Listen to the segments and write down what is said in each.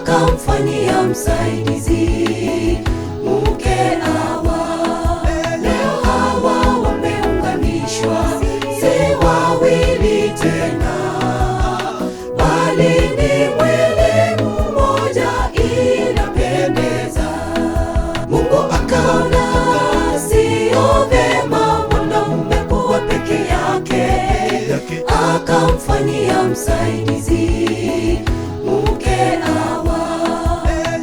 akamfanyia msaidizi mke Hawa. Leo hawa wameunganishwa, si wawili tena, bali ni mwili mmoja. Inapendeza. Mungu akaona sio vema mwanaume kuwa peke yake, akamfanyia msaidizi mke Hawa.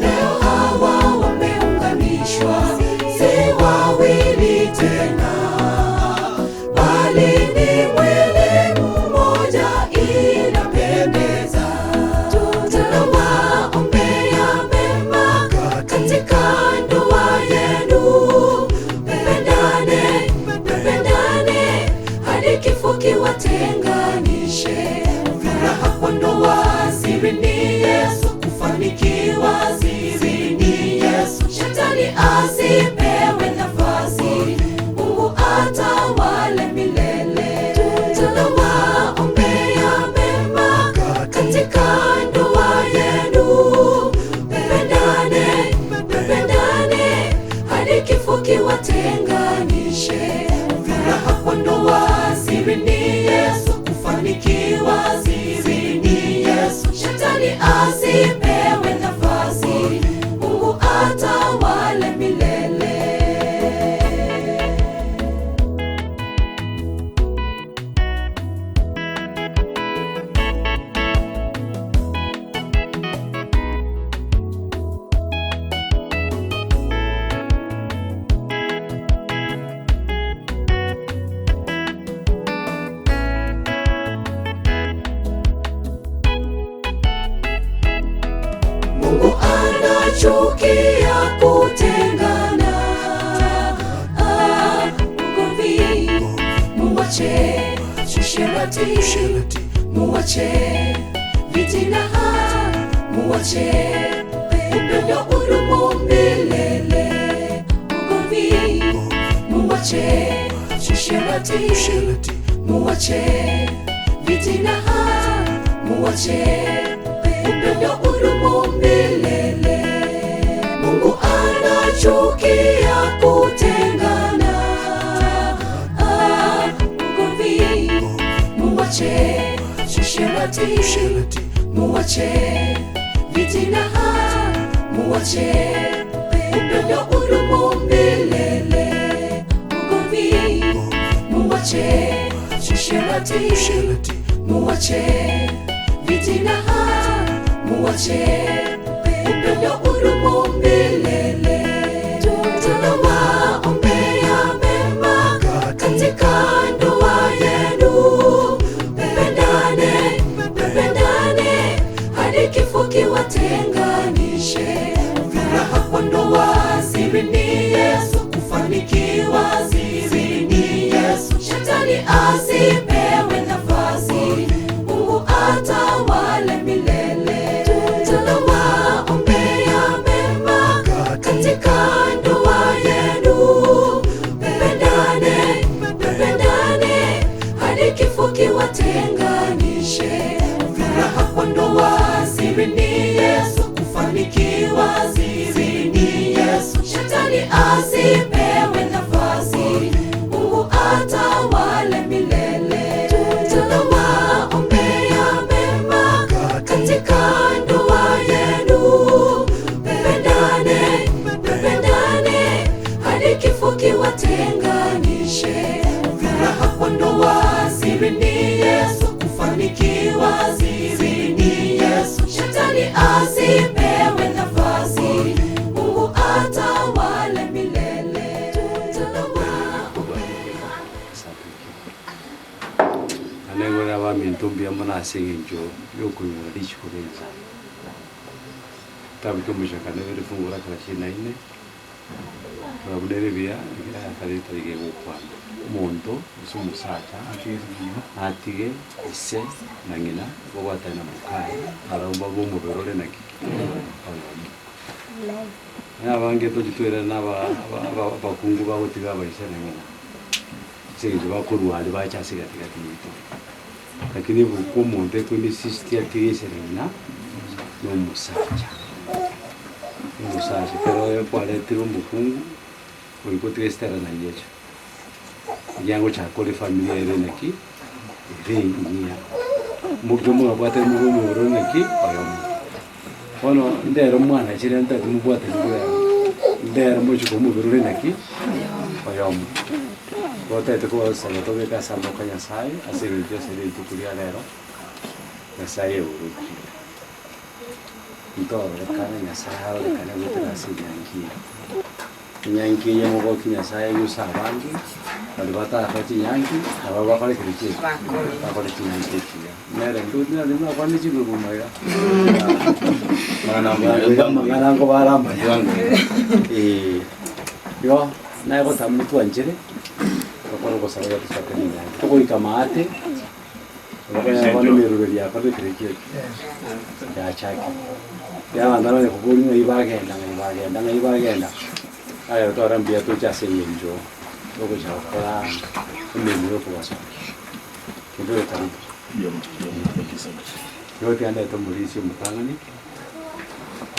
Leo hawa wameunganishwa, si wawili tena, bali ni mwili mmoja. Inapendeza. Tunawaombea mema katika ndoa yenu, mpendane, mpendane hadi kifo kiwatenganishe. Furaha kwa ndoa, siri ni Yesu, kufanikiwa siri ni Yesu. Shetani asipewe nafasi, Mungu atawale milele. Tunawaombea mema katika ndoa yenu, mpendane, mpendane hadi kifo kiwatenganishe. Furaha kwa ndoa, siri ni Yesu, kufanikiwa siri ni Yesu. Shetani asipewe nafasi, Mungu atawale milele. Mungu anachukia kutengana. Ah, ugomvi muwache, usherati muwache, fitina muwache, upendo udumu milele. Ugomvi muwache, usherati muwache, fitina muwache, upendo udumu milele. Mungu anachukia kutengana. Ah, ugomvi muwache, usherati muwache, fitina muwache, upendo udumu milele. Ugomvi muwache, usherati muwache, fitina muwache, upendo udumu milele. Tunawaombea mema katika ndoa yenu, mpendane, mpendane hadi kifo kiwatenganishe. Furaha kwa ndoa, siri ni Yesu, kufanikiwa siri ni Yesu. Shetani asipewe nafasi, Mungu atawale milele. Tunawaombea mema katika ndoa yenu, mpendane, mpendane hadi kifo kiwatenganishe. Furaha kwa ndoa, siri ni Yesu, kufanikiwa siri ni Yesu. Shetani asipewe nafasi, Mungu atawale milele. Tunawaombea mema katika ndoa yenu, mpendane, mpendane hadi kifo kiwatenganishe. Furaha kwa ndoa, siri ni Yesu, kufanikiwa siri ni Yesu. Shetani asipewe nafasi, Mungu atawale milele. Tunawaombea Naende abaminto mbuya mono ase eng'encho y'okoigora risiiko ri'ensa. Kitabu kia omochakano ibere fungu la thelathini na nne, rora buna ere buya ekero ayatarete iga egokwana. Omonto gose omosacha atige ise na ng'ina babwatane na mokaye barabwo babe omobere ore naki? Oyomo. Onye abange tochi toirane na aba aba aba abakungu bagotiga abaise na ng'ina. Ase eng'encho bakorwa aria bacha ase egati gati yaito. Lakini ebuku omonto ekoinsist atige ise na ng'ina, na omosacha. Omosacha ekero kwaretirwe omokungu, oria gotiga esitera naye echa. Ekiagera ngochaka ore efamiri ere naki, ere engiya. Mokia omwabwate mobe omororo naki, oyomo. Bono ndero mwanachire ntagete mobwatani buna ndero mochie koba omobere ore naki, oyomo. Igo otagete kobasaba tobeke ase amaboko a Nyasaye ase eng'encho ase rituko ria rero, Nyasaye aorokie. Ntororekane Nyasaye arorekane goetera ase enyangi eye. Enyangi eye mogokia Nyasaye gose abange, baria batarakora chinyangi, nabo bakore kere ki? Bakore chinyangi echiya. Nere intwe nere nakwane chiguruma iga. Amang'ana nkobara amaya. Eh, igo naye gotama motwanchere, tokore ogosaba iga tochake nenyangi. Togoika maate, bono emeroberi yakorire kere ki? Yachakire. Ekiagera abanto baranyare koboria ng'ai bagenda ng'ai bagenda ng'ai bagenda, aye twarora mbuya toche ase eng'encho togocha gokora emeremo ya okobasokia. Kende ore karibu. Igo tiga ndete omorisia omotang'ani,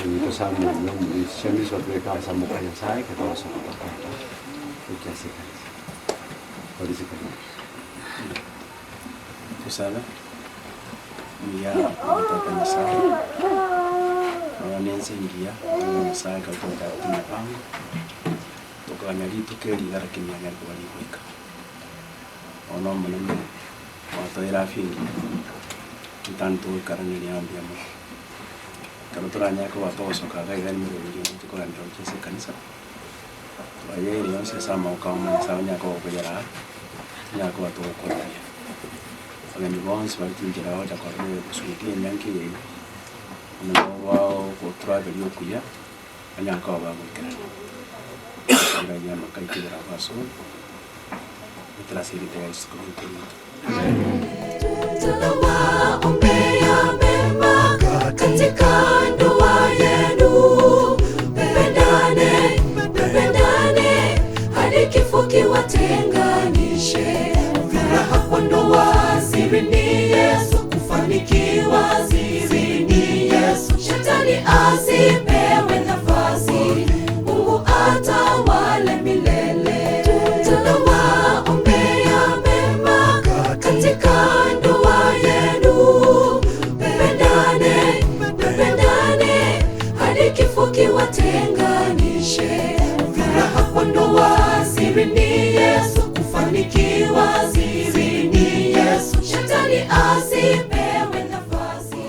oyoito Samuel na omorisia chiamisi batobeke ase amaboko a Nyasaye ekero togosoka tokogenda gochia ase ekanisa. Orisia karibu. Tosabe, Omuya ogotoka Nyasae, nonya na ense engiya, oyo Nyasae ekero togotaka emipango, tokoganya rituko eri iga lakini rianyare koba rigoika. Bono Omonene otoire afya engiya, ritang'ani togoikaraneria ng'a mbuya mono. Ekero toranyare koba togosoka iga iga emeremo eria togochia kogenderera gochia ase ekanisa, twayeire yonsi ase amaboko ao Nyasae onyare koba okoyeraa. Tonyare koba togokora buya. Abageni bonsi bare chinchera bagocha korora egosugua enyangi eye iga, buna nabo gotraveria okuya, banyare koba bagoikerana. Toirarie amaka aito igoro abwo ase ore, goetera ase erieta ria Yeso Kristo rito. Tunawaombea mema katika ndoa yenu, mpendane, mpendane hadi kifo kiwatenganishe. Furaha kwa ndoa, siri ni Yesu, kufanikiwa siri ni Yesu. Shetani asipewe nafasi, Mungu atawale milele. Tunawaombea mema katika ndoa yenu, mpendane, mpendane hadi kifo kiwatenganishe. Furaha kwa ndoa, siri ni Yesu, kufanikiwa siri ni Yesu. Shetani asipewe nafasi.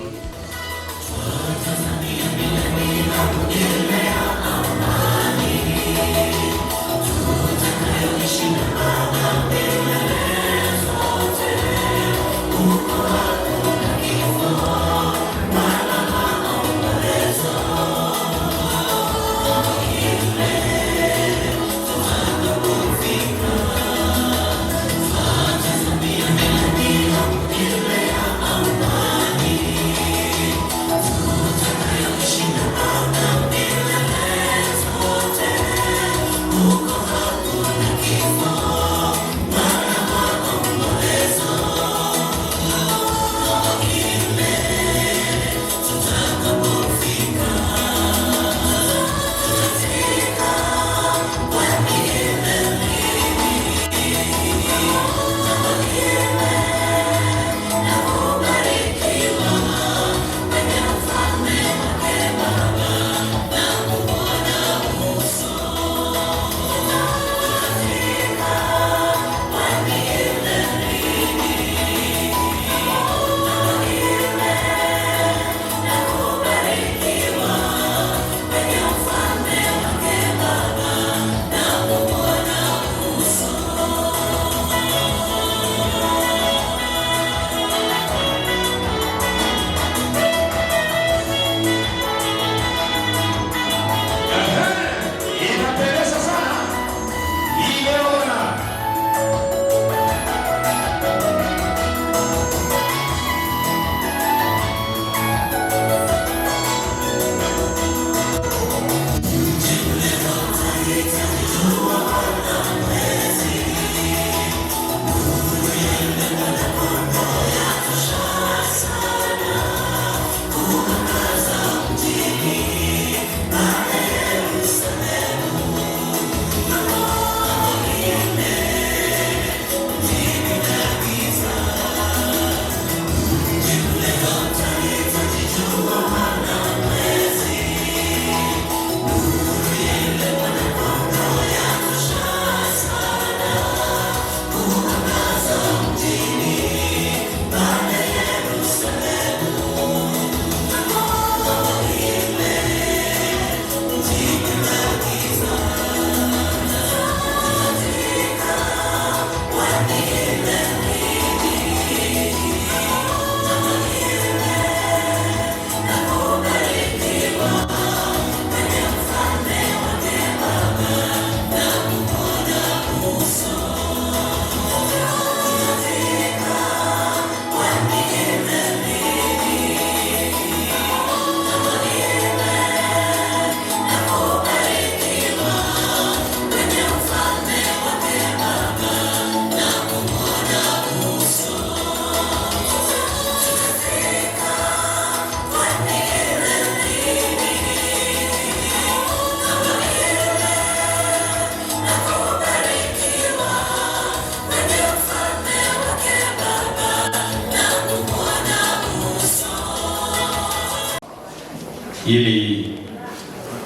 Ili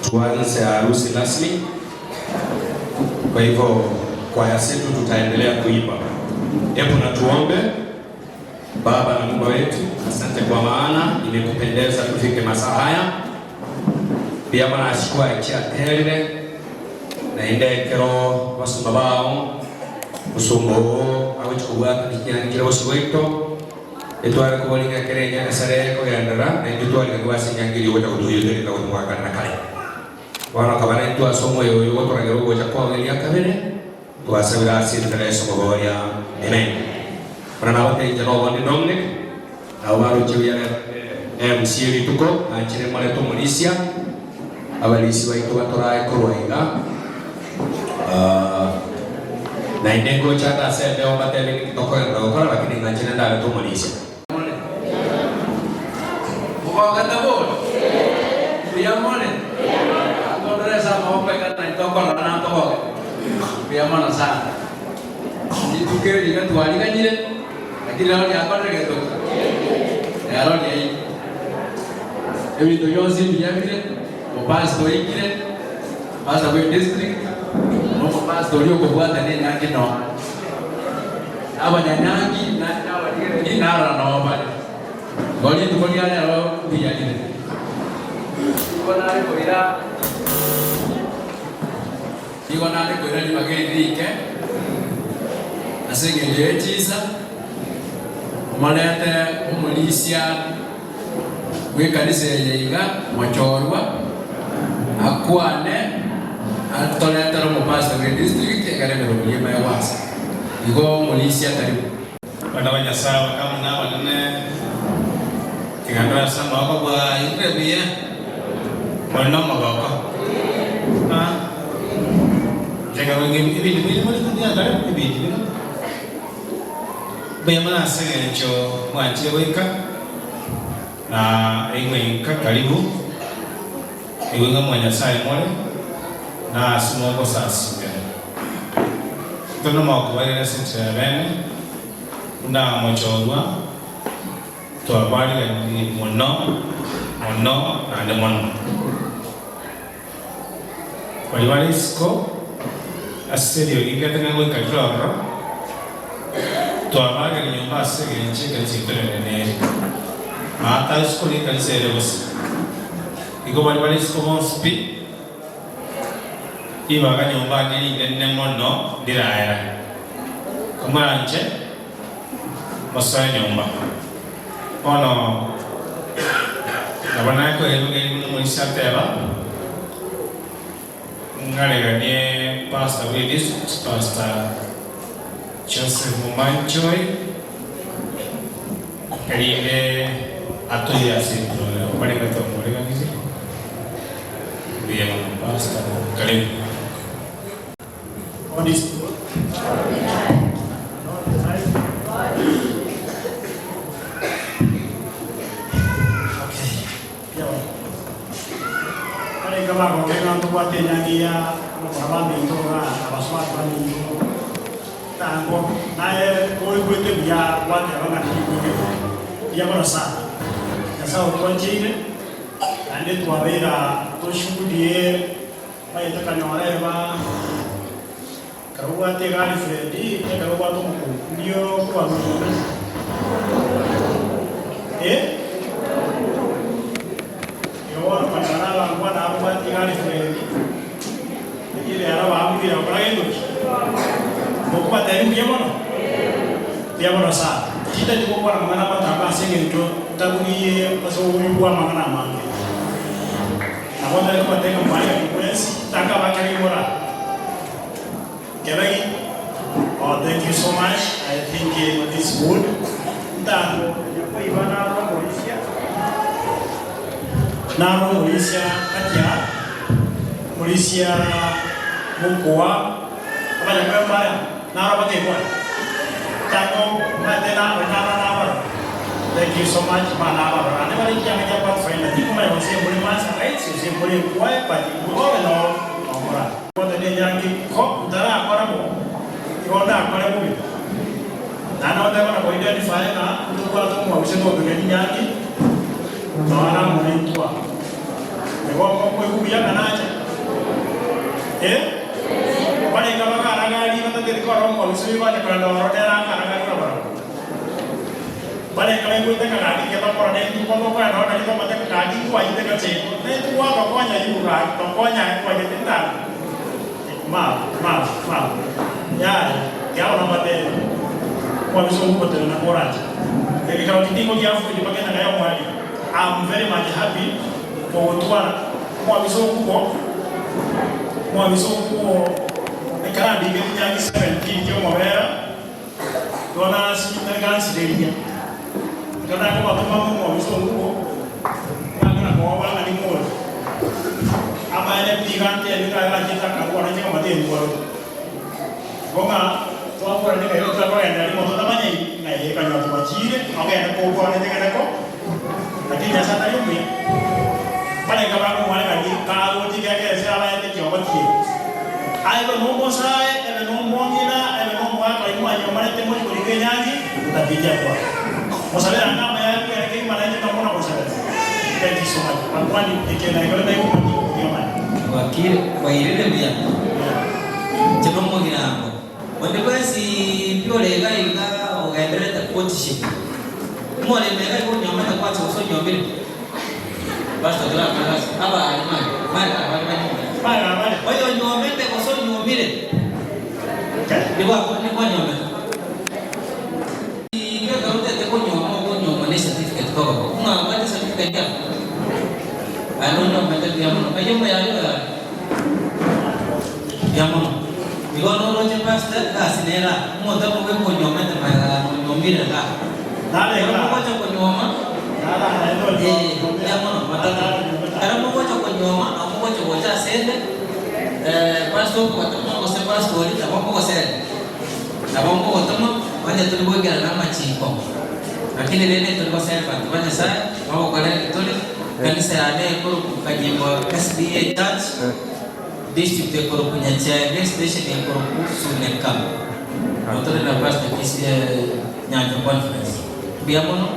tuanze harusi rasmi. Kwa hivyo kwaya zetu tutaendelea kuimba. Hebu na tuombe. Baba na Mungu wetu, asante kwa maana imekupendeza tufike masaa haya. Pia Bwana ashikwa echiaterire naende ekero basumba bao musumba oo agochi kobwata nikiangire bosio bwaito etware koboringa ekero enyagasare ekogenderera naintwe twariganiwa ase enyangi eria ogocha gotoyotereka gotomwakana na kare. Bono kaba naintwe ase omoyo oyo gotoragera ogocha kwao eria kabere, twasabire ase erieta ria Yeso omoboria. Amen. Buna nabatebirie inche nobondi Dominic, nabo baroche buya rero inde MC rituko, nanchire morete omorisia, abarisia baito batorae korwa iga. Naende ngocha ande ase embeo mbatebie ng'aki tokogenderera gokora, lakini ng'anchire ndarete omorisia. More? Mogogete bori? Mbuya more? Atondore ase amaboko iga naintwe tokorora na ntogoke. Mbuya mono sana. Rituko eri iga twariganyire, lakini rero riakorire gento ki? Rero riaikire. Ebinto bionsi mbuya bire, omopastor oikire, pastor bwe district, na omopastor oria okobwatania enyangi nonya. Abanyanyangi na abarigereria narora nao bare. Igo rituko ria rero mbuya rire. Nigo nare koira nigo nare koira ribaga eri rike ase engencho ye chinsa, omorete omorisia bw'ekanisa eye iga, mochorwa, akwane, atoretere omopastor bwe district ekero emeremo eyio emanye goasa. Igo omorisia karibu. Abana ba Nyasae abakamu na abanene, tiga ndore ase amaboko bwairire buya, more nomogoko. Ah, inche nkaboria ng'a ebinto bire more konya kare, ebinto bire. Mbuya mono ase engencho mwanchire goika, na aigwe inka karibu, aigwe ng'a mwa Nyasae more, na ase mogosasimera. Intwe nomokobarire ase enchera ya bene, buna mochorwa, twabariganirie mono, mono, naende mono. Baria bare isiko ase eriogi riatang'ani goika rire ororo, twabaagera nyomba ase engencho ekanisa yaito nere nere. Maata isiko ri'ekanisa ere bosa. Igo baria bare isiko bonsi pi, ribaga nyomba ande rinene mono ndiraera. Komoranche, mosoe nyomba. Bono nabo nakoire buna buna omorisia ateba, ng'areganie Pastor bwe district, Pastor Joseph Momanchoi, erinde atoyie ase ebirorio barenge tomoreganirie. Mbuya mono Pastor, karibu. God is good. All the time. Okay. Yo. Barenge bagoke ng'a ntobwate enyangi ya abamura baminto ng'a abasubati baminto tango naye oigwete buya gwateba ng'a ndigwete buya. Mbuya mono sana. Nyasaye otwancheire naende twabeire aa toshuhudie Aye takanyora eba ekero obwate egari Fred, ekero obwate omokungu ndio okorwa nyomba eh? Igo bono okonyora abangwana aba obwate egari Fred, lakini rero babuire gokora gento ki? Mokobatebia mbuya mono? Mbuya mono sana. Tintageti gokwana amang'ana amatambe ase eng'encho ntaburiie ase oboyio bwa amang'ana amange. Nabo ntari kobatebia ng'a mwarenge mwensi, takabakera igoro aa. Kebegi, Oh, thank you so much, I think it's good. Ntango koiba naro omorisia, naro omorisia gati aa, omorisia mokoa, abanyakwemba aya, naro bakekora. Ntango omanyete naro naro nabarora. Thank you so much mana abarora naende bare ekiama kia Pathfinder tikomanya gose mbore Maasai gose mbore Nkuae but all in all nomora. Goteba enyangi ko ntarakora bo igo ndakore bobe naende goteba na ko identify ng'a ntobwate omwabuse totogeni nyangi nonya na amo naintwe aa. Mokoigwa buya ng'a nache? Eh? Barenge abagaragari batateti korora omobisa oyio bacha korenda ororo nere akaragari buna barabwo. Barenge baigwete ng'a gaki inche tokora naintwe ko tokoenda ororo nario tomanyete ng'a gaki nkwaite gachiko naintwe gwatokonya you gaki tokonya aye kwanyete ntango. Mama, mama, mama. Yaya, tiga bono mbatebie. Omobisa oyio ogotenena korache. Egekaro titingo giafuiri mpaka enyaga y'omoerio. I'm very much happy kogotwara omobisa okubo, omobisa okubo ekero andikete chinyangi 17 chi'omobera, igo nasi ngansireria. Ekero nakobatoma ng'a omobisa okubo, ng'akana koba ng'a nimore. Amaene pi iga ntebie ng'a agachete akarua nainche nkamotebia intwarore. Igo ng'a twaborania ng'a igo tokogenda rimo totamanyai ng'a ee kanyora twachire ogende kokwana inche ngende ko lakini Nyasae tari omuya. Barenge bakomwarigania karoche ekiagera ase abaete ekiogo kiaye. Aye ebe nomosae, ebe nomong'ina, ebe nomogaka oyio mwanyomarete mori korika enyangi, motatiche akwane. Mosabere anga amaya aye kwere kegima nainche tomona gosabera. Thank you so much. Bakwani ekiagera ekero taigomati okoria amaya. Bwakire, bwairire buya. Inche nomogirango. Onde bwensi pi ore iga iga ogendererete courtship. Omorembe iga iga onyomete kwansa gose onyomire. Pastor torakora gasi. Abaare mani, mani abare banyomete. Oyo onyomete gose onyomire, nigo nigo anyomete. Igo ekero otete konyoma okonyomwa ne certificate koboko. Ng'a obwate certificate yao? Aye nonyomete buya mono. Ng'ai omoyare oyo are? Buya mono. Igo noroche pastor egasi nere aa. Omonto omobe konyomete magega na onyomire igaa. Ekero mogocha konyoma, eh, buya mono matatu. Ekero mogocha konyoma nabo mogocha gocha asende, pastor okobatoma gose pastor oria nabo akogosera. Nabo nkogotoma, onye tori goikerana namachiko. Lakini rende tori gosera abanto ba Nyasae, bagokora egeturi, kanisa yane ekorokwa Kanyimbo SDA Church, district ekorokwa Nyachenge, station ekorokwa Suneka. Nabo tore na Pastor Kisi Nyancha Conference. Mbuya mono,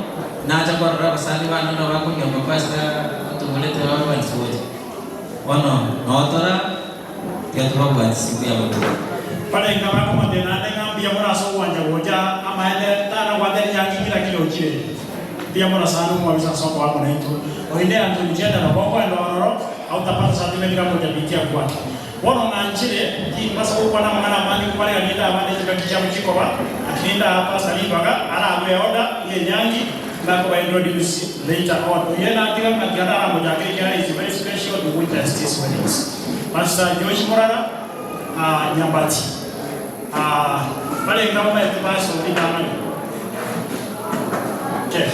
nacha korora abasani bane buna bakonyoma Pastor atogorete babe bonsi gocha. Bono notora. Tiga tobabwatisie mbuya mono. Barenge abakomotebia naende ng'a mbuya mono ase ogwancha gocha amaene tana gwata rinyangi kera kera ochire. Mbuya mono sana omwabisa ase okoba amo naintwe. Oinde Anthony General bokoenda ororo hautapata certificate kama hujapitia kwake. Bono ng'anchire timbasa gokwana amang'ana amange nkobarega ninde abande chingaki chiabo chikoba lakini ndaa Pastor ribaga ararue order y'enyangi nakoba introduce later on. Oye natiga ng'a tiga taramochakera ekiagera is very special to witness these weddings. Pastor Josh Morara ah Nyambati ah barenge abamaete pastor ritang'ani okay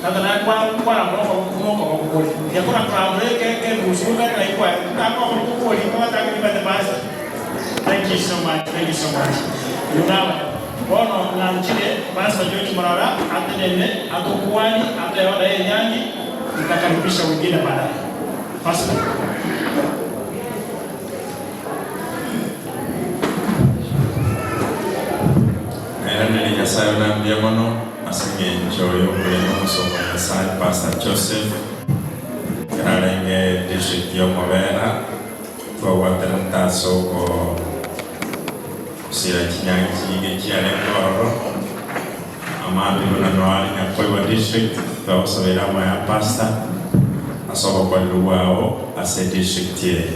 tata naye kwa kwarambora okoboko buna okoboko kore tiga kora korambora eke ekegusu goka ng'ai kwaye tata okoboko kori ogochaka nimanyete pastor thank you so much thank you so much Nawe bono ng'anchire Pastor George Morara atenene atokwani atoe order y'enyangi nitakaribisha wengine baadaye. Pastor. Nairanere Nyasae one mbuya mono ase engencho y'okorenda omosomba o Nyasae Pastor Joseph ekero arenge district y'Omobera twabwatanete ase oko Gosira chinyangi chinyinge chiarenge ororo, amaambia buna noare Nyakoiwa District, twagosabeire amaya Pastor ase obokoreri bwao ase edistrict eye.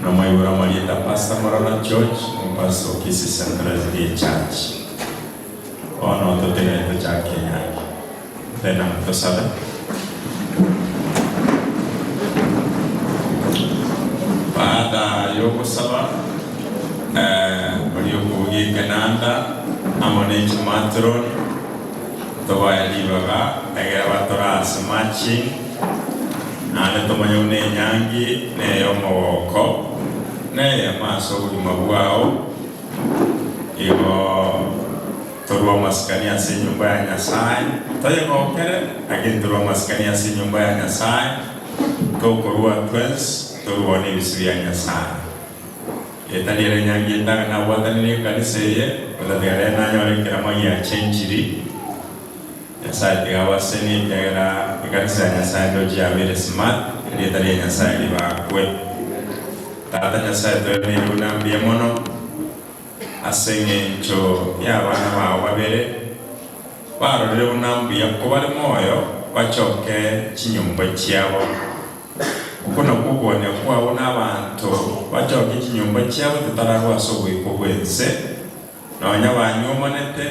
Nomoigure amarieta Pastor Morara George, omopastor o Kisii Central SDA Church. Bono totenene tochake enyangi. Tena tosabe. Baada y'ogosaba, oria okobugia ekenanda amo ne chimatroni tobae ribaga egere batore ase marching, naende tomanye buna enyangi ney'omogoko, neyemo ase obogima bwao, igo Torue amasikani ase enyomba ya Nyasae, toyegokere, lakini torue amasikani ase enyomba ya Nyasae, tokorua twensi toruone ebisio bia Nyasae. Etari ere enyangi etang'ani nabwatanire ekanisa eye, gotatiga rero nanyore ekerama giacha enchiri. Nyasaye tiga abasenie ekiagera ekanisa ya Nyasaye ndoche yabeire smart, erieta ria Nyasaye ribakwe. Tata Nyasaye toeneire buna mbuya mono ase eng'encho y'abana bao babere barorire buna mbuya kobare moyo bachoke chinyomba chiabo. Oko nakwo okogania kwabo nabaanto bachoke chinyomba chiabo totararwa ase oboiko bw'ense, nonya banywomanete,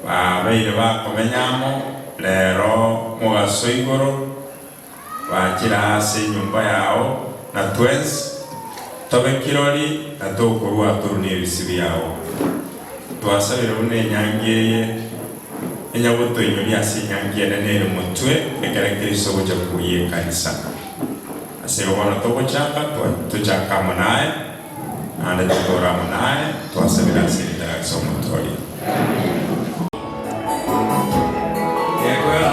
babeire bakomenya amo rero mogaso igoro, bachire ase enyomba yao, na twensi tobe kirori na tokorua toru nebisio biao. Twasabire buna enyangi eye enyagotoinyoria ase enyangi enene ere motwe ekero Kristo ogocha koyia ekanisa. Ase igo bono togochaka, tochake amo naye, naende totore amo naye, twasabire ase erieta ria Yeso Omotoria. Gekwera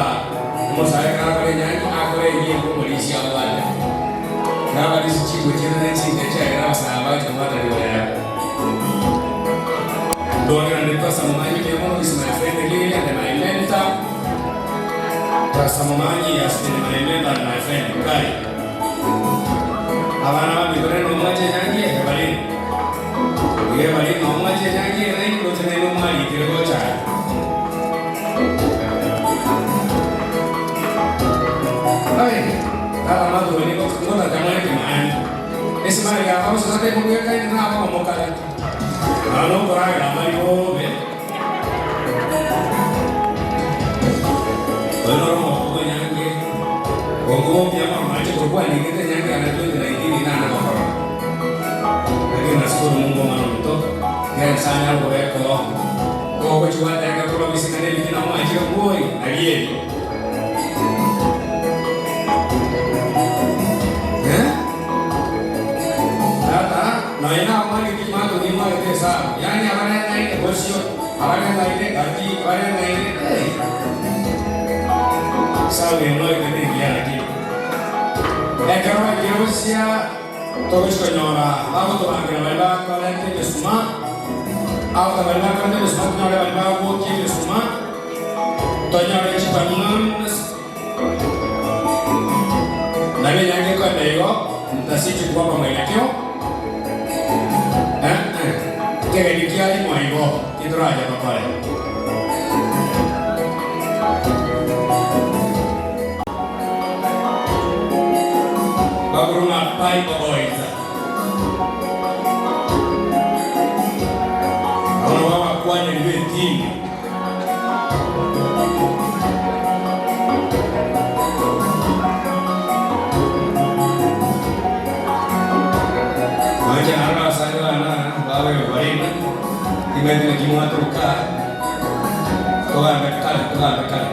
omosae ekero akore enyangi, akore eyio enka omorisia abwate. Ekero abarisia chingwe chiaino ne chinka ekiagera abasae bache kobwata riberera. Ndwagera ndi Pastor Momanyi mbuya mono is my friend really and my mentor. Pastor Momanyi has been my mentor and my friend. Kai. Abana baminto rende nomwanche enyangi eye bari. Iga bari nomwanche enyangi eye nainwe roche nainwe mwarikire gocha aya. Ai, tata maturi nigo ngotaka more kemani. Esimari yabo gose tekobwekaine nabo omokare. Naro nokoragera amariga obe. Oyo noro omogoko bw'enyangi, okobombia mono nache korokwa nigete enyangi yane 2019 nare gokora. Lakini nashukuru Mungu omwana ominto, ekero Nyasaye anyare kobeka oo, ogochia gwateka korwa bisika na ebitina mwachire bwori, nari ebi. Eh? Tata, nonya nabamanyete timatogi mwarete esabu, yaani abareng'aine bosio, abareng'aine gati, abareng'aine eh. Esabu eye mwarete nengiya lakini. Ekero baikire gosia, togochia konyora bagotobangera baria bakoreta emesuma, after baria bakoreta emesuma tonyore baria bagwokia emesuma, tonyore chiballoons, Nabo enyancha ekoenda igo, ntasiti kwaba mwelekeo, eh, eh, ekegeni kiarimo igo, titoracha tokore. Bakorwa ng'a Bible Boys. Abwo nabo abakwaneri b'etimu. Nonya naro abasani bane babeire barenge, timanyeti naki mwatoka togambe kare, togambe kare.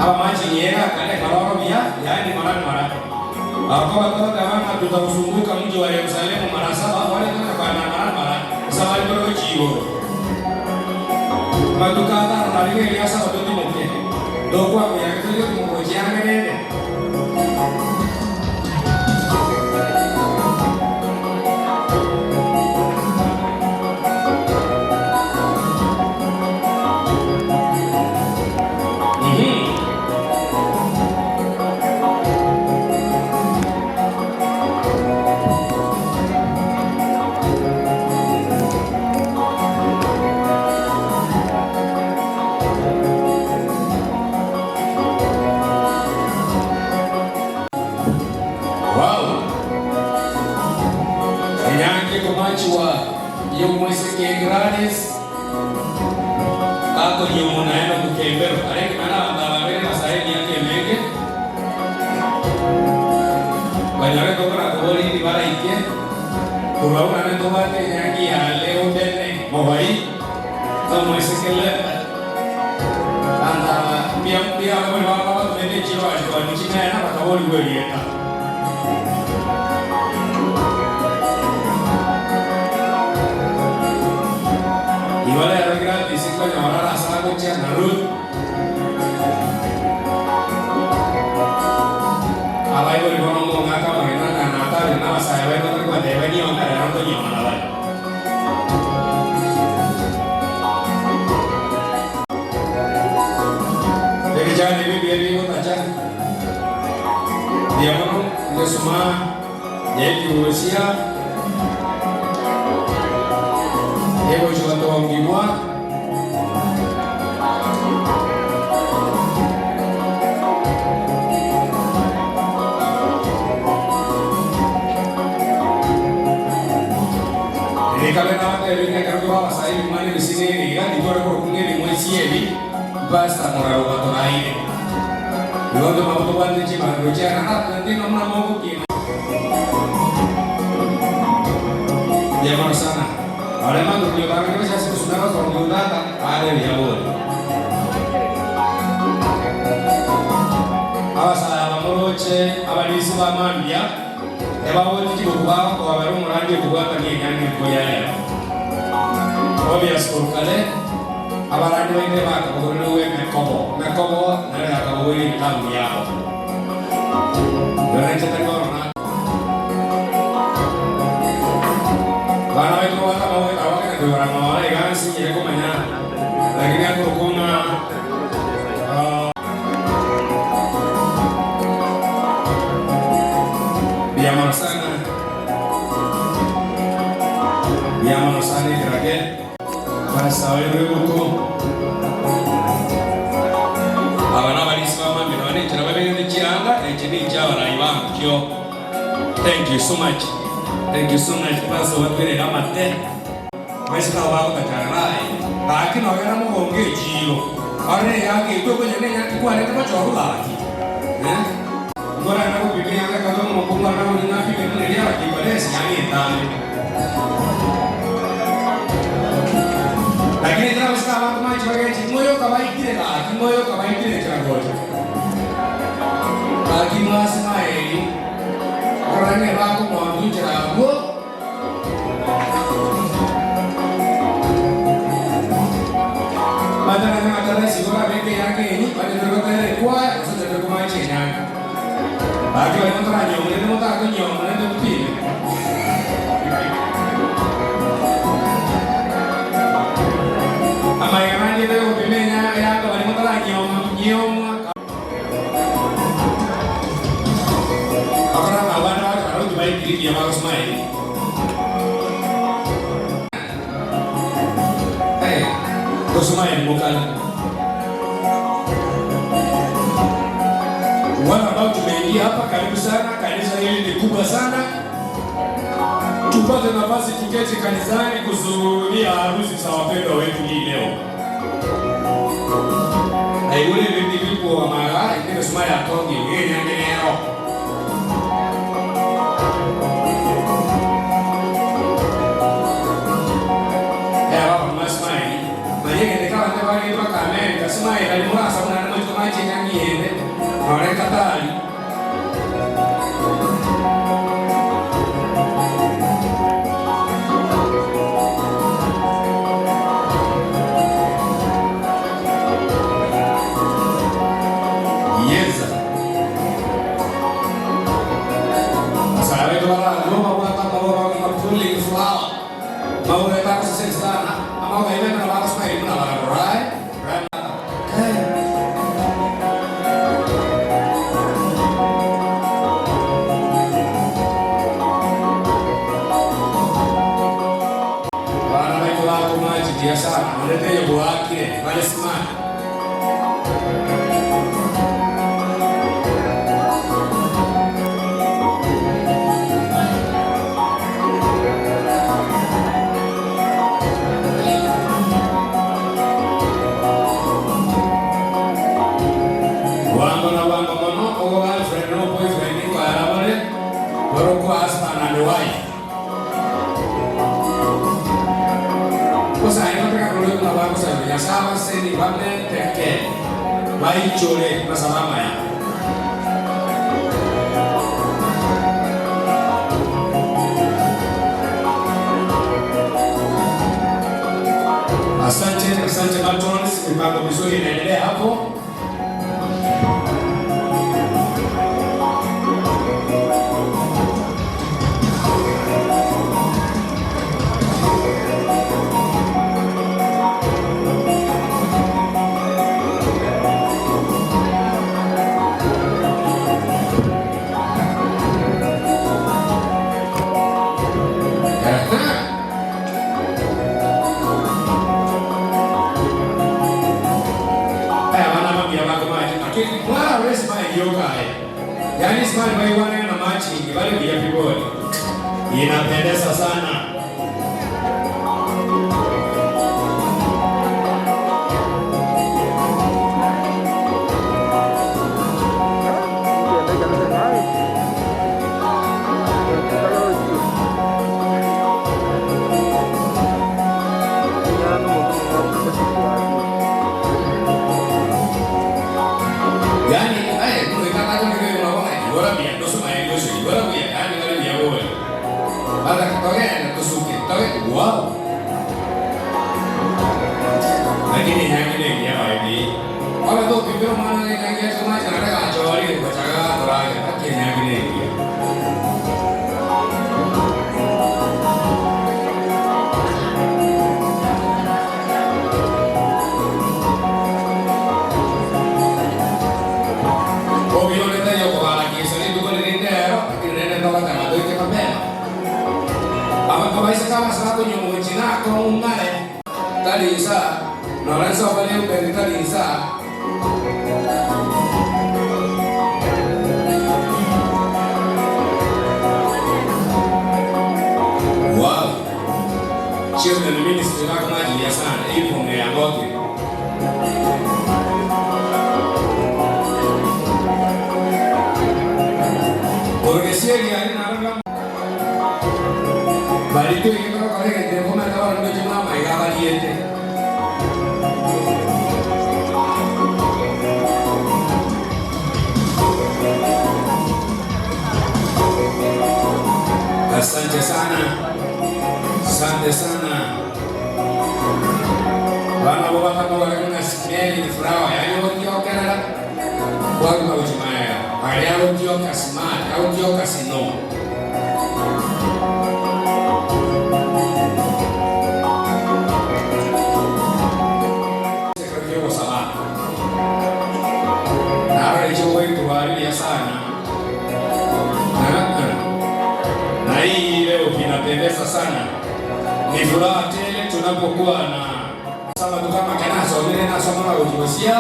Abamache ng'ira kare karoro buya, yaani mara mara. Abakoba togoteba ng'a tutauzunguka mji wa Yerusalemu mara saba, bono tokonyara mara mara ase abare tore gochia igoro. Amatuko atano na rimo eria saba totimoke, tokwabuya tori gotimoka gochia ang'e rende. Wow! Enyangi ekomanchigwa y'omoiseke Gladys gakonyuomwa naende omokembero arenge mana abanto aba babere Nyasae emiaka emenge banyore tokora koboria indi baraike korwa buna naende tobwate enyangi ya leo bene mobai na omoiseke Leba abanto aba mbuya mbuya ababori babo babatomete echiro bachia koania chimena bakaborigwa erieta. Igo rero Gladys nkonyora are ase agochia na Ruth. Abaibori bono mong'ake amagena ng'a Natali na abasae baino. Bagatebania onga rero nkonyomana bare. Ebichani ebi mbuya bigotacha mbuya mono ngesuma yekiusia egochi gotongigwa. Rikabe nabateebie ng'a ekero tore abasae ebimo na ebisio na ebiga, ntitware korokwa ng'a ebimo esi ebi, Pastor Moraruga toraire. Igo intwe nabo tobwate chibando chiarara, naende ng'a buna mogokina. Mbuya mono sana. Aria abanto konya otang'ani gose ase gosuna gosongia otata, are buya bori. Abasae aba moroche abarisia ba mambia, ebagotichigwa kobagokobera omorandi okobwatania enyangi rituko ria rero. Obvious korwa kare, abarandi baito ebakabogoreirwe emekobo, emekobo nero yakabogoire ebitabu biabo. Igo nainche tari bono na. Abana baito babwate amaboko abakenya koigora amababa iga nsinyire komanya, lakini akorokwa ng'a Mbuya mono sana, mbuya mono sana ekerage. Pastor oirwe ebuku. Aba nabarisi ba mambia nonya nenchera babegete chianga echi ninche abarai bankio. Thank you so much. Thank you so much Pastor obatwerere amate. Abaiseke abo bagotachana aye gaki nogenda mogongo echiiro orore eyanga eyio tokonya nenyanga kwarete gochorwa gaki eh. Ngorana gopima eyanga ekaba omokungu arore buna ng'apime buna eria abakikora esiani entambe. Lakini ekero abaiseke aba bakomanchi bagenche moyoka baikire gaki moyoka baikire enchera gocha gaki mwasemaeri okorora ng'a ebakomonto enchera abwo. Matang'ani matara isiko orabeke eyanga eyio, onye tori gotera ekwaya gose onye tori komacha enyanga. Gaki baria motaranyuomwa rende motakonyuomwa naende motime. Amaiga nandiete gopima eyanga baria motaranyuomwa nyiomwa. Bakora ng'a abande bakara gochia baikire ekiya bagosmile. Eh, gosmile mokare. Wale ambao tumeingia hapa, karibu sana. Kanisa hili ni kubwa sana, tupate nafasi tuketi kanisani kushuhudia harusi za wapendwa wetu hii leo. Naigure ebinto bikoamaga egesuma yatongia enyangi nero. Eba bamama smile, manya egento eke abanto bagetwe aka America, smile aria morasabwe naende mochie komacha enyangi yende nore Katari. Yeza. Abasae baito bararue babwate amaboko buna pulling flower, maurete agosesenia sana, amaboko aye bene nabo agosmile buna barabwo, right? Right. Hey. Abana baito bakomachitia sana, onde taiyo boakire, bare smart. Bwango na bwango mono ogo girlfriend no boyfriend nkoera bare barokwa husband and wife. Gose aye gotaka korwa buna bagosabire Nyasae abaseni bamenteke baichore basabe amaya. Asante, asante matrons, mipango mizuri inaendelea hapo. Yaani smart baigwanire na matching bari buya pi bori. Inapendeza sana. Yaani aye kumekata kwa nini unaona ibora bia ndoso maengo so ibora bia yaani wale bia wewe. Baada kutokea na tusuke. Toke wow. Lakini nyangine ya wapi? Wala to pipero mwana ne nyangia chuma chana ka chori ko chaga torage lakini nyangine ya. Obvio nete yo ko la kisa ni tuko ni ndero lakini nene ndo kata ngado ike mapema. Aba kwa baisa kama sa ko nyomo china ko ngare talisa Lorenzo wale upende talisa. Wow. Children ministry wako maji ya sana ipo ya ngoki. Porque si ari naranga Barito ikero kare que te come acaba no chuma maiga valiente. Asante sana. Asante sana. Bana bo baka bo baka na smell ni flower. Ya yo kio kana kwa kwa uchimaya. Aya yo kio smart, au kio kasino. Sana. Na hii leo kinapendeza sana. Ni furaha tele tunapokuwa na sama tu kama kana somere na soma na ujosia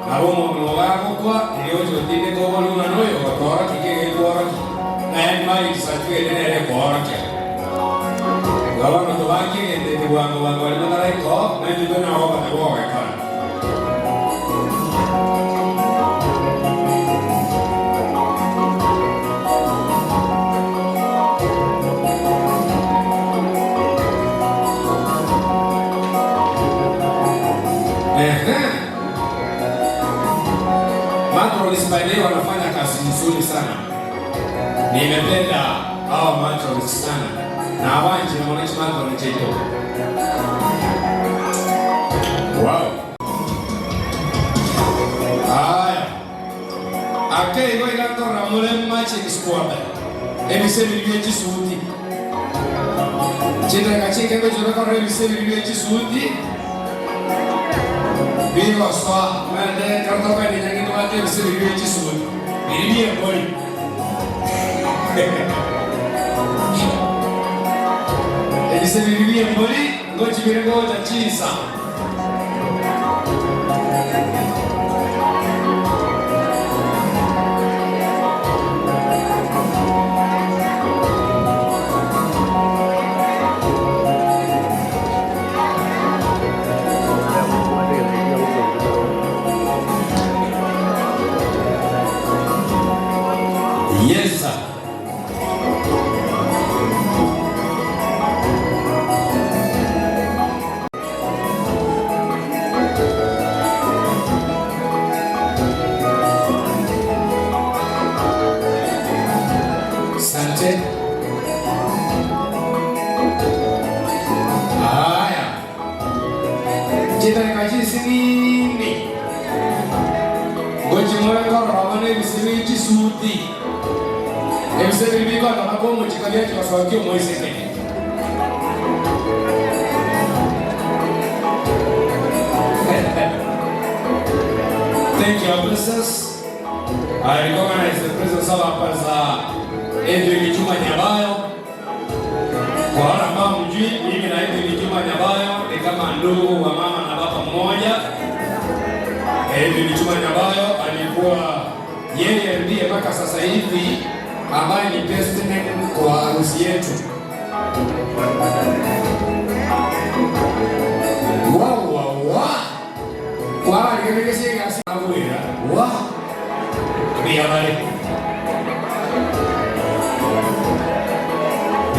na romo no wako kwa ile ujotinde ko boluna no yo tora kike ko tora na yani mali kisachwe nene ile ko ke Gawano to baki ende te wango wango wali na ko na ndio na ho ba go ka Ehe. Matrons by the way wanafanya kazi nzuri sana. Nimependa hawa matrons sana. Na wanji na mwananchi matron cheto. Wow. Haya. Ake iko ikatora mule matching squad. Ebise bibye chisuti. Chitaka chike ko choro ko ebise bibye chisuti. Bigo swa mende karto ka ni nyangi to ate ebise bibye chisuti. Bibye bori. Ebise bibye bori ngo chibire go chisa. Yes, sir. Asante. Haya. Chita nikachisinini. Ngochi moyo kwa ebisibi chisuti. Ebisibi biko atamako muchikalia chikaswakio moiseke. Thank you, officers. I recognize the presence of our pastor Edwin Juma Nyabayo. Kwa wale ambao mjui, mimi na Edwin Juma Nyabayo ni kama ndugu wa mama na baba mmoja. Edwin Juma Nyabayo alikuwa Yeye ndiye mpaka sasa hivi ambaye ni best man kwa harusi yetu. Wa wa wa. Wa aligelegese abuira. Wa. Bia bale.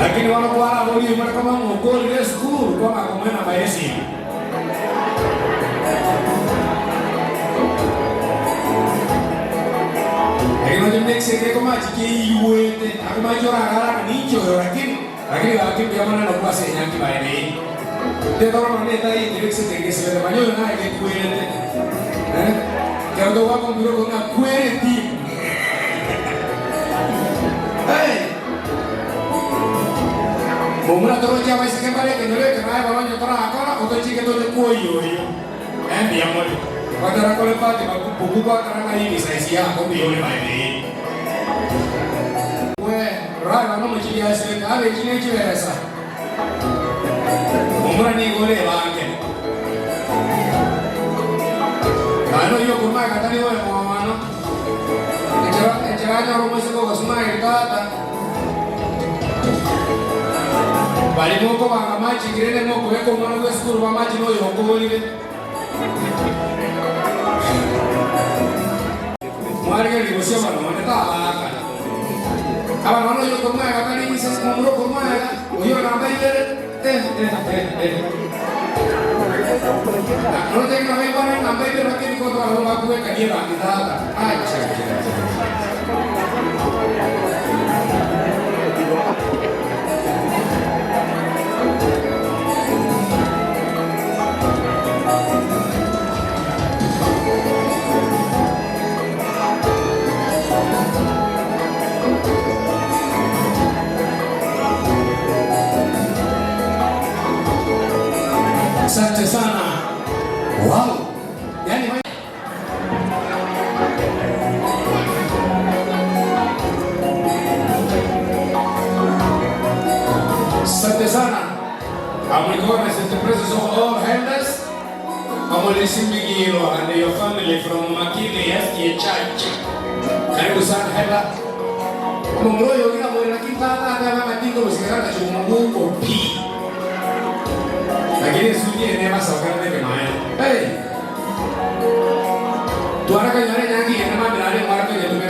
Lakini wanakuwa boli mara kama mokoli le school kwa makomena maesi. Lakini unajua next year kama chikiiwete akumachora gara nicho lakini lakini wakati ya mwana nakuwa sasa nyanki baene. Te toro no neta y direct se tenga se le maño na que cuerete. Eh? Que ndo wako mbiro con una cuereti. Hey. Mumura toro cha baisi ke bare ke nyore ke rai baro nyotora akora oto chike to kuoyo yo. Eh bi amore. Kwatara kole pati makupuku kwa karanga hii size yako bi yole baene. We rai bano muchili ase abe chine chibesa. Mumura ni gole bange. Ano yo kurma katani we mwana. Echera echera nyoro mwese ko kasuma tata. Bali moko banga machi kirene moko eko mwana we school ba machi no yoko bolile. Mwarige ligosia bano ndeta aka. Aba nono yo kurma katani ni sasa mumuro kurma oyo namba ibere eh eh eh eh. No tengo na bana namba ibere lakini kwa kwa kwa kuweka ni rangi tata. Ai cha cha. Asante sana. Wow. Yaani Asante sana. I'm recognize the presence of all elders. Amolisi Migiro and your family from Makini SDA Church. Karibu sana hela. Mumroyo kila mwena kitata hata kama tingo musikana chumungu pi. Lakini suje ene masokana neke mae. Hey. Tuara kanyare nyangi ene ma mirare mara ke yetume.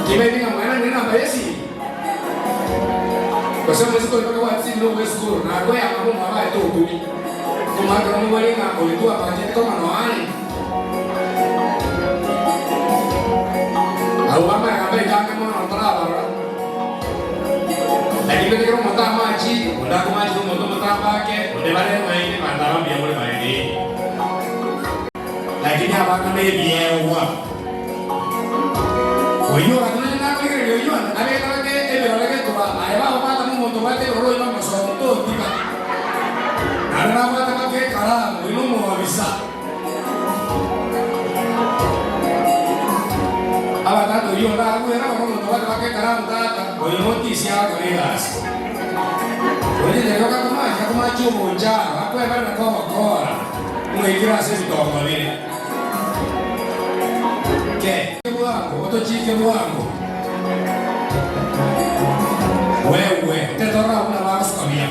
Kimetinga mwana nena bayesi. Kwa sababu mwezi kwa kwa watsi no wewe school na kwa ya mambo mabaya tu ukumi. Kuma kama mwali na ulikuwa budget kama no ani. Au mama ya kama mwana ndara. Lakini kero mata machi, unda kumachi moto mata pake, onde bare maine mandara mbia mole maine. Lakini abaka ne biewa. Oyo akuna na kile oyo abe kake ebe oleke toba aeba obata mu moto bate oro ima maso to tiba. Nara bata kake kara ino mo avisa. Aba tato yo la era oro moto bate kake kara mtata oyo notisia kolegas. Oye lero kakuma kakuma chumo njara akwe bana kwa bakora. Mwikira sisi tongo vile. Ke bwangu otochike bwangu. Wewe tetora una varskamia.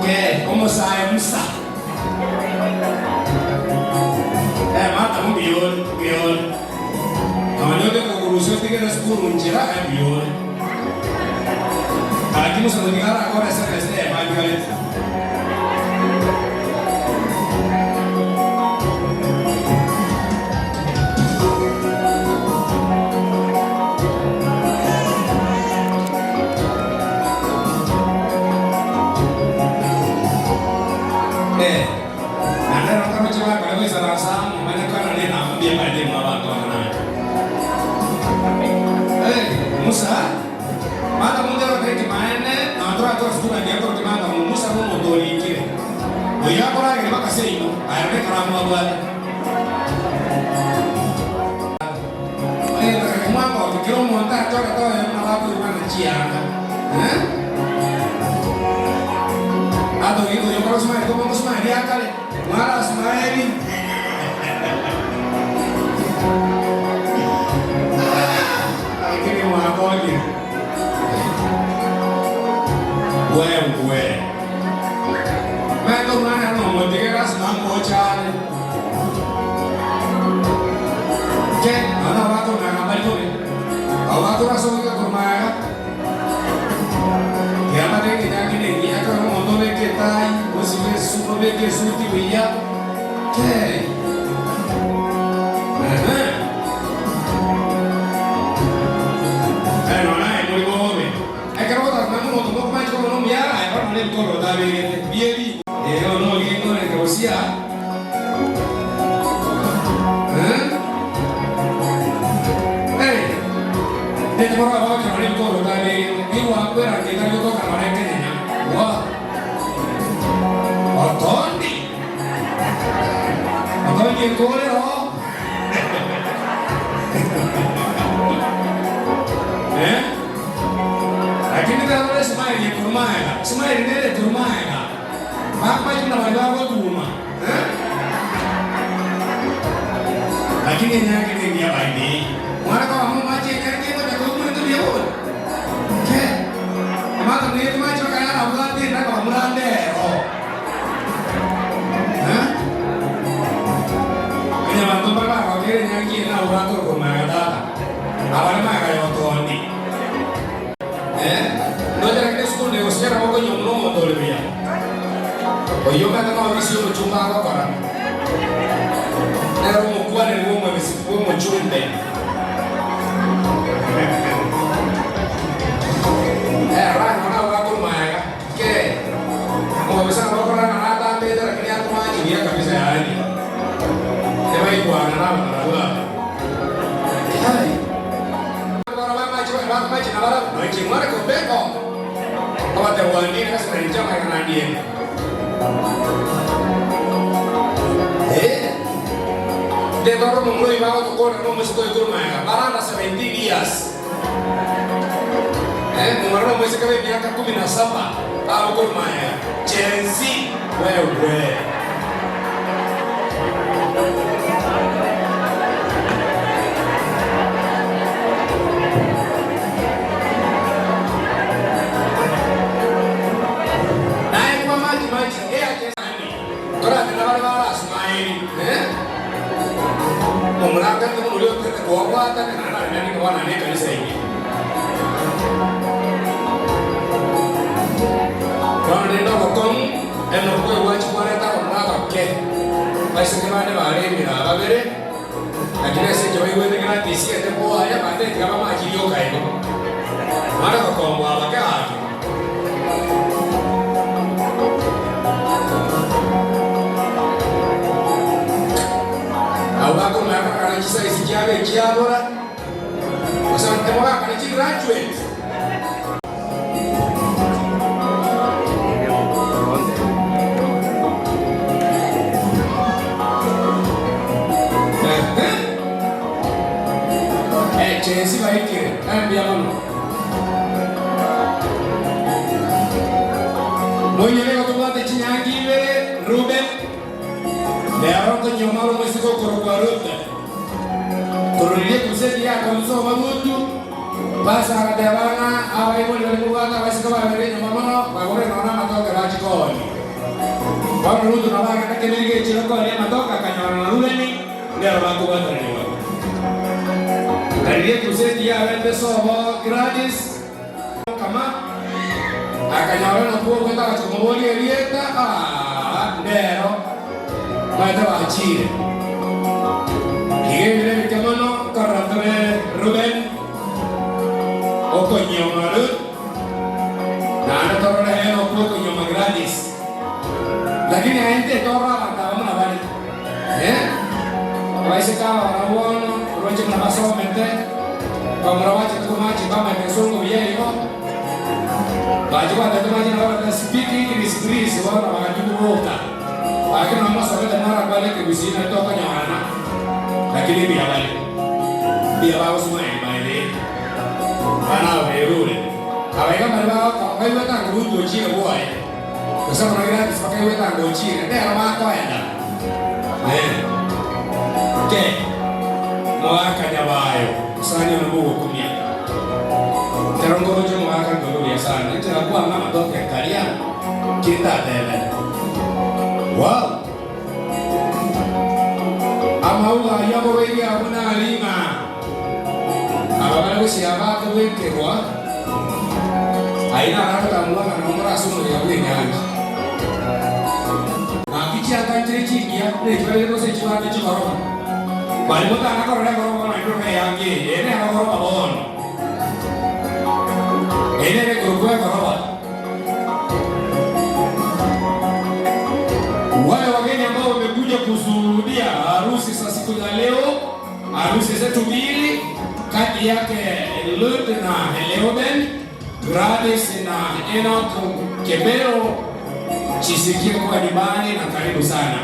Ke como sai musa. Eh mata mu biol biol. Kawanyote kukuruhusu tigera skuru njira eh biol. Lakini musa mudigara akora SMS eh madigale. Eh, nana kama chama kwa kwa sana sana maana kana nena ambia pale mwa watu wana. Eh, Musa mata munde ro teki maene na andra to sukuna ndia ko kimanga mu Musa mu motori kire. Oya kora ke baka seino, ayane karamu abale. Eh, mwanga kiro monta chora to ya na watu mana chianga. Eh? Ato Mwakonyire. Wewe. Mento omwana nomotige lasima ngocha are. Ke, nonya abakonaga mbari bobe. Abo bakorasogoka korwa magega. Eamate engenyangi nengiya ekero omonto obeka etai, osibe esuti, obeke esuti buya. Ke. Ehe. Eh, nonya aye more bobe. Ekero ogotakumanya omonto mokomancha koba nomuya, aye bono nebikoroto abegete, bie riko. Ee, bono orienge orenge bosio aa. Eh? Hey! Ndete korwa abagokera nonya ebikoroto abegete, nigo akweranga etari gotoka nonya ekenyenya. Wa! Otondi! Otondi ekore oo. Eh? Lakini tarora esmile ekorwa magega, esmile nere ekorwa magega, bakomache buna baria bagotuma eh? Lakini enyangi nengiya by the way. Mwana koba momache enyangi egocha koigwa buya bono? Ke, amato nere mache bakaya nabwate enda akaba murande ero. Eh? Onye abanto mbare bagokera enyangi eye nabo bakorokwa magega tata. Abare magega yotondi. Eh? Ndoche lakini esukuru negosicha nabo okonywa buna omonto ore buya. Oyio omanyete nobisi y'omochumba agokora. Nere omokwaneri bw'omobisi bw'omochumbe. Eh, rang'o nabo bakorwa magega. Ke, omobisa nabo okorora ng'a natambete lakini atomache buya kabisa yaani. Ebaigwana nabamura bwabo. Kai. Bamache nabarabwo, noinche mware kombeka oo. Obatebia gwandire ase nainche amang'ana nandiete. Eh, ndetore omomura oyio bagotokorera nomosike oyo korwa magega, baranda 17 years. Eh, momura nomoiseke bw'emiaka kumi na saba abo korwa magega. Gen Z, wewe. Naye kwa maji maji eyache torate nabare barasmaili eh omurangate muno oria otete kobwata naende naremia nigo bono nane ekanisa ime. Bono rende obokong'u enoko egwachi kwareta abamura abake baiseke bande baremire aba babere lakini ase ekio baigwete ng'a tisiete koaya bande tiga bamachi rioka igo. Mara gokomboa abake ake. Abwo bakomanya bakana chisaisi chiabo echiabora, gose timogakana chigraduate. Ehe. Echesi baikire, mbuya mono. Monyene igo tobwate chinyangi ibere, Ruben, nero okonyuoma ore omoiseke okorokwa Ruth. Korwa riria ekrusedi yakonsa obabutu, Pastor agateba ng'a abaibori baria kobwate abaiseke babere nyuma mono bagore nonya namatoke bachie koonia. Bono Ruth nabo agenda kemeri gechiro koonia amatoke akanyora na Rubeni nero bakobwatanigwa. Na riria ekrusedi yabete sobo Gladys kama akanyora nakwo ogwete agachia komoboria erieta, aah ndero baete bachire. Iga ebiro ebike mono nkarora tore Ruben okonyioma Ruth, naende torore Enock okonyioma Gladys. Lakini aye ntetorora abanto aba buna bare. Eh, abaiseke aba barabwo bono oroche buna basomete, bamura bachete komache mbamaete esongo buya igo, bache gwatete mache nabo barete speak English please bono bagachia koboka. Gaki nonya mosomete morakwane ekegusii nari tokonyorana, lakini mbuya bare. Mbuya bagosmile by the way. Abana aba berure. Abaiga mbare bagoka baigwete anga Ruto ochire bwoye. Gose buna Gladys bakaigwete anga ochire, nero bakoenda. Eh. Ke, mogaka nyabayo, mosani one bogokumia. Ekero nkoroche omogaka nkoro buya sana, enchera kwang'a amatoke nkaria, ki ntatebe? Wow! Amauga ayio akoboirie abwo nari ng'a aba bare gochia bakobekerwa, ayio naro agotangwa ng'a nomoro ase omoyega bw'enyangi. Ng'aki chiatanchire chingiya, buna echibarire gose echibwate chigorofa. Baria motana korora egorofa bono naende rora eyangi eye, eye nero gorofa bono. Eye nere ekorokwa egorofa. Wale wageni ambao wamekuja kushuhudia harusi za siku za leo, harusi zetu mbili kati yake Lud na Leoben, Gladys na Enoch Kebero, jisikie kuwa nyumbani na karibu sana.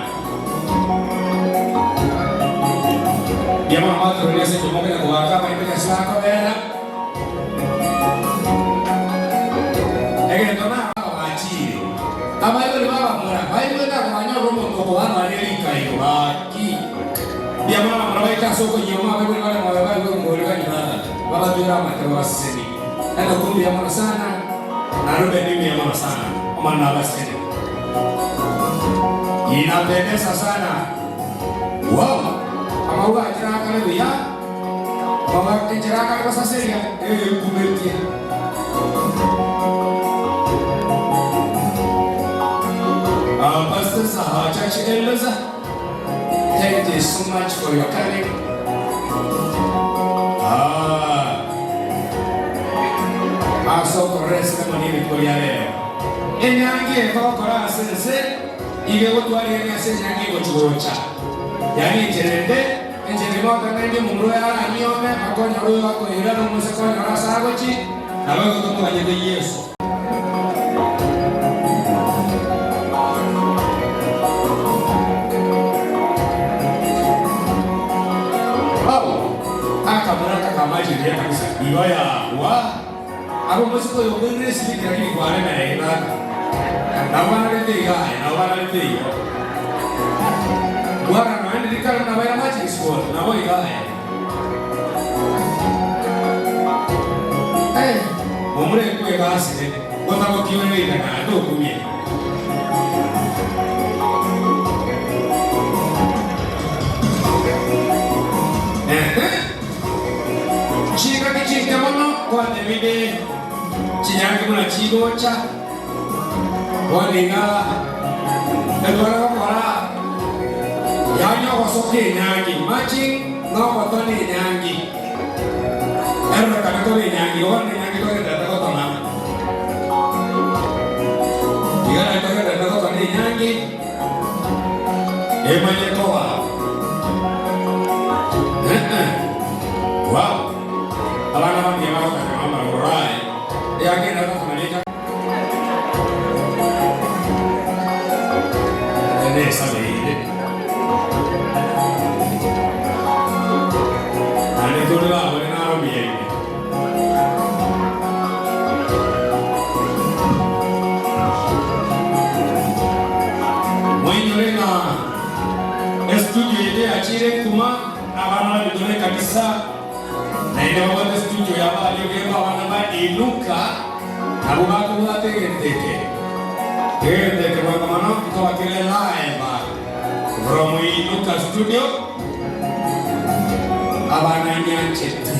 Jamaa ambayo ase chimokenya kogaka amaembe Nyasae akobera. Egento nababachire, abaibori b'abamura baigwete akobanyora omonto okobanwa ne rikairo, gaki mbuya mono abamura baike ase okonyioma, abaibori bare moyo baigwe ngorigani baba, babatwere amate babasesenie. Enoku mbuya mono sana, na Rubeni mbuya mono sana, Omonene abasesenie. Inapendeza sana. Wow! Amauga achire akare buya. Amauga enchera akare gosaseria egenkumetie. Our pastors, our church elders, thank you so much for your coming. Ah. Ase okorora esemo n'erituko ria rero. Enyangi ekogokora ase ense iga egotwarigereria ase enyangi egochi gocha. Yaani enchera ende, enchera ime otang'aini omomura oyo aranyiome, akonyore oyo akoira na omoiseke onyore ase agochi, nabo igo tomoganyete Yeso. Au, akamura kakamachiria kabisa, igo yagwa. Aba omosike oyo okoirire esibiti lakini kwaremereire tata. Nabo banarete iga aye, nabo banarete igo. Bwana nonya ndiri kare buna baira matching squad, nabo iga aye. Eh, momura ekwe egasire, gotagokiorera iga naende okumie. Ehe. Chingaki chinke mono kwatebire chinyangi buna chigocha, bono iga etware gokora yaani ogosoka enyangi, matching nogotona enyangi, erorekane kore enyangi, igo bono nenyangi togenderete gotona. Iga nari togenderete gotona enyangi, emanye koba. Eh-eh. Wow. Abana bamia bagotaka amaroro aye, eagenda gotoma necha. Nesabeire. Naende tore babone naro buya ime. Moinyore ng'a estudio eye yachire nkuma abana babito nekanisa naende babwate estudio yabo aria egento abana ba Inuka nabwo bakobwata egento eke. Egento eke bwango mono nkoba kere live from Inuka studio abana nyanchete.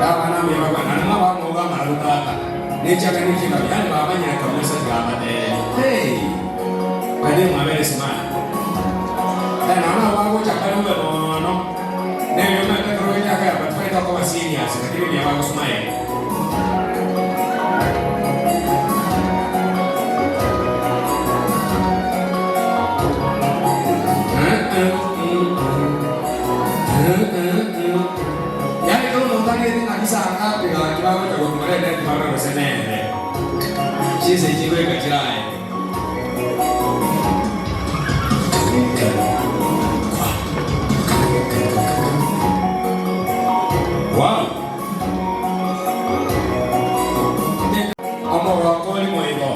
Abana mbuya bakwana naende mwabamoga amarabu tata. Nechiaka nechinkaki, yaani bamanyire kabisa tigabatebi. Hey! Baria mwabere smart. Eh, nonya nabo bagocha kare obe mono. Nerio omanyete ekero emiaka ya 45 okoba serious, lakini mbuya bagosmile. Yaani ekero omonto agete ng'a risangapi gaki bagocha gotuma rende tibarora gose nere. Chinsa echi goika chiraye. Wow! Omogoko ori moigo.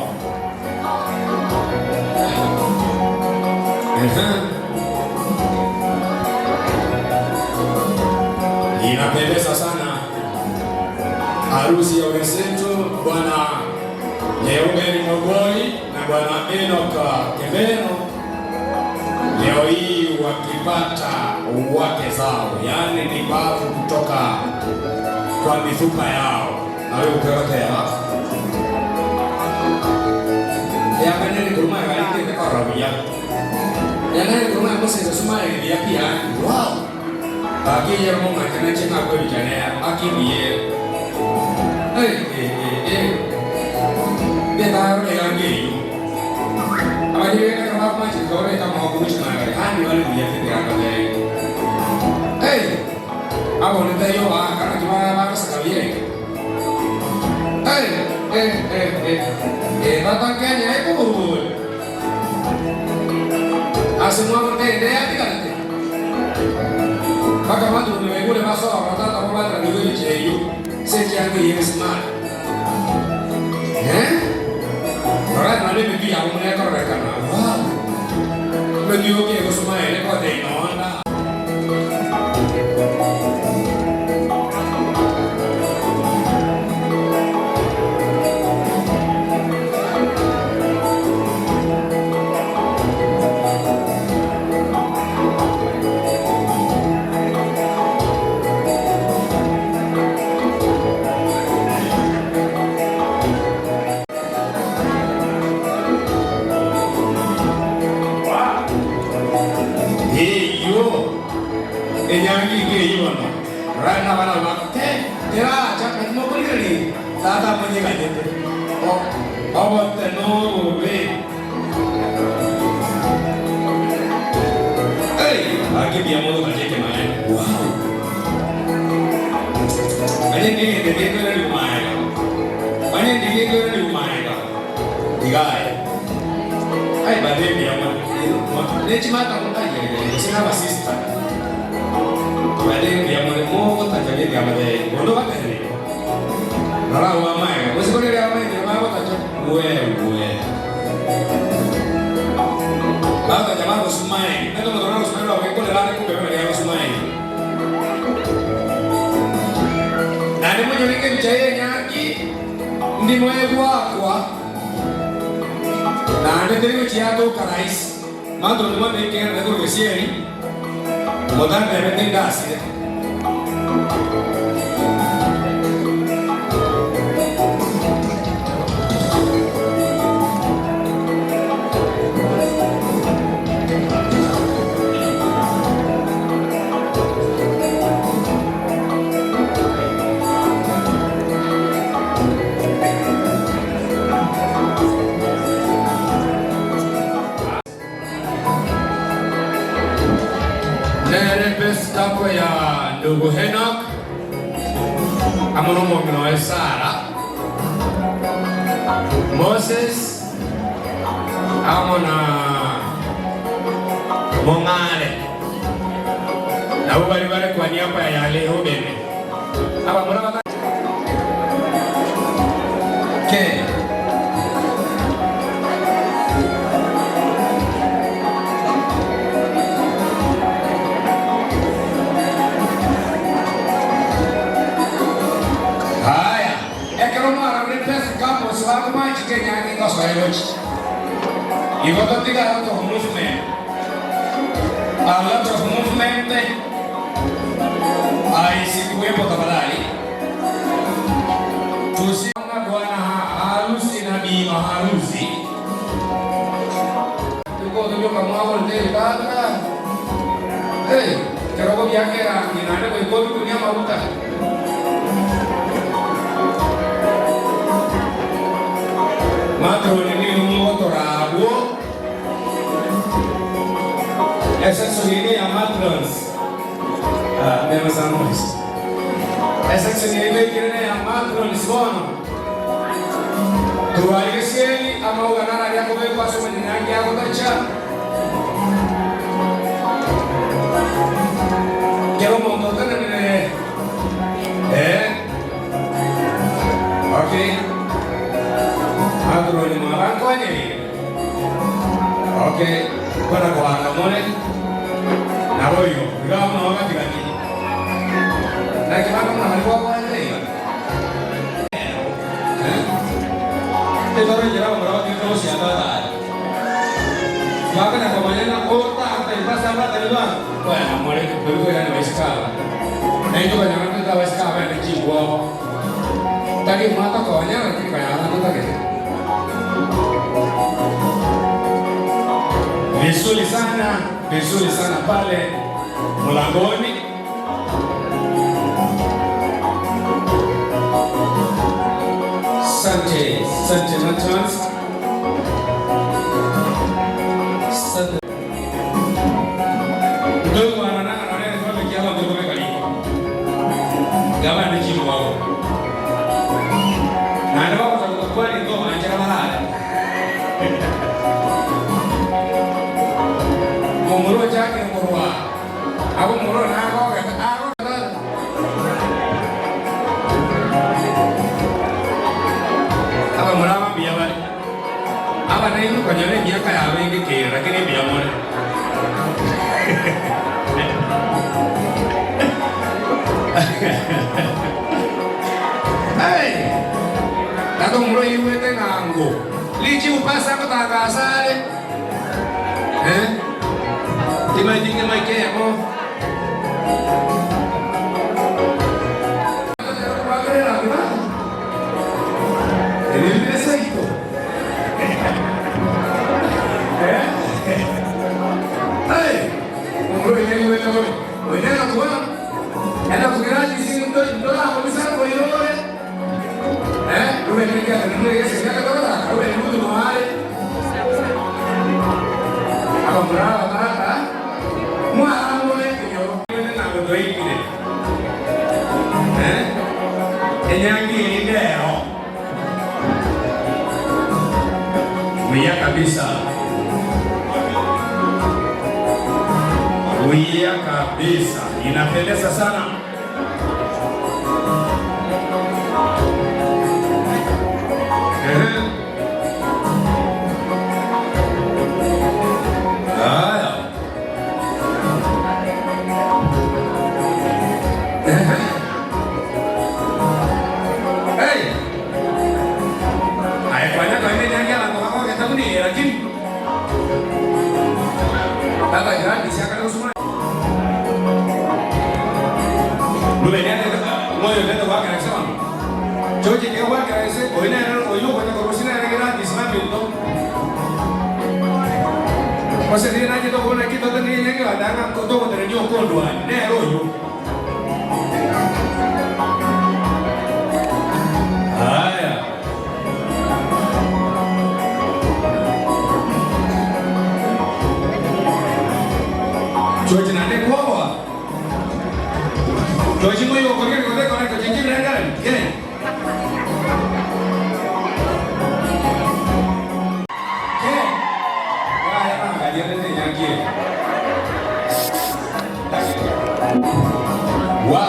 Ehe. Inapendeza sana harusi ya wenzetu Bwana Leubeni Mogoi na Bwana Enoch Kemero, leo hii wakipata wake zao, yaani ni bavu kutoka kwa mifupa yao. Nawe ukerotea yangane kuruma galite korobia yangane kuruma mosese sumare ya pia wow aki yero mo ngakana chenga ko bijane aki biye eh eh eh eh beta ro ya ngi yo abadi ka ka ma chi ko re ka ma ko chi na ga hani wale biye te ka ka le eh abo ne te yo a kana ki ma ma ka sa biye eh eh eh eh eh tata kenya e ko Ase mwa kote ne ya tigante Baka bantu nimegule maso ratata kwa batra ni cheyo se change yes ma eh Ora na le mi ya mo ne ko re kana wow Me dio que ko suma ele ko de no anda Naki bakamuna baria bwagoete iga. Etoro enchera abamura batigete gosianda batare. Bakanya komanya ng'a otata ase abatari ba koena more tori koirana baisiko aba. Naintwe konyora ntotete abaisiko aba ende chimbwobo. Tari mwatokonya lakini konyora ntotagete. Vizuri sana, vizuri sana pale mlangoni. Asante, asante Nathan. Asante. Ndogo anana anana kwa kiama ndogo kaliko. Gaba ni chimbo wao. Na ndio kwa kweli ndo anjara malale. Mumuro chake murwa. Abo muro na ako kata ako kata. Aba muraba mbuya bare. Aba nainwe konyora emiaka yabo egekera lakini mbuya more. Hey! Tata omuro oigwete ng'ango. Richibu pasa agotangasa are. Eh? Timaeti ng'a maika eyemo. Enyangi eye nero buya kabisa, buya kabisa, inapendeza sana. Ehe. Haya. Ehe. Hey. Aye kwanya kwanya nyangi ala kwa kwa kitabu ni lakini tata jirani si akana kusoma. Rubeni ane moyo nenda kwa kana sema. Choche ke kwa kana se oina na oyo kwa kwa kusina na kira disma minto. Kose ni na kito kona kito tani nyangi wadanga koto ko tere nyo kondo ani ne royo. Haya. Choche na ne kwa. Choche moyo ko ke ko ko ko chinchi branga ke. Ke. Haya na galia ne nyangi. Wa.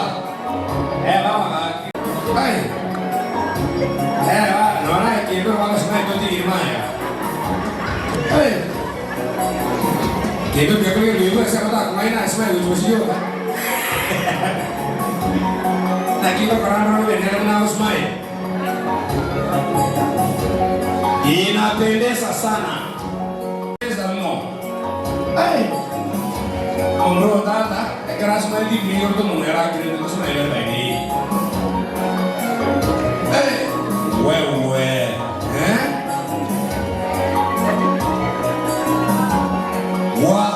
Eh mama Ai. Eh va, non è che io vado su tutti di maya. Eh. Che io che quello che io siamo da come na sma io così io. Naki ko karana no venera na usmai. Inapendeza sana. Pesa mo. Ai. Omro tata, ekera smai di mi to munera kire to smai le bai. Eh, wewe. Eh? Wa.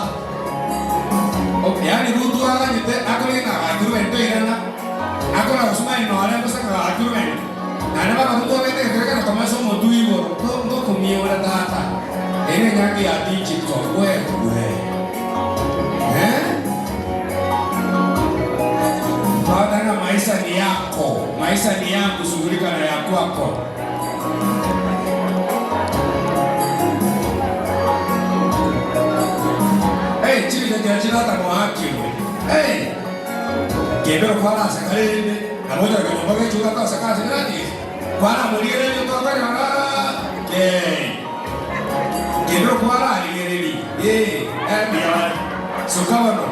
Oh, yani rutu aga nyite akole na akuru ento irana. Akona usmai no ara no saka akuru ento. Nana ba rutu aga te kaka na kamaso motu ibo. To to kumiora tata. Ene nyangi ya digital wewe. Eh? Bwana, maisha ni yako, maisha ni yangu, shughulika na ya kwako. Hey, chini ya chini hata kwa haki wewe. Hey. Kebero kwa la sakalende, na moja kwa mboga chuka kwa sakala sakala. Kwa la muligere ni kwa kwa na. Ke. Kebero kwa la ligere ni. Eh, eh biya. Sukawa no.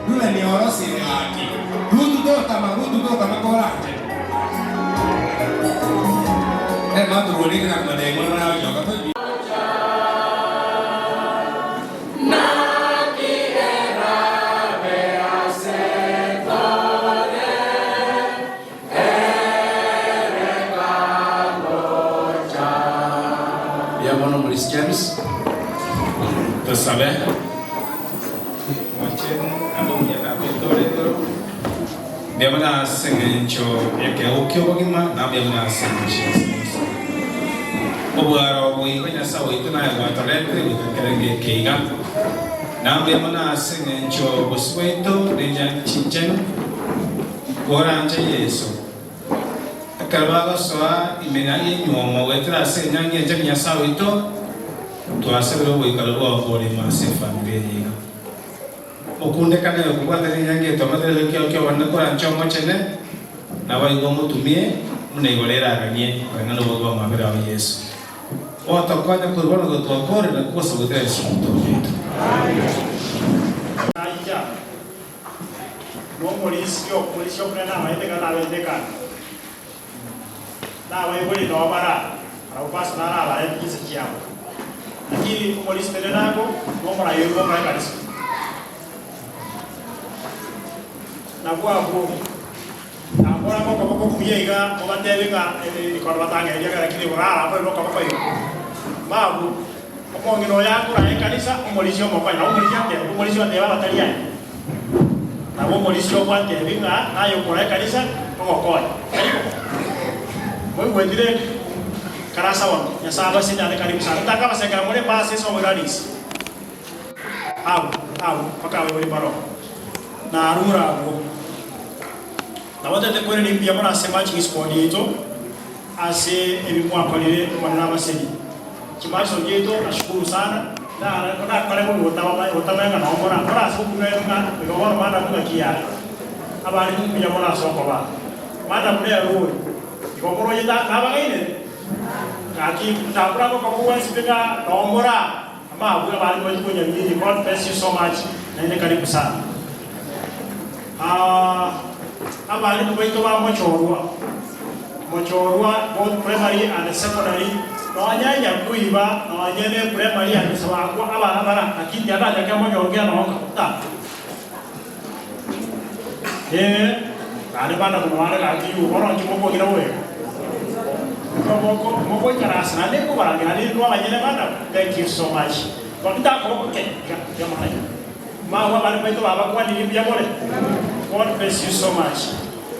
Rubeni orosire gaki. Rutu totama, Rutu totama koranche. Eh, maturwanire na komadeng'o na nayoka to. Mbuya mono Maurice James. Tosabe. Mochenu ande omuya Tata oito ore igoro, mbuya mono ase eng'encho y'ekeegwa ki'obogima, na mbuya mono ase eng'encho ya Yeso Kristo. Obwaro obo igo Nyasae oito naye gwatoretire goika ekerengo eke iga. Na mbuya mono ase eng'encho bosio bwaito ne chinchenu, koranche Yeso. Ekero bagosoa ime y'enyuomo goetera ase enyangi enchenu Nyasae oito, twasabire oboikaro bwao bore ime ase efamiri eye iga. Okundekane okobwatana enyangi etometera erio kiao ki'obonene koranche omochene, naboigo omotumie buna igoro eraganie koreng'ana nobobe bw'amabera ao Yeso. Otokonye korwa bono goika twakoorire na kogosaba goetera Yeso Omotoori oito. Aija nomorisia omorisia omonene namaete ekero nabete ekando, na abaibori nao bara barabwo pastor narabarete chinsa chiabo. Lakini omorisia tari nago nomorai oria bw'omorai ekanisa. Nabwo abwo nambora ngokoboko okuya iga mobatebie ng'a rikondo batang'ereria ng'a lakini borara mbore nokoboko iga. Mabwo omong'ina oyo akorae ekanisa omorisia omokonye nabo omorisia ateba omorisia oteba abatari aye. Nabo omorisia ogwatebie ng'a naye okorae ekanisa ogokonye. Tari bo? Moigweti rende? Karasa bono, Nyasae abasenie ande karibu sana. Ntangabasekera more mbase ase oboirarisi. Abwo, abwo, mpaka abaibori baroo. Narure abwo. Nabo tete koirania mbuya mono ase marching squad yaito ase ebi mwakorire Omonene abasenie. Chimarshal chiaito nashukuru sana. Nakore bobe gotamanya ng'a nao more more ase okumia oino ng'a igo bono madam ng'aki yaye. Abarimu mbuya mono ase okobaa. Madam nere ore. Igo moroche nabang'ainete? Gaki ndakore amaboko gwensi ng'a nao more aa. Amabwe abare gochi konyabiri God bless you so much naende karibu sana. Aah abalimu baito ba mochorwa mochorwa both primary and secondary nonya nyakuiba nonye ne primary and sabakwa abana bara lakini tiandachake monyonge nonka ta ee naende bana buna bare gaki you bono nki mokong'ina bobe Moko mogoikaransa naende nkobarangeria naende intwe abanyene bana thank you so much ntakoboko ke iga iga mono iga mabwo abana baito babakwanirie mbuya more God bless you so much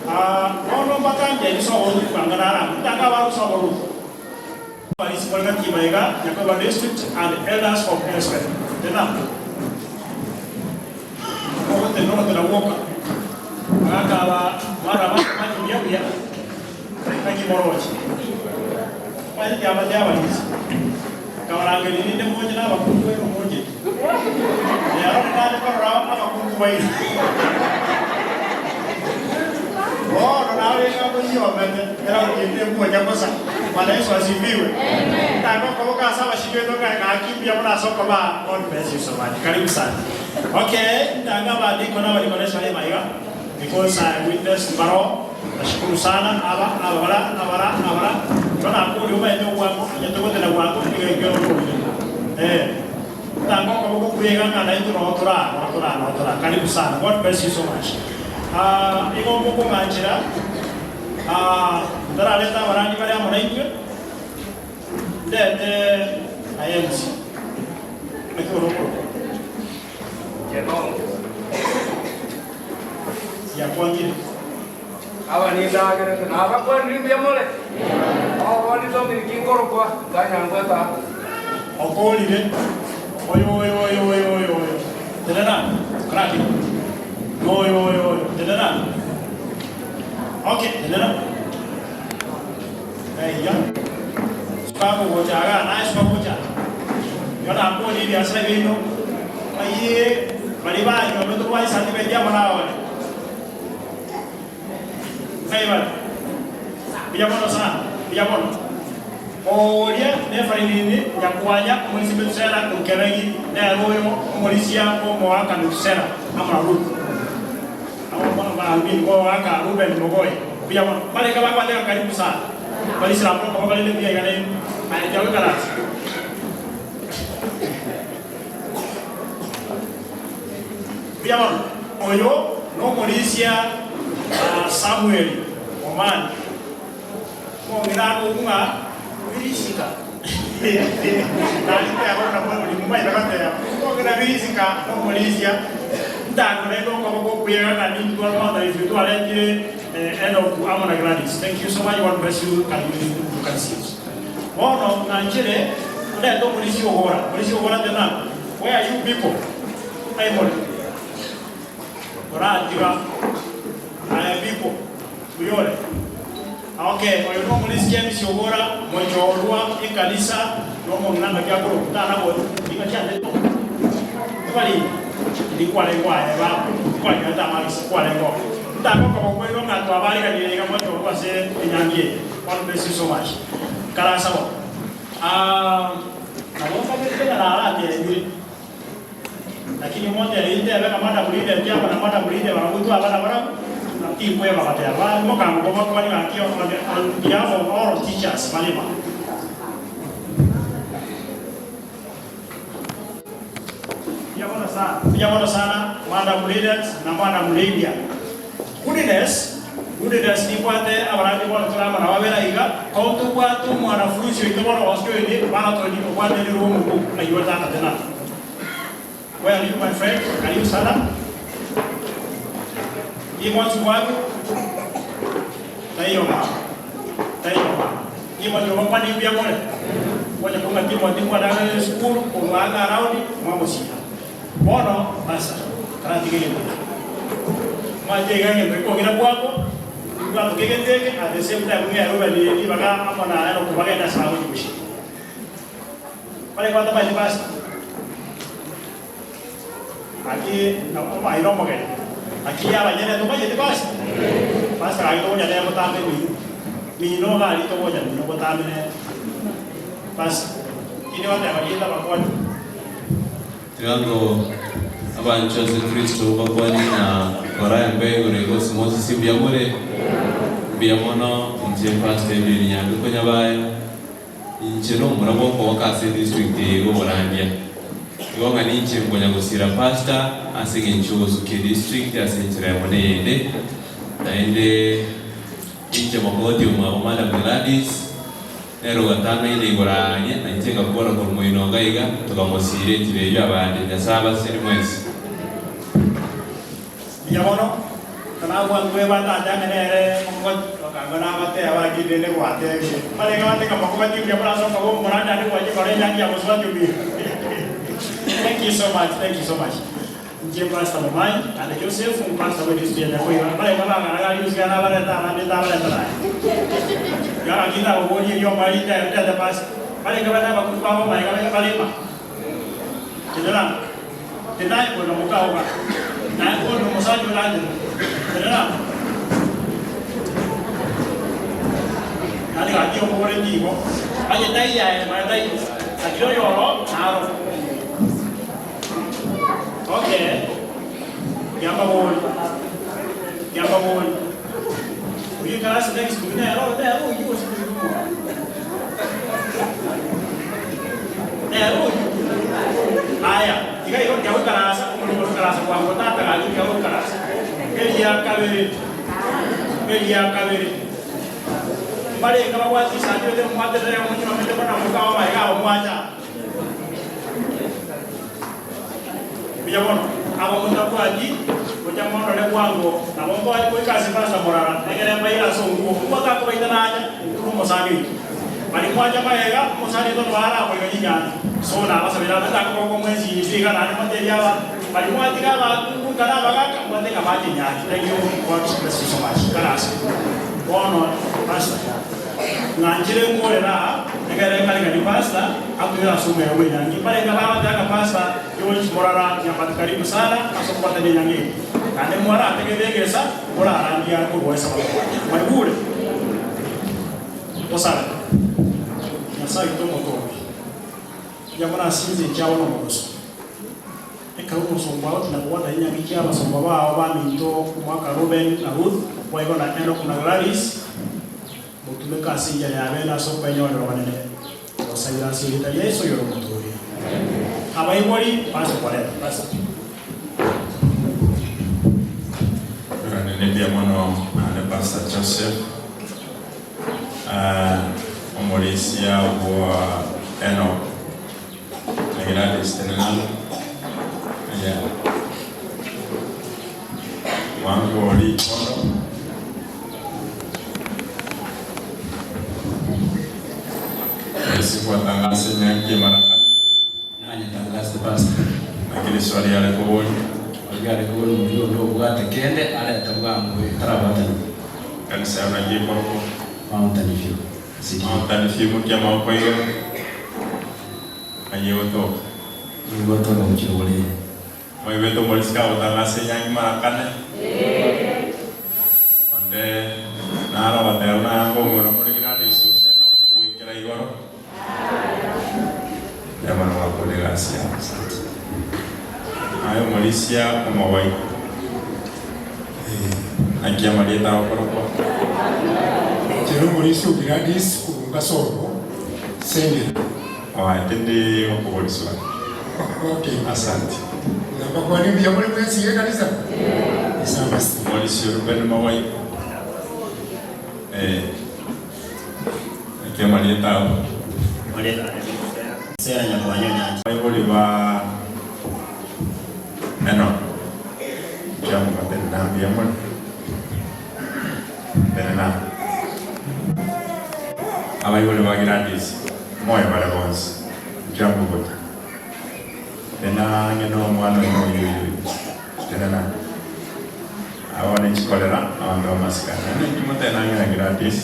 ah bono mbatange sobo Ruth banga narangwe ntange abaru sobo Ruth Parisi kore gati maiga Nyakoba district and elders of elsewhere tena ogotenena ogotena gwoka bagakaba baraba manye buya buya Naki moroche? Omanyete amate y'abarisia? Nkabarangeria rinde moche nabakungu baino monchete. Rero nare korora abakungu baino. Bono nabe ngoyiomete, eragokimbia enguonya bosa. Bwana Yesu asifiwe. Ntake okoboka ase abashiki baito ng'a gaki mbuya mono ase okobaa. God bless you so much. Karibu sana. Okay, ntange abadikoni abadikonesi bare maiga. Because I witnessed mbaro nashukuru sana aba ababara abara abara igo nakoria omaete obwango onye togotena bwango nigo ekero okoria eh tanga okoboko okuya iga ng'a naintwe noo toraa noo toraa noo toraa karibu sana God bless you so much ah igo mokong'anchera ah ntarareta abarandi bare amo naintwe ndete aye MC naki bono okorokwa. Yakwangire. Aba nindagerete, nabakwanire mbuya more? Obo nitomiri ki nkorokwa, nkanyangweta. Okorire, oyo oyo oyo oyo oyo oyo, tenena, karati. Oyo oyo oyo, tenena. Okay, tenena. Eya. Suka kogocha igaa, naye suka gocha. Igo nakorie ebiasara biaino, ayie baria banyometwe korwa ecertificate amo nabare. Ngai bare? Mbuya mono sana, mbuya mono. Oria nefarinini nyakwanya omorisia Metusela korwa Kebegi, nere oyo omorisia bw'omoaka Metusela amo na Ruth. Alvin Mogaka Ruben Mogoi mbuya mono. Barenge bakwateka karibu sana. Barisire abwo okoba barende buya iga nainwe. Aye tiga goikaransa. Mbuya mono. Oyo nomorisia Samuel Omani. Omong'ina agokwa ng'a birisika. Nariteba buna bori momaete goteba, Omong'ina birisika nomorisia. Ntango naende okoboko okuya ng'a nintwe bono intwe twarentire Enock amo na Gladys. Thank you so much, God bless you, karibu you can sit. Bono ng'anchere ndete omorisia ogora, omorisia ogora tena, where are you people? Ng'ai more? Oratiga aye people. Oyore. Okay, oyo nomorisia James Ogora, mochorwa ekanisa nomong'ina ng'aki akorokwa tana gocha nigo chianchete tibari indi kwarenge aye baba kwanyorete amagisi kwarenge oo ntange okoba kwaino ng'a twabariganire iga mochorwa ase enyangi eye God bless you so much nkarasa bono aah nabo nkagete ng'a naratebire Lakini omonto intebe ng'a madam leader ekiagera na madam leader barabwo twaba nabarabwo, tinkweba goteba mokango kobakwania gaki on behalf of all teachers barema. Mbuya mono sana, mbuya mono sana madam leaders na madam Lydia. Goodness, goodness nimbwate abarangi bono tore amo nabo babere aiga, ko tobwate omwanafunzi oito bono gose oyo marathon obwate riromo aywo tata tena. Where are you my friend? Karibu sana. Hii mwanzo wangu. Taiyo ma. Taiyo ma. Hii mwanzo wangu kwani pia mole. Mwenye kunga timu timu adaga school kumwaga around mwamusia. Bono basa. Karatigere. Mwaje gange ndiko gira kwako. Kwa tukigenteke at the same time mwe aruba ni baga amona ero kubagenda sawa kushi. Pale kwa tabaji basi. Aki omaire omogeni. Naki abanyene tomanyeti basi. Pastor gaki togocha nere botambe mino. Mino iga aria togocha mino botambe nere. Basi. Kinde goteba rieta bakwani. Tiga ngo abanchwa ase Kristo bakwane na kora embe igoro iga ase Moses mbuya more? Mbuya mono inche Pastor Edwin Nyanduko Nyabayo. Inche nomura bw'okogoka ase edistrict eye iga oborandia. Igo ng'a ninche nkonya gosira pastor ase eng'encho y'ogosukia edistrict ase enchera yamo na eyende. Naende inche mokogoti omwabo Madam Gladys nere ogatang'aine igoro aaria na inche ngakora korwa moino iga iga tokamosira enchera eyio abande. Nyasae abasesenie mwensi. Mbuya mono, na nabwango tata ang'e nere omogoti, bakangwa nabateba lakini rende gwatebire. Barenge bateka mokogoti mbuya mono ase okoba omorandi ande gwancha kora enyangi ya mosubati omuya. Thank you so much, thank you so much. Inche Pastor Momanyi ande Joseph, omopastor bwe district ya Nyakoiba. Barenge bang'ana gari gosika nabareta abande ntabareta naye. Gaki ntaboborie eriomba rinde ntete pastor. Barenge bane abakungu babo magega barema. Tenena. Tinaye koenda mokaoga, naye konde omosacha oranchete. Tenena. Naende gaki omoboreti igo, aye taiyo aye maya taiyo, lakini oyoro naro. Okay, giambabori, giambabori. Oyio ekarasi next week nero nero oyio gose Nere oyio. Aya, tiga igo tiga goikaransa, omorimo goikaransa bwango tata gaki tiga goikaransa. Eria kabere, eria kabere. Mbarenge babwate chisani bete mwaterere omonyene omete buna mokaba baye aba mwacha. Mbuya mono. Aba motabwati, gocha mondore bwango, nabo nkoe goika ase Pastor Morara, egere mbaire ase onguo. Okwo takobaita nacha, okwo nomosani oito. Baria mwacha magega, omosani oito noyo arakoigwa chinyancha. So nabasabire aba takoba mwensi inse iga naende motebie aba, baria mwatiga abakungu nka nabagaka, mwate ng'a bache nyancha. Thank you, God bless you so much. Karase. Bono, Pastor. Ng'anchire nkorera aa, ekero nkarigania pastor, atoire ase omwero bw'enyangi. Mbarenge bagoteba ng'a pastor George Morara Nyambati karibu sana ase okobwatania enyangi eye. Naende mwarategete egesa morarandia korwa esabato. Mwaigure? Tosabe. Nyasae oito omotoori, mbuya mono ase chinse chiabo nomogoso. Ekero omosomba oo tinakobwata chinyangi chi'abasomba bao baminto omwaka Reuben na Ruth, boigo na Enock na Gladys, motumeke ase enchera ya bene ase okwenyorera obanene, gosabera ase erieta ria Yeso oyore Omotooria. Abaibori banse koreta. Pastor. Oiranere mbuya mono naende Pastor Joseph, omorisia bwa Enock na Gladys Tenenalo. Aya mwango rikondo. Ase gwatangasa enyangi y'emarakana. Nanyetangaste pastor. Naki riswali yare koboria. Oria are koboria oria onde obwate kende arete bwango etarabwatani. Ekanisa yao naki ekorokwa? Mountain View CDA. Mountain View mokia amaboko igoro. Aye gotoka. Nigo gotoka gochia oborere. Moigwete omorisiko agotangasa enyangi marakane? Onde naro agateba buna anga omwana more Gladys gose Enock goikera igoro. Mbuya mono gwakora egasi yao. Asante. Aye omorisia omogoi. Naki amarieta agokorokwa? Inche nomorisia o Gladys korwa Ngasongo, Sengera. Oye, tindi gokoboriswa. Okay. Asante. Nabakwanie mbuya more mwensi y'ekanisa? Sawa. Omorisia o Reuben Mogoi. Eh. Naki amarieta abo? Sera nyakwanyo nyancha. Abaibori ba Enock, kiamobaterera mbuya more? Tenena. Abaibori ba Gladys, moyo bare bonsi, nkiamobota. Tenena ang'e nomwana oino oyio oyio oyio. Tenena. Abo nechikorera abanto b'amasikani. Naende inki motene ang'e na Gladys?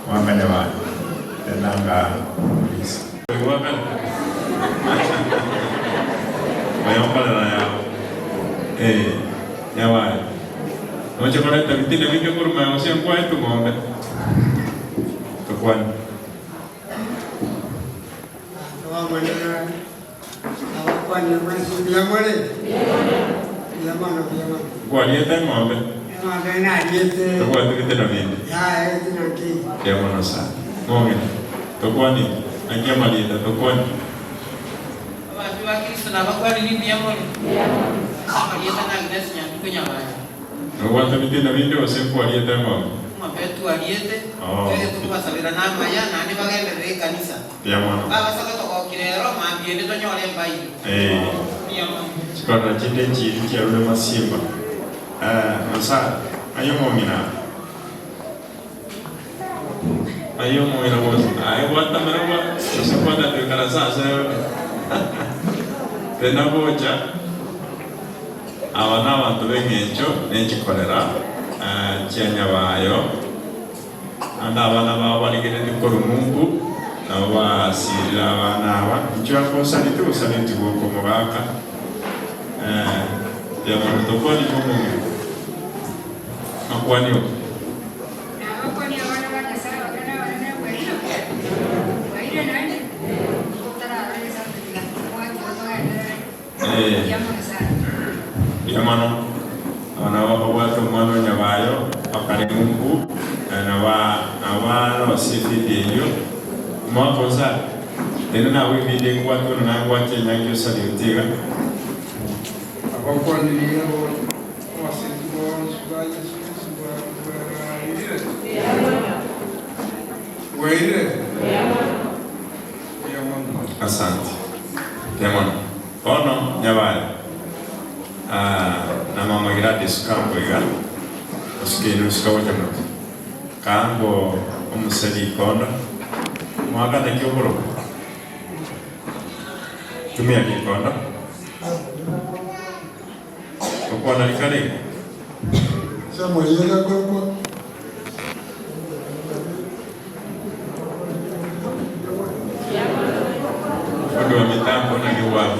Mwakane baye. Tenena anga polisi. Mwakane. Oyokorera yao. Eh, yabaye. Noche koreta bitina binge korwa maega gose nkwaetwe ng'ombe. Tokwane. Nkwariete eng'ombe? Tobwati bitina binde? Mbuya mono sana. Mong'ina, tokwane ki? Naki amarieta? Tokwane. Abanto ba Kristo nabakwanirie mbuya more? Amarieta na Agnes Nyanduko Nyabaya. Nobwate bitina binde gose nkwariete eng'ombe? Eng'ombe etwariete, Oo. toige tokobasabera namaya, naende bagenderere ekanisa. Mbuya mono. Babasa gotogokia rero, mambia ende tonyore embairo. Ee. Mbuya mono. Chikorera chinde nchiiri chiarure masimba. Eh, Nyasae, aye omong'ina. Aye omong'ina gose aye gwatamera gwa gose kwatatuekana ase ase tena gocha aba nabanto b'eng'encho nechikorera chia nyabayo ande abana bao barigeretie korwa mumbu nabo basirire abana aba inchuo akosaneti osaneti goka omogaka eh, yamono tokwani omong'ina makwani oko. Nabakwani abana ba Nyasae abake na abanene bwairire, bwairire naende, otararora egesaku mwanche otogenderere. Mbuya mono sana. Mbuya mono. Aba nabo bakobwata omwana o Nyabayo bakare ng'umbu, na barosie efiidi eyio. Omwaka osa, rende nabo efiidi ekobwatwa buna nagwacha enyangi osariete iga. Abakwanirie Abasegi bonsi ba Yeso Kristo bwairire? Bwairire? Mbuya mono. Asante. Mbuya mono. Bono nyabae na mama Gladys kango iga osuke inwe suka gocha motwe. Kango omoseri ikondo mwaka naki okorokwa? Tumia rikondo. Gokwana rikare iga. Samuel yega korokwa. Fundi wa mitambo naki gwaba.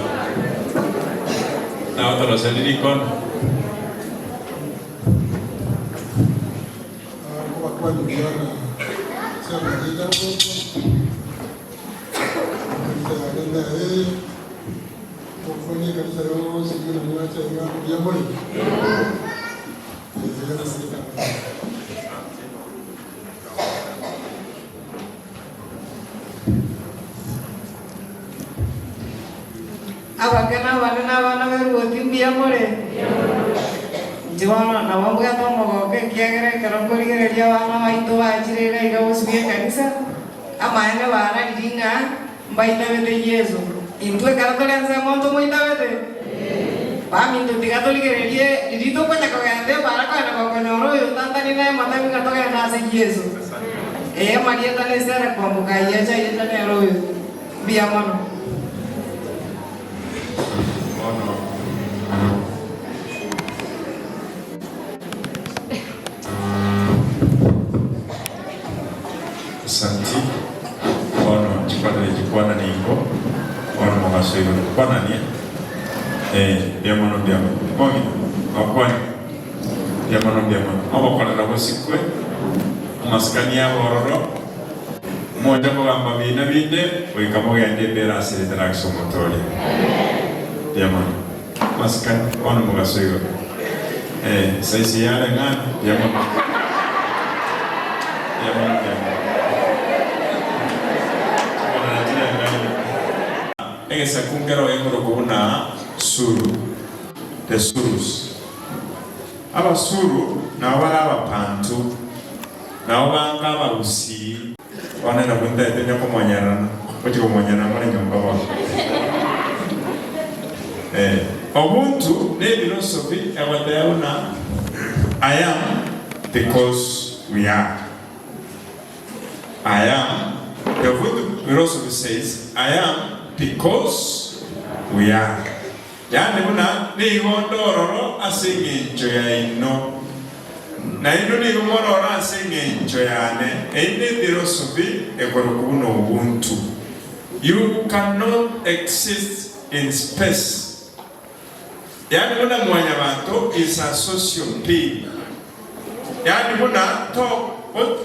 Nawe toroserie rikono. Abakwani buya na Samuel yega korokwa. Kanisa yane nere. Nabakwani ekanisa yonsi buna mwacha iga mbuya more? Tiga nasirete amang'ana. Abake na abanene abana b'eruoti, mbuya more? Inche bono nabo mbwate omogoko, ekiagera ekero nkorigereria abana baito bachire iga iga bosio bw'ekanisa, amaene bararirie ng'a mbaitabete Yeso. Intwe ekero tore ensemo ntomoitabete? Baminto tiga torigererie riria tokonya kogenda ebara kogenda gokonyora oyo otantanire naye motebi ng'a togende ase Yeso. Ee, Marieta na Esera kwamboka ayio achairete nere oyo. Mbuya mono. Bono. Asanti. Bono chikwanire chikwana ningo. Bono mogaso igoro kwanania. Eh, mbuya mono mbuya mono. Omong'ina, gokwania. Mbuya mono mbuya mono. Ogokorera gosikwe, amasikani abe ororo. Mocha kogamba bina binde, goika mogende embere ase ritaragisa omotoria. Mbuya mono. Amasikani, bono mogaso igoro. Eh, size yareng'ana, mbuya mono. Mbuya mono, mbuya mono. Chikorera chireng'aine. Egesaku nkero gekorokwa buna Suru, the Surus. Abasuru nabo bare abapantu, nabo banga abagusii. Bono nabwo ntaete onye komonyererana, ngochia komonyererana more nyomba bono. Eh, Ubuntu ne efilosofi egoteba buna I am because we are. I am, the Ubuntu philosophy says I am because we are. Yaani buna nigo nde ororo ase engencho yaino, na inwe nigo more ororo ase engencho yane. Eyio nefilosofi ekorokwa buna Ubuntu. You cannot exist in space. Yaani buna mwanyabanto is a social being. Yaani buna to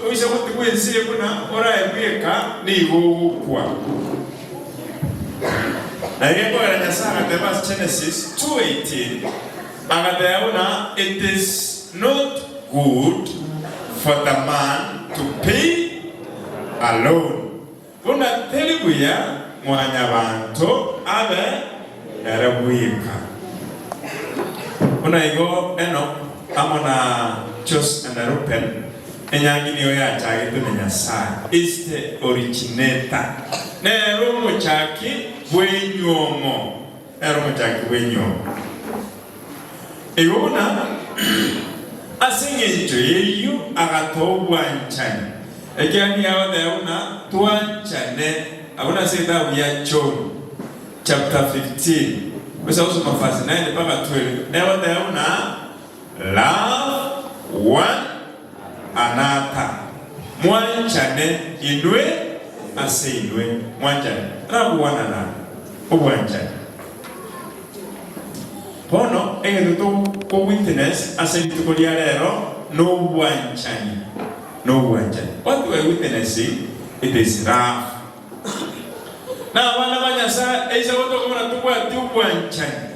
oise gotigwa ense eye buna orae bweka nigo ogokwa. Na iga ekogera Nyasae agateba ase Genesis 2:18 agateba buna it is not good for the man to be alone. Buna teri buya mwanyabanto abe ere bweka. Buna igo Enok amo na Jos and Reuben, enyangi nigo yachagetwe na Nyasae, is the originator, nere omochaki bw'enywomo, nere omochaki bw'enywomo. Igo buna ase engencho y'eyio agatoa obwanchani, ekiagera nigo agoteba buna twanchane. Abwo nase egetabu gia John chapter 15 gose gosoma verse 9 mpaka 12, egoteba buna love one another, mwanchane inwe ase inwe, mwanchane, love one another, obwanchani. Bono egento toko witness ase rituko ria rero nobwanchani, nobwanchani. What we are witnessing it is love. Na abana ba Nyasae eise gotoka buna tobwati obwanchani,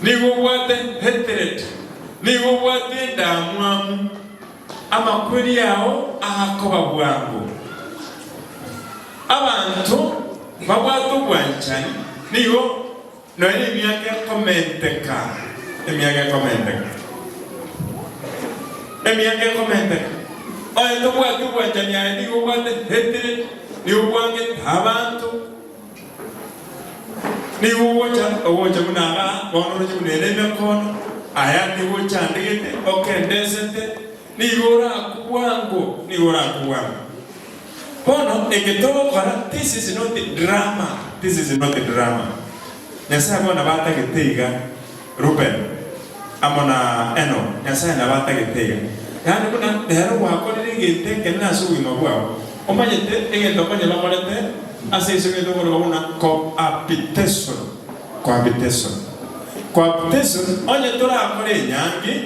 nigo obwate hatred, nigo obwate endamwamu, amakweri ao akoba bwango. Abanto babwate obwanchani nigo Nonya emiaka ekomenteka, emiaka ekomenteka, emiaka ekomenteka. Onye tobwati obwanchani aye nigo obwate hatred, nigo obwangete abanto, nigo ogocha ogocha buna aba bono oroche buna ere emekono, aya nigo ochandegete, okendesete, nigo orakwe bwango, nigo orakwe bwango. Bono eke togokora this is not drama, this is not drama. Nyasae bono nabo atagete iga, Reuben amo na Enock, Nyasae nabo atagete iga. Yaani buna rero gwakorire egento ekenene ase obogima bwao, omanyete egento konya bakorete ase ense egento okoroka buna cohabitation, cohabitation. Cohabitation onye torakore enyangi,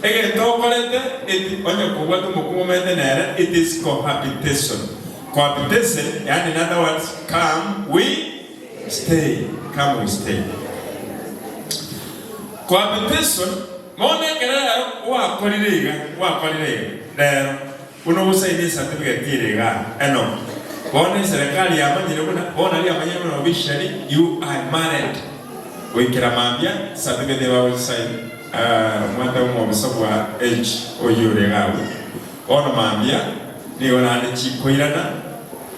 Egento okorete, it, onye kobwate omokungu omanyete nere, it is cohabitation. Cohabitation, yaani in other words, come we stay, come we stay. Cohabitation, bono ekero rero gwakorire iga, gwakorire iga, rero buna ogosaini ecertificate ere igaa, eno, bono eserekari yamanyire buna, bono nario yamanyire buna officially you are married. Goikera mambia, certificate bagochisaini, omwate omwobisa bwa H oyio ore iga abwo. Bono mambia nigo naende chikoirana,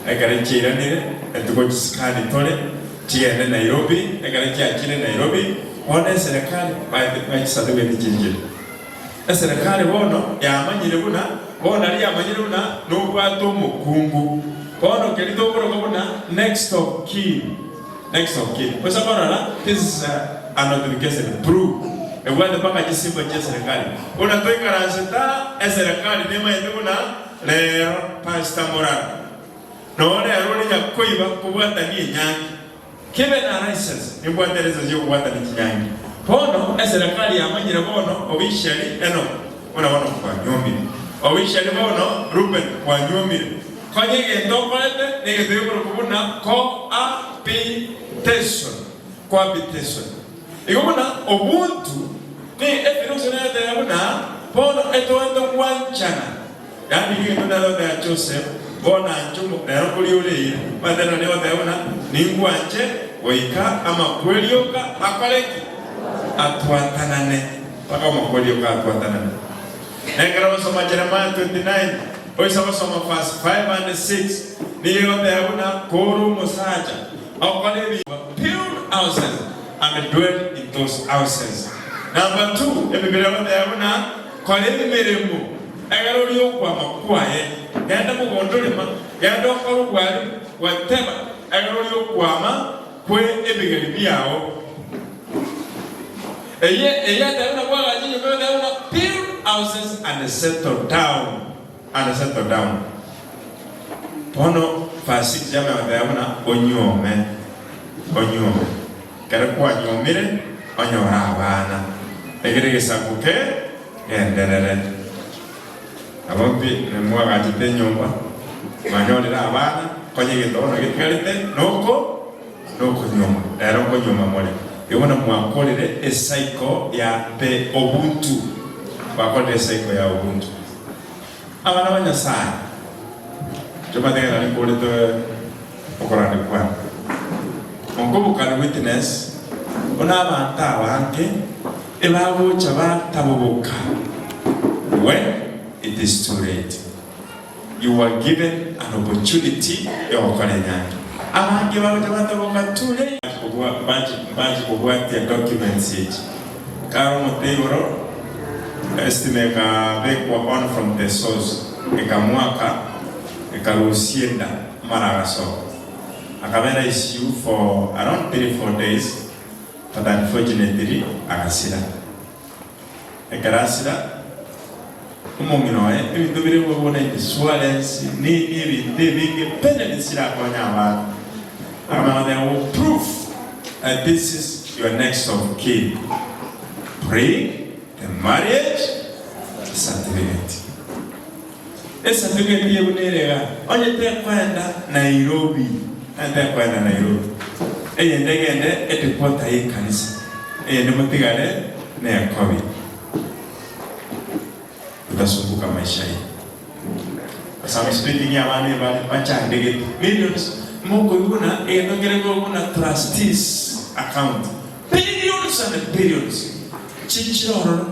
ekero chiairanire, etogochisikani tore, chigende Nairobi, ekero chiachire Nairobi, bono eserekari baete ng'a chicertificate chinchire. Eserekari bono yamanyire buna, bono nario yamanyire buna nobwate omokungu. Bono keria tokoroka buna next of kin, next of kin. Oisa korora this is a notification through ebwate mpaka chisimba chia eserekari. Buna toikaransete aa, eserekari nemanyete buna rero Pastor Morara noo rero ore nyakoiba kobwatania enyangi. Kebe na license, nimbwate license yokobwatania chinyangi. Bono eserekari yamanyire bono officially Enock buna bono kwanyuomire. Officially bono Reuben kwanyuomire. Konya egento okorete negento gekorokwa buna cohabitation. Cohabitation. Igo buna obuntu ni efirusi neteba buna bono etoete gwanchana. Yaani egento nere oteba Joseph, bono anche omo nere okoria ore eira. Omanyete nere nigo oteba buna ningwanche goika amakweri oka akore ki? Atwatanane. Mpaka amakweri oka atwatanane. Na ekero ogosoma Jeremiah 29, oisa gosoma verse 5 and 6, nigo egoteba buna kore omosacha okore ebi build houses and dwell in those houses. Number 2, Ebibilia egoteba buna kora emeremo Ekero oria okwama kwaye, genda mogondo rima, genda okore obwari gwateba, ekero oria okwama kwe ebigeri biao. Eye eye atebe buna bwagache enyomba egoteba buna build houses and settle down, and settle down. Bono verse 6 yamanya goteba buna onyuome, onyuome. Ekero kwanyuomire onyore abana, ekero egesaku ke Genderere. Nabo mpi nimwagachete enyomba, mwanyorire abana, konya egento bono getigarete noko nokonyuoma. Rero nkonyuoma more. Igo bono mwakorire ecycle ya the Ubuntu. Mwakorire ecycle ya Ubuntu. Abana ba Nyasaye, inche omanyete ng'a nari nkorete okorania kwane. Onkobokani witness buna abanto abange Ebagocha bataboboka when it is too late. You were given an opportunity yogokora enyangi. Abange bagocha bataboboka too late. Mbanchi kobwatia documents echi. Kare omote igoro estima ekabekwa on from the source ekamoaka ekarusia enda amara agasoka. Akabera ICU for around 3 4 days. But unfortunately agasira. Ekero asira, omong'ina oye ebinto bire buna insurance nini ebinto ebinge benefits chirakonye abana. Akamanya goteba ngo proof that this is your next of kin. Bring the marriage certificate. Ecertificate eye buna ere iga, onye tekoenda Nairobi, onye tekoenda Nairobi, eyende egende headquarter ye ekanisa, eyende motigare nekobi. Utasumbuka maisha hii. As I'm speaking abana ebare bachandegete millions mokoigwa buna egento kere korokwa buna trustees account billions and billions chinchire ororo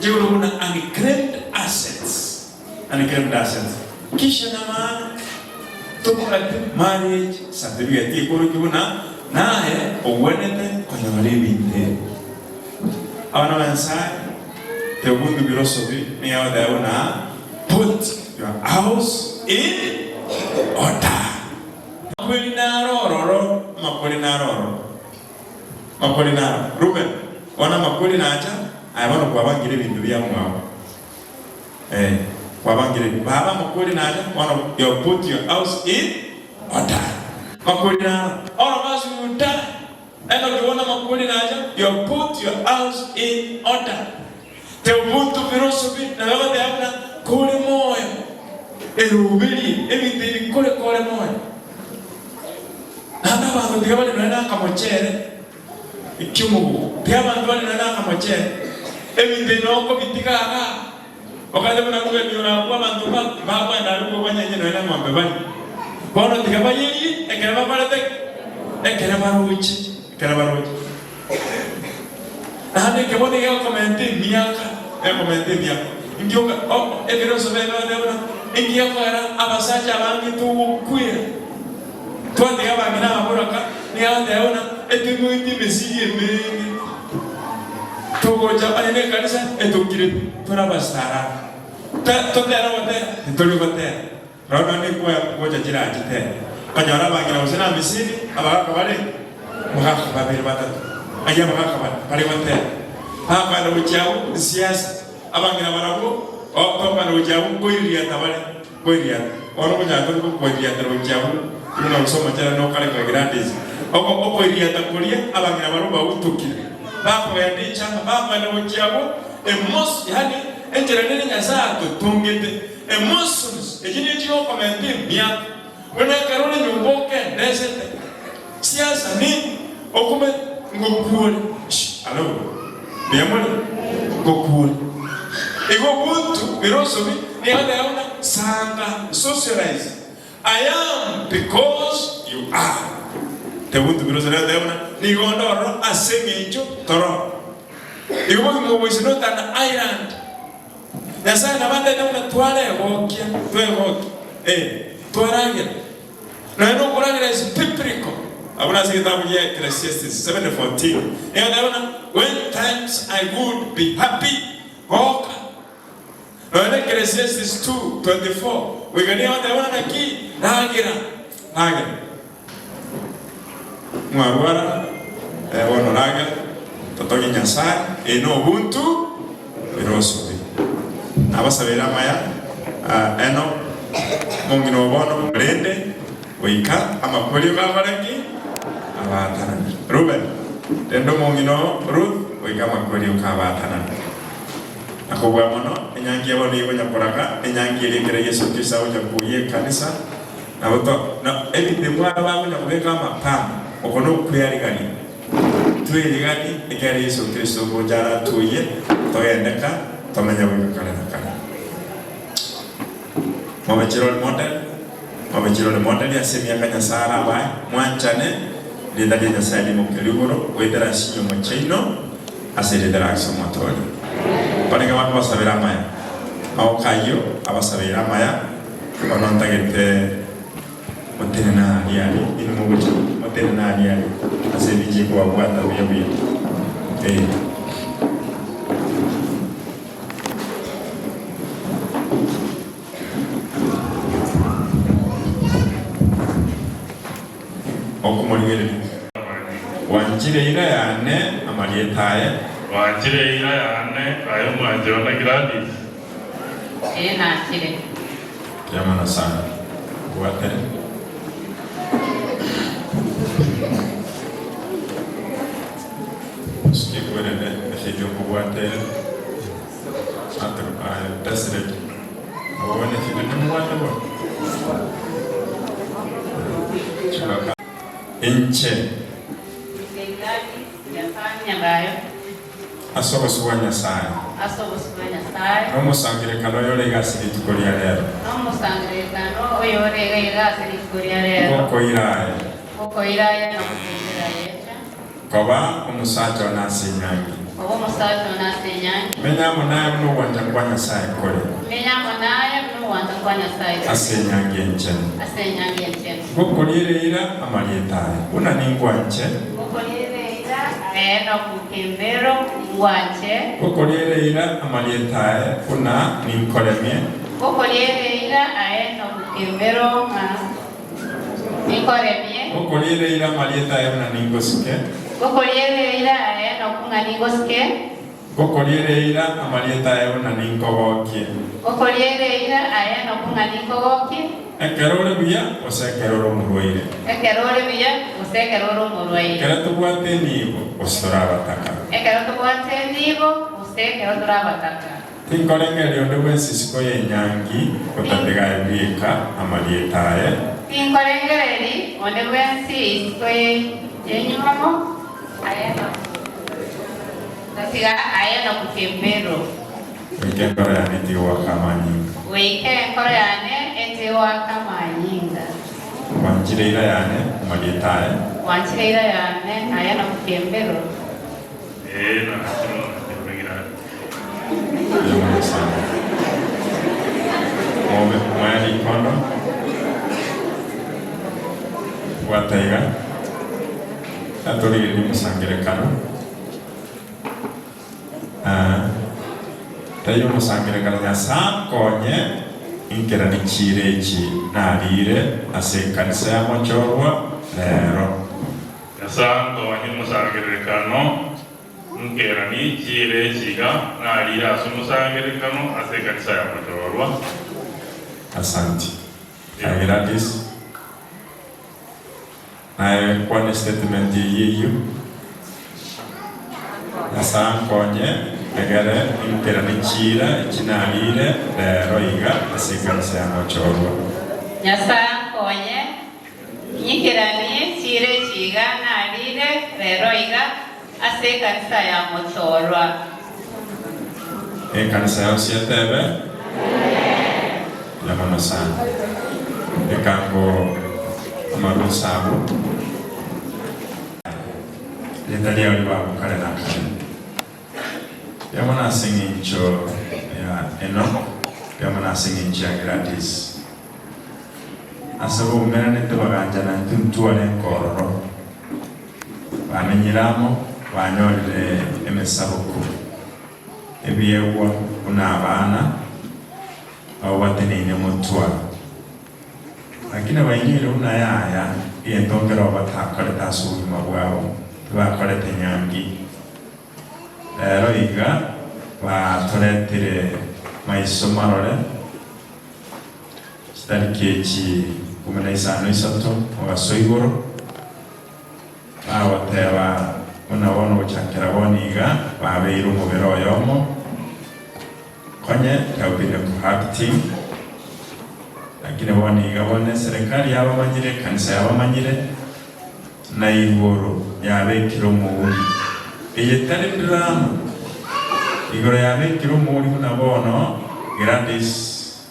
Igoro buna unclaimed assets, unclaimed assets. Kisha na maana tobwate marriage certificate ekorokia buna naye ogwenerete konyora ebinto ebi. Abana ba Nyasaye, the Ubuntu philosophy nigo egoteba buna put your house in order. Amakweri naro ororo, amakweri naro ororo. Makweri naro. Reuben, bono amakweri nacha, aye bono kwabangire ebinto bia mwao. Eh, kwabangire ebi. Baba amakweri nacha, bono you put your house in order. Makweri naro. All of us we will die. Enoki bono amakweri nacha, you put your house in order. The Ubuntu philosophy nabo egoteba buna kore moyo, eroberie ebinto ebi kore kore moyo. Naende abanto tiga bare nonya na akamochere. Eki'omoguko. Tiga abanto bare nonya nakamochere. Ebinto ebi nabo okobitiga igaa. Okache buna kogenia orakwe abanto bakwenda aria kobanyenye nonya neng'ombe barie. Bono tiga bayerie ekero bakorete ki? Ekero baroche. Ekero baroche. Naende ekebo nigo gekomenta emiaka, gekomenta emiaka. Inki oka o ekero osomete ogoteba buna inki gekogera abasacha abange togokwera. Twatiga abang'ina ababoraka, nigo agoteba buna etoimogetie emesigo emenge. Togocha onye nekanisa etokire pi, tore abastaarabu. Totere gotera, titori gotera. Rora nonya nekwaya ngocha chirachitere. Okonyora abang'ina gose na amisini, abagaka bare abagaka babere batato, ayio abagaka bare bare gotera. Bakoenda gochia abwo siasa, abang'ina barabwo tokoenda gochia abwo nkoiririata bare. Koiriata. Bono ogochaka tore gokoiriatera gochia abwo, buna gose omochere nokareka Gladys. Oko okoiriata koria abang'ina barabwo bautokire, bakogenda echanga, bakogenda gochia abwo, emosi, yaani enchera nere Nyasae atotongete, emotions, echio nigo chigokomenta emiaka. Buna ekero ore nyomba okendesete, siasa nini, okome ngokuore, shh, alo, mbuya more? Ngokuore. Igo obuntu philosophy nigo egoteba buna sanga, socialize, I am because you are. Tebuntu philosophy nigo egoteba buna nigo onde ororo ase eng'encho toro. Igo bogima obo is not an island. Nyasae nabatebie buna twaregokia, twegokia, ee, twaragera. Nonya nokoragera is biblical. Abwo nase egetabu gia Ecclesiastes 7:14 nigo egoteba buna when times I would be happy, goka. Nonya na Ecclesiastes 2:24 goika nigo egoteba buna naki ragera, ragera. Mwarwara, eh, bono ragera, totogie Nyasae, eye nobuntu philosophy. Nabasabeire amaya, ah, eno, omong'ina oo bono morende goika amakweri ogakore ki? Abaatanane. Reuben, renda omong'ina oo Ruth goika amakweri okabaatanane. Na kobua mono, enyangi ya bono nigo ekonya koraga, enyangi eria ekero Yeso Kristo agocha koyia ekanisa, Nabo to, na ebinto ebio bakonya kobeka amapamba, oko nokwearigania. Tweriganie, ekiagera Yeso Kristo ogocha aratoyie, togende ka, tomenye goika kare na kare. Mobe chirori model, mobe chirori model ase emiaka Nyasae arabae, mwanchane, rieta ria Nyasae rimokerie igoro, goetera ase chinyomba chiaino, ase erieta ria Yeso Omotoori. Barenge bakobasabera amaya, magoko ayio abasabeire amaya, Bono ntagete motenene aria aria, inwe mogocha motenene aria aria ase ebichie kobabwata buya buya. Ee. Okomorigereria. Gwanchire eira yane amarieta aye. Gwanchire eira yane aye omwanche one Gladys. Ee nachire. Mbuya mono sana. Mbwatere. Osuke kwerende ase okobwatere ate aye tasireti. Abo bane chinde nimobwate bono. Chibaka. Inche. Inche Gladys Nyasae Nyagayo. Ase obosio bwa Nyasae. Ase obosio bwa Nyasae. Nomosangererekano oyore iga ase rituko ria rero. Nomosangererekano oyore iga iga ase rituko ria rero. Ngokoira aye. Ngokoira aye na gokengera yecha. Koba omosacha one ase enyangi. Koba omosacha one ase enyangi. Menya amo naye buna ogwancha kwa Nyasae kore. Menya amo naye buna ogwancha kwa Nyasae kore. Ase enyangi enchenu. Ase enyangi enchenu. Ngokoriera eira amarieta aye, buna ningwanche. Ngokoriera eira aye nokukembero ingwanche. Ngokoriera eira amarieta aye, buna ninkoremie. Ngokoriera eira aye nokukembero ng'a ninkoremie. Ngokoriera eira amarieta aye, buna ningosike. Ngokoriera eira aye nokung'a ningosike. Ngokoriera eira amarieta aye buna ninkogokie. Ngokoriera eira aye nokung'a ninkogokie. Ekero ore buya, gose ekero ore omorwaire. Ekero ore buya, gose ekero ore omorwaire. Ekero tobwate enibo, gose tore abataka. Ekero tobwate enibo, gose ekero tore abataka. Tinkorengereria onde bwensi isiko y'enyangi otatiga aye bweka amarieta aye. Tinkorengereri onde bwensi isiko y'enyuomo. Aye na tatiga aye na kukembero. Goika enkoro yane etige goaka amanyinga. Goika enkoro yane etige goaka amanyinga. Gwanchire eira yane amarieta aye. Gwanchire eira yane aye na kukembero. Ee, nachire nachire Gladys. Mbuya mono sana. Mobe moya rikondo. Bwata iga. Natorigereria omosangerekano. Ah, taiyo omosangerekano Nyasae ankonye inkerani chiira echi narire ase ekanisa ya mochorwa rero. Nyasae ankonye omosangererekano nkerani chiira echi iga narire ase omosangererekano ase ekanisa ya mochorwa. Asanti. Aye Gladys, naye kwana estatement eyio eyio. Nyasae ankonye egere inkerane chiira echi narire rero iga ase ekanisa ya mochorwa. Nyasae ankonye nyikeranie chiira echi iga narire rero iga ase ekanisa ya mochorwa. Ekanisa yonsi etebe, Mbuya mono sana. Ekango amarusa abwo. Erieta riao ribago kare na kare. Mbuya mono ase eng'encho ya Enock, mbuya mono ase eng'encho ya Gladys. Ase baumeranete baganchana intwe ntware enkororo. Bamenyire amo, banyorire emesabuku, ebiegwa buna abana, abwo bateneine motwa. Lakini bainyoire buna yaya, egento nkeroo batakorete ase obogima bwabo, tibakorete nyangi. Rero iga batoretire maiso marore chitariki echi ikomi na isano isato mogaso igoro, bagoteba buna bono gochakera bono iga babeire omobere oyomo, Konye have been cohabitating, lakini bono iga bono eserekari yabamanyire, ekanisa yabamanyire, na igoro yabekire omouri. Eye tari drama, igoro yabekire omouri buna bono Gladys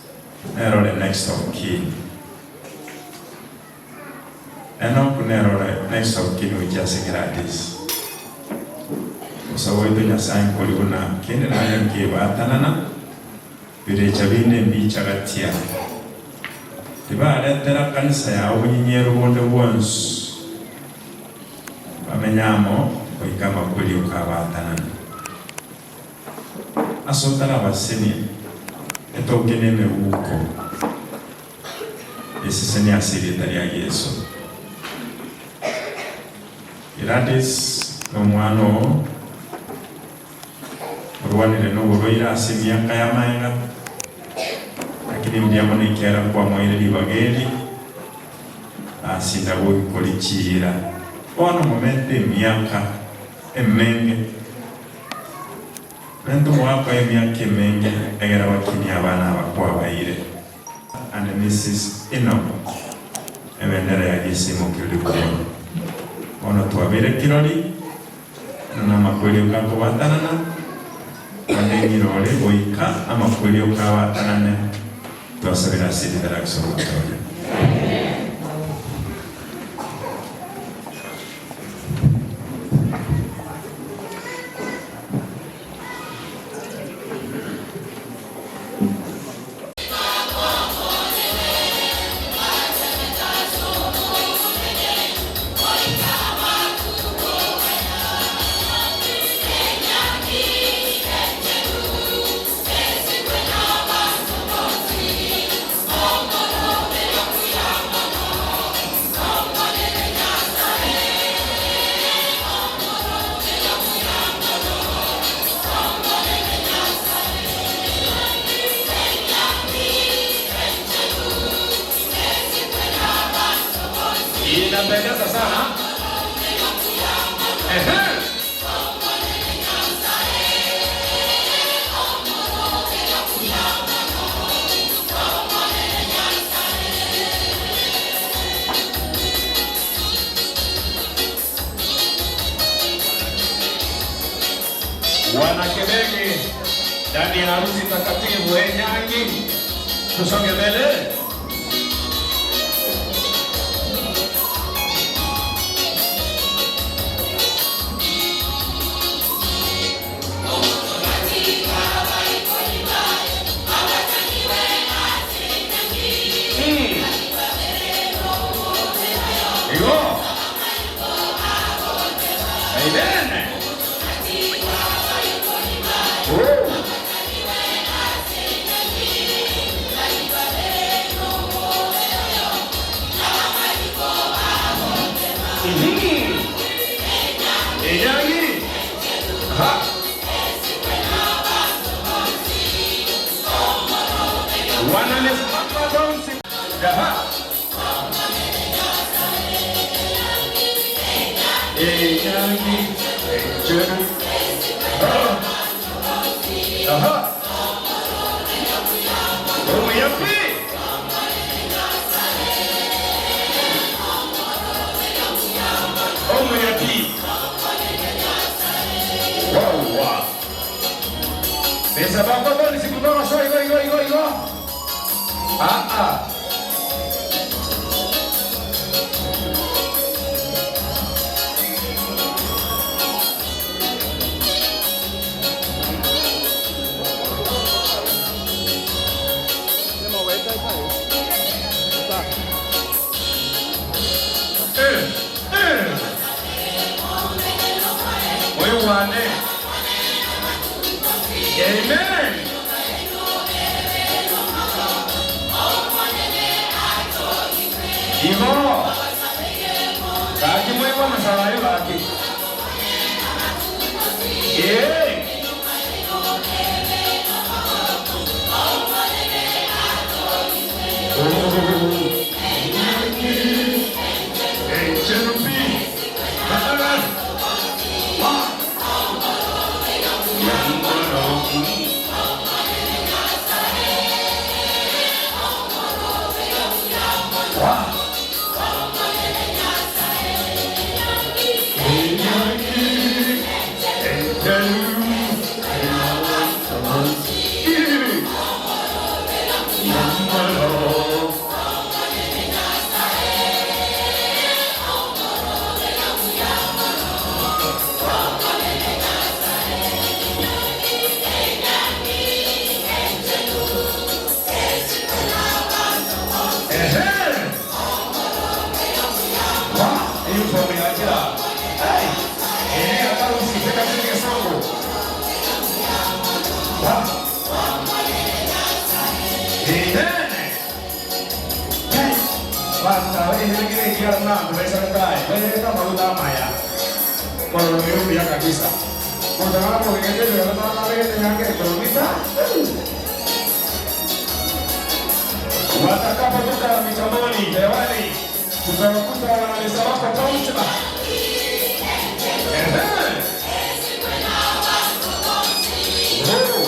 nere ore next of kin. Enock nere ore next of kin gochia ase Gladys. Gosaba gwaito Nyasae nkori buna kende naye nkebatanana, birecha binde mbicha gatia. Tibaretera kanisa yao obonyinyeru bonde bwonsi, bamenye amo goika amakweri okabatanana. Ase otarabasenia, etoke nemeguko. Eseseni ase erieta ria Yeso. Gladys nomwana oo orwanire noborwaire ase emiaka y'amaega, lakini mbuya mono ekiagera kwamoeire ribaga eri asinda goikori chiira. Bono momente emiaka emenge, mente omogaka oye emiaka emenge egere bakinie abana aba kwabaeire. And Mrs. Enock, ebendera ya Jesu imokire rigoro. Bono twabeire kirori, na namakweri okakobatanana, onde ng'irore goika amakweri okabatanane, twasabire ase erieta ria Yesu omotoria. Wanakebegi ndani ya harusi takatifu Enyangi, tusonge mbele. Igo. Amen. Oh. Mhm. Enyangi. Aha. Wananisimama bonsi. Aha. Enyangi. Enjeru. Aha. Aha. Omuyapi. Omuyapi. Wow, wow. Pesa bako bonsi kutoka so igo igo igo igo. Ah ah. Eh, eh. Moyo wane. Amen. Igo. Gaki moyo masalayo gaki. Eh. Oh. Hey, Cherubim. Kabisa. Watakapotoka mitamboni hewani, tutawakuta wanamisa wako taucha. Ehe. Oh.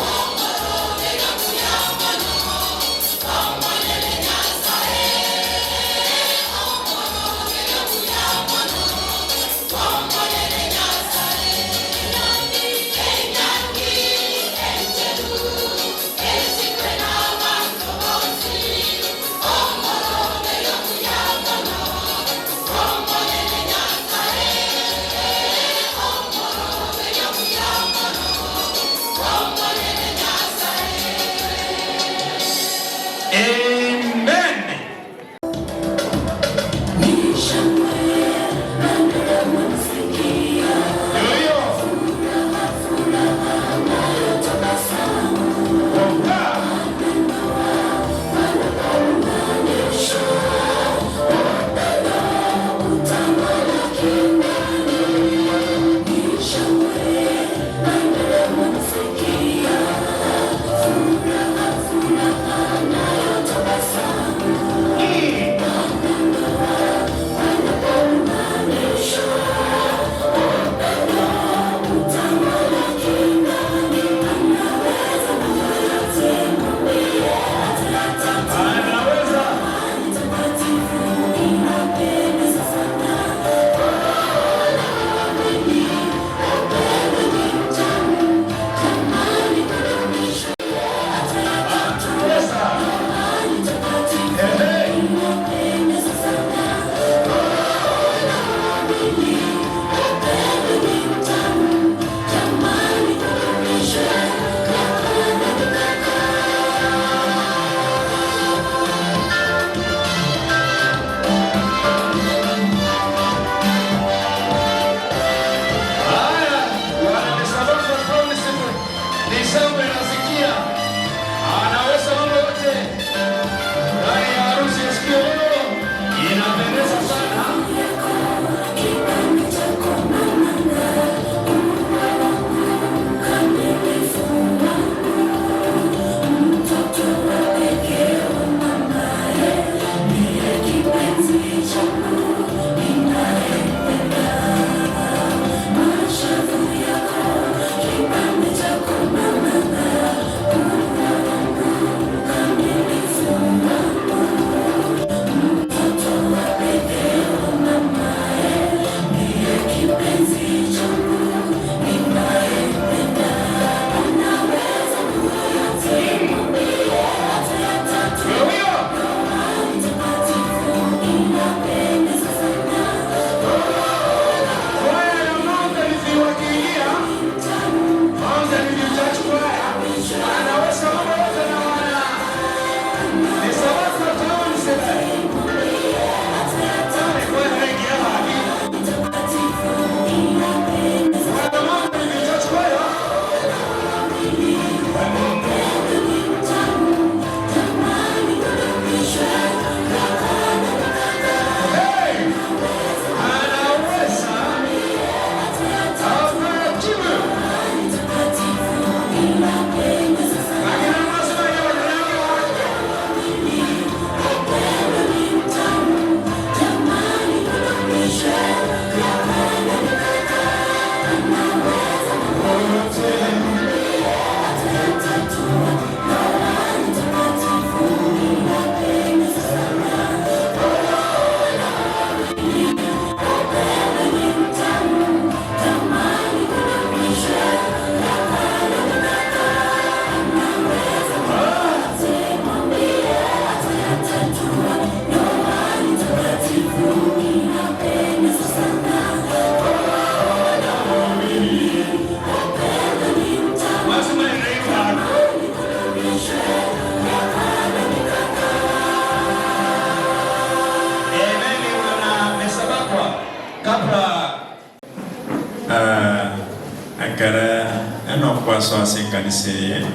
Ekere Enoku asoa ase ekanisa eye,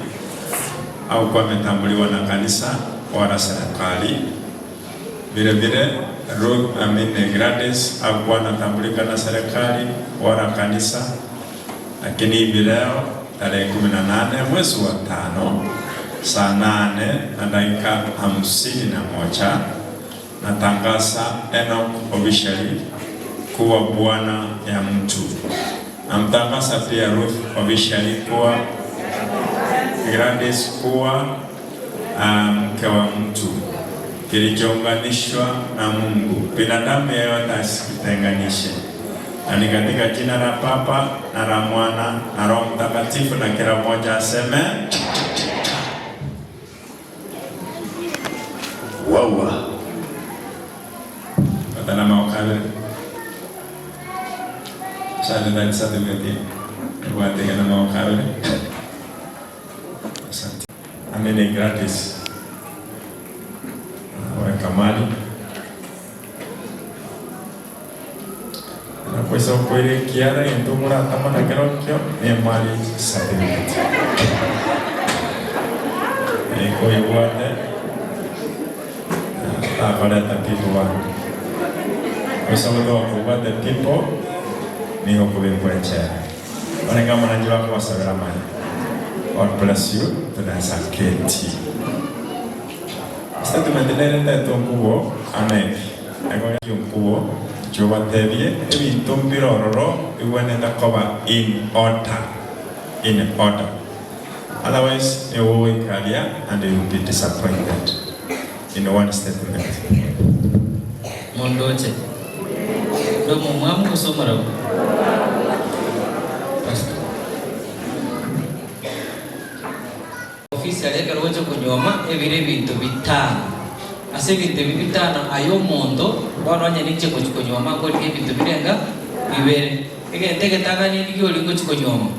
agokwa ametamborigwa na kanisa wala serikali. Bire bire Ruth I mean Gladys agokwa anatamburika na serikali wala kanisa, lakini hivi leo tarehe 18 mwezi wa tano saa nane na dakika 51 natangaza Enock officially kuwa bwana ya mtu. Namtangaza pia Ruth officially kuwa Gladys kuwa mke wa mtu. Kilichounganishwa na Mungu, binadamu yeyote asikitenganishe. Na ni katika jina la Baba na la Mwana na Roho Mtakatifu, na kila mmoja aseme Wawa. Batana maokabere. Asante ndani certificate. Ebwatege na maokabere. Asante. Amene gratis. Weka mali. Nakwesa okoire ekiara egento moratamana kerokio ne marriage certificate. Ekoyebwate takoreta people bande. Oisa gotoka kobwate people nigo okobekwa echela. Barenge amo nainche bakobasabera amaya. God bless you tunasa keti. Statement nere ndete onkubo ane ego onkubo inche obatebie ebinto mbire ororo bigwenerete koba in order in order otherwise nigo ogoika aria and you will be disappointed in one statement. Mondoche, ndomomwamu gose omorabu? Pastor. Ofisi aria ekero ogocha konyuoma ebire ebinto bitano. Ase ebinto ebi bitano aye omonto bono onye ninche ngochi konyuoma nkorigia ebinto birenga bibere. Egento egetang'ani ndigie oria ngochi konyuoma.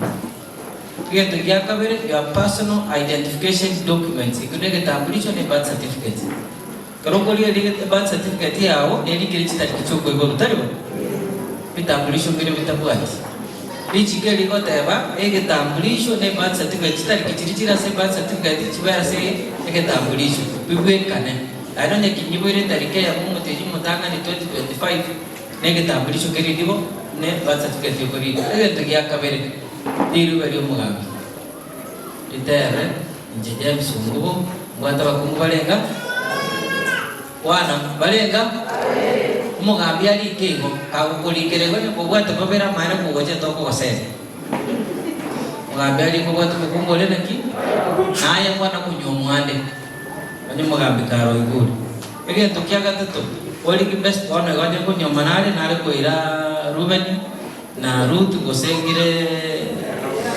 Egento gia kabere your personal identification documents ekio ne egetambulisho ne birth certificate. Ekero okorigia riria birth certificate yago nerikire chitariki chiokoiborwa tari bo? Ebitambulisho mbire bitabwati. Richiko eri rigoteba egetambulisho ne birth certificate chitariki chiria chire ase birth certificate chibe ase egetambulisho bibwekane. Naende onye kinyiboire etariki eyemo omotienyi omotang'ani 2025 na egetambulisho keria ribo ne birth certificate okorika. Egento gia kabere riruba riomogambi riterre inche James Ongubo mbwate abakungu barenga Kwana barenga omogambi arike igo, kagokorikera igo onye kobwate babere amaene kogochete okogosera. Omogambi arike obwate omokungu oria naki? Naye kwana konywa omwande onye omogambi kare oigure. Egento kia gatato, origi best bono igo onye konyuoma nare nare koira Reuben na Ruth gose ngire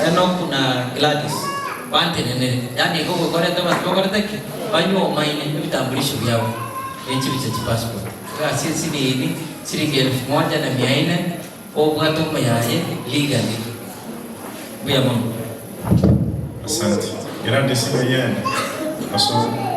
Enock na Gladys bantenenere, yaani igo gokorete abanto bakorete ki? Banywomaine ebitambulisho biabo ne chibicha chi passport. Egasi esinini siringi elfu moja na mia ine obwate omoyaye legally. Mbuya mono. Asante. Gladys Oyende, osome.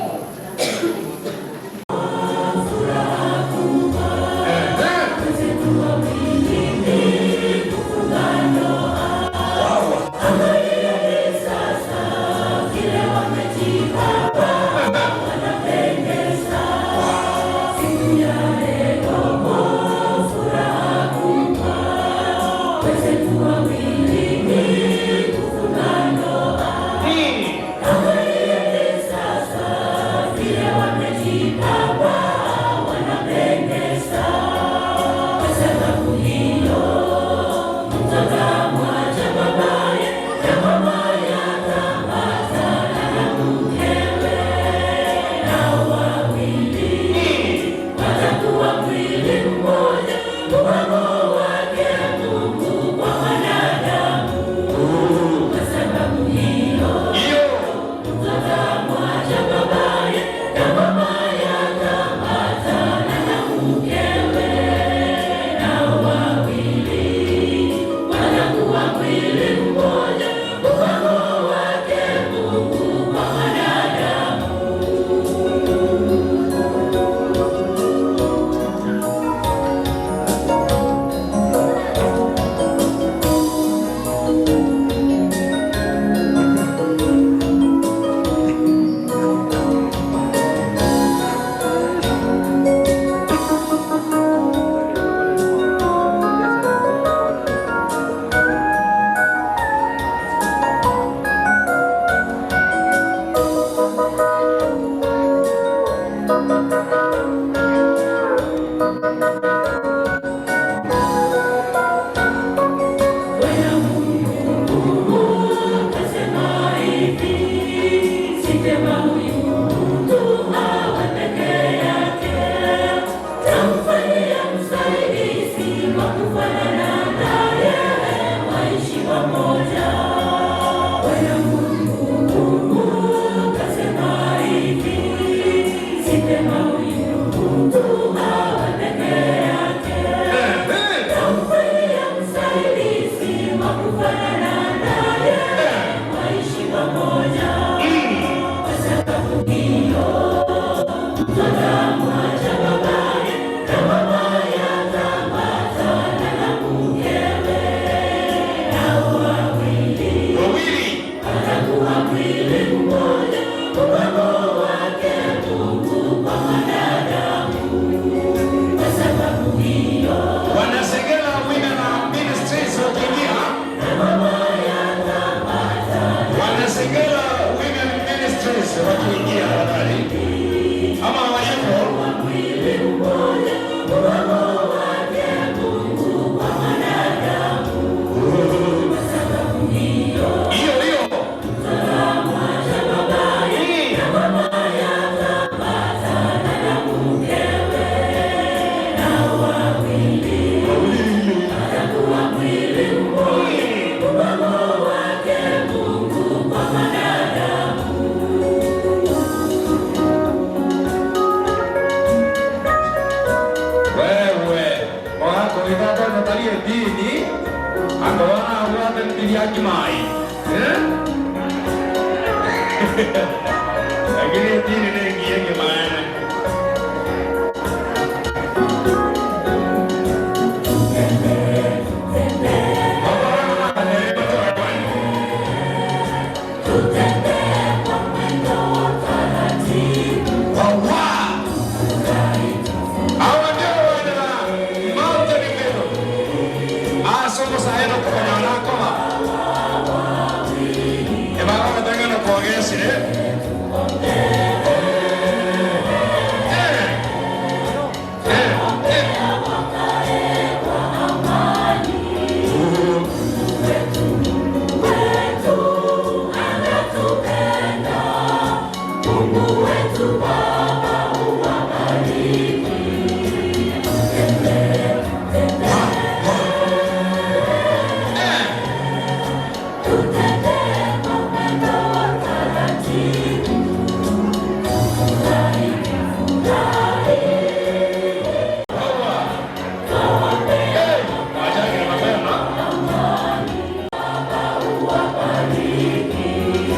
Wanasegela Women Ministries wakiingia. Wanasegela Women Ministries wakiingia tafadhali. Ama wayuko. Hiyo hiyo. Wewe wako ithaka dini akawana agwate ya kimai, eh? Lakini dini nengiye kimaene. Hawa ndio wana Mountain View. Asoko saeno kukonyana koma. Ebaba batangana kuogesire.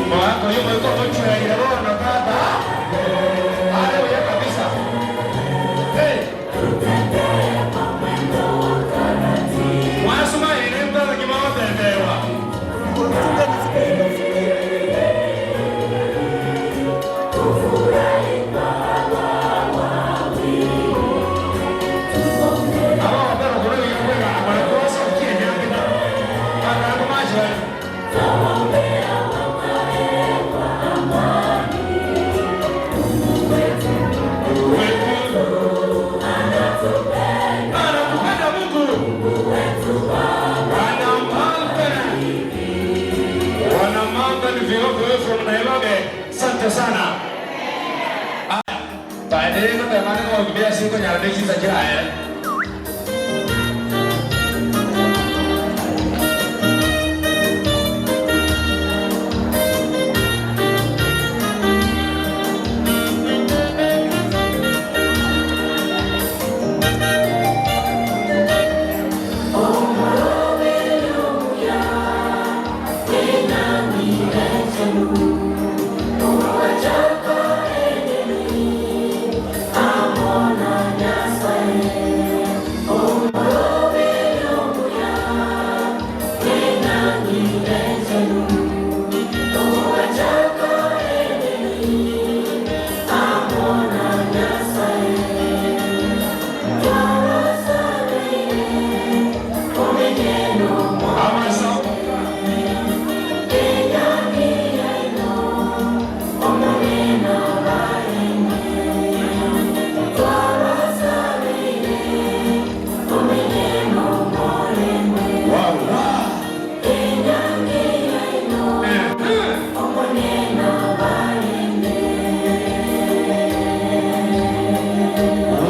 Mwako yumo yuko tochwa ile roho baba. Haleluya kabisa. Hey. Mwasuma ile mtala kimaotendewa. Aba wapera kurudi kwenda wanakosa ukienda kina. Kana kumacha. Anakupenda Mungu. Wana Mountain. Wana Mountain View from Nairobi. Asante sana. Baadaye kwa maana kwa kibia siku nyaradishi za jaya.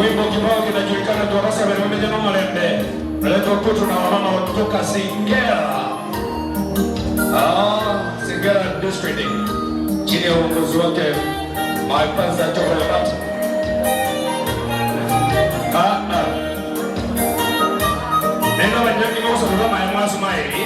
Wimbo kibao kinajulikana Dwarasa Berembe no Malembe. Naletwa kwetu na wamama kutoka Singera. Ah, Singera District. Chini ya uongozi wake Maipanza Chokolat. Ah, ah. Neno la nyingi mausa kama ya mwasu maili.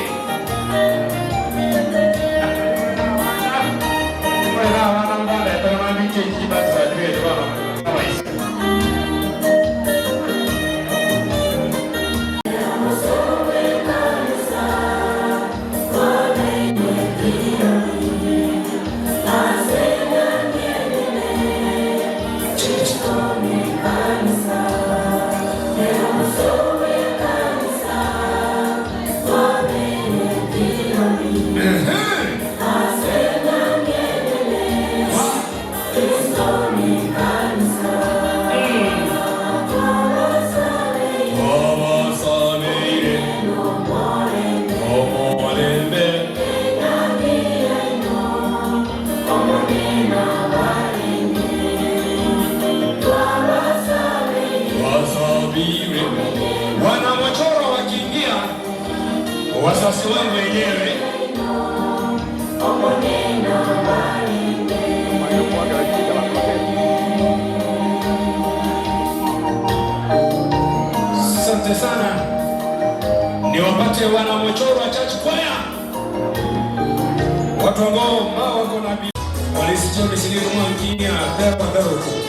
Wafuasi wangu wenyewe. Asante sana, niwapate wana Mochorwa Church Choir, watu ambao ambao wako na polisi choni shilingi mwankia pewa pewa.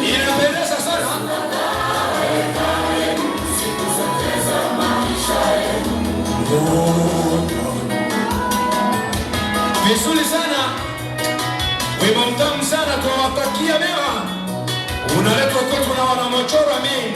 Inapendeza sana. Vizuri sana, wimbo mtamu sana, tunawatakia mema, unaletwa kwetu na wanamochoro. Amin.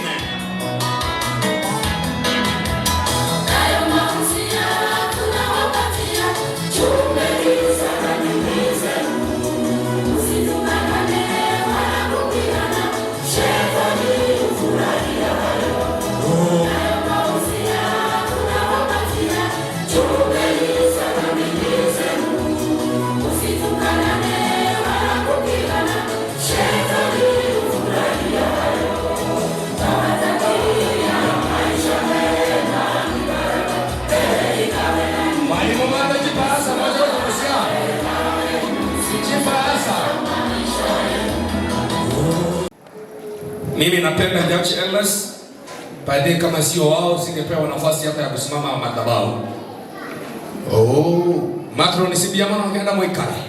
Mwalimu Manda Chiparasa moja kurusia. Chiparasa. Mimi napenda Church Elders. Baadaye kama sio wao singepewa nafasi hata ya kusimama madhabahu. Oh, matron sibiyamana ngenda moikale.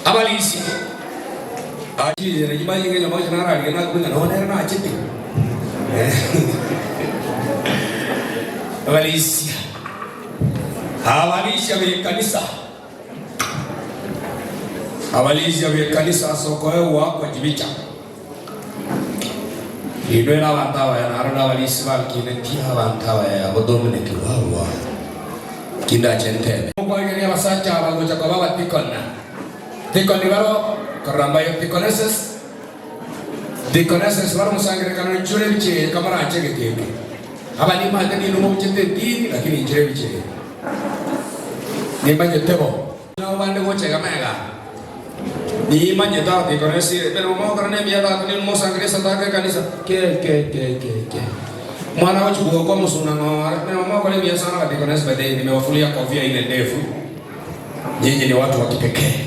Abalisi. Aji rejima yinge nyama jana ra na kubinga no nera na achiti. Abalisi. Abalisha be kanisa. Abalisha be kanisa soko ewa kwa jibicha. Inwera abantu abaya narora abalisi bakine ti abantu abaya abo Dominic wawa. Kinda chentebe. Mukwageria abasacha abagocha kwa baba tikona. Tikoni baro karambayo tikoneses. Tikoneses baro musangire kano nchure biche kamara achege keke. Abali mate ni numo chete tini lakini nchure biche. Nimanye tebo. Na bande gochega mega. Nimanye ta tikonesi pero mo karane biya ta ni mo sangre sa ta ke kanisa ke ke ke ke ke. Mwana wachukuwa kwa musuna ng'ora pero mo kole biya sana tikonesi baadaye nimewafulia kofia ile ndefu. Nyinyi ni watu wa kipekee.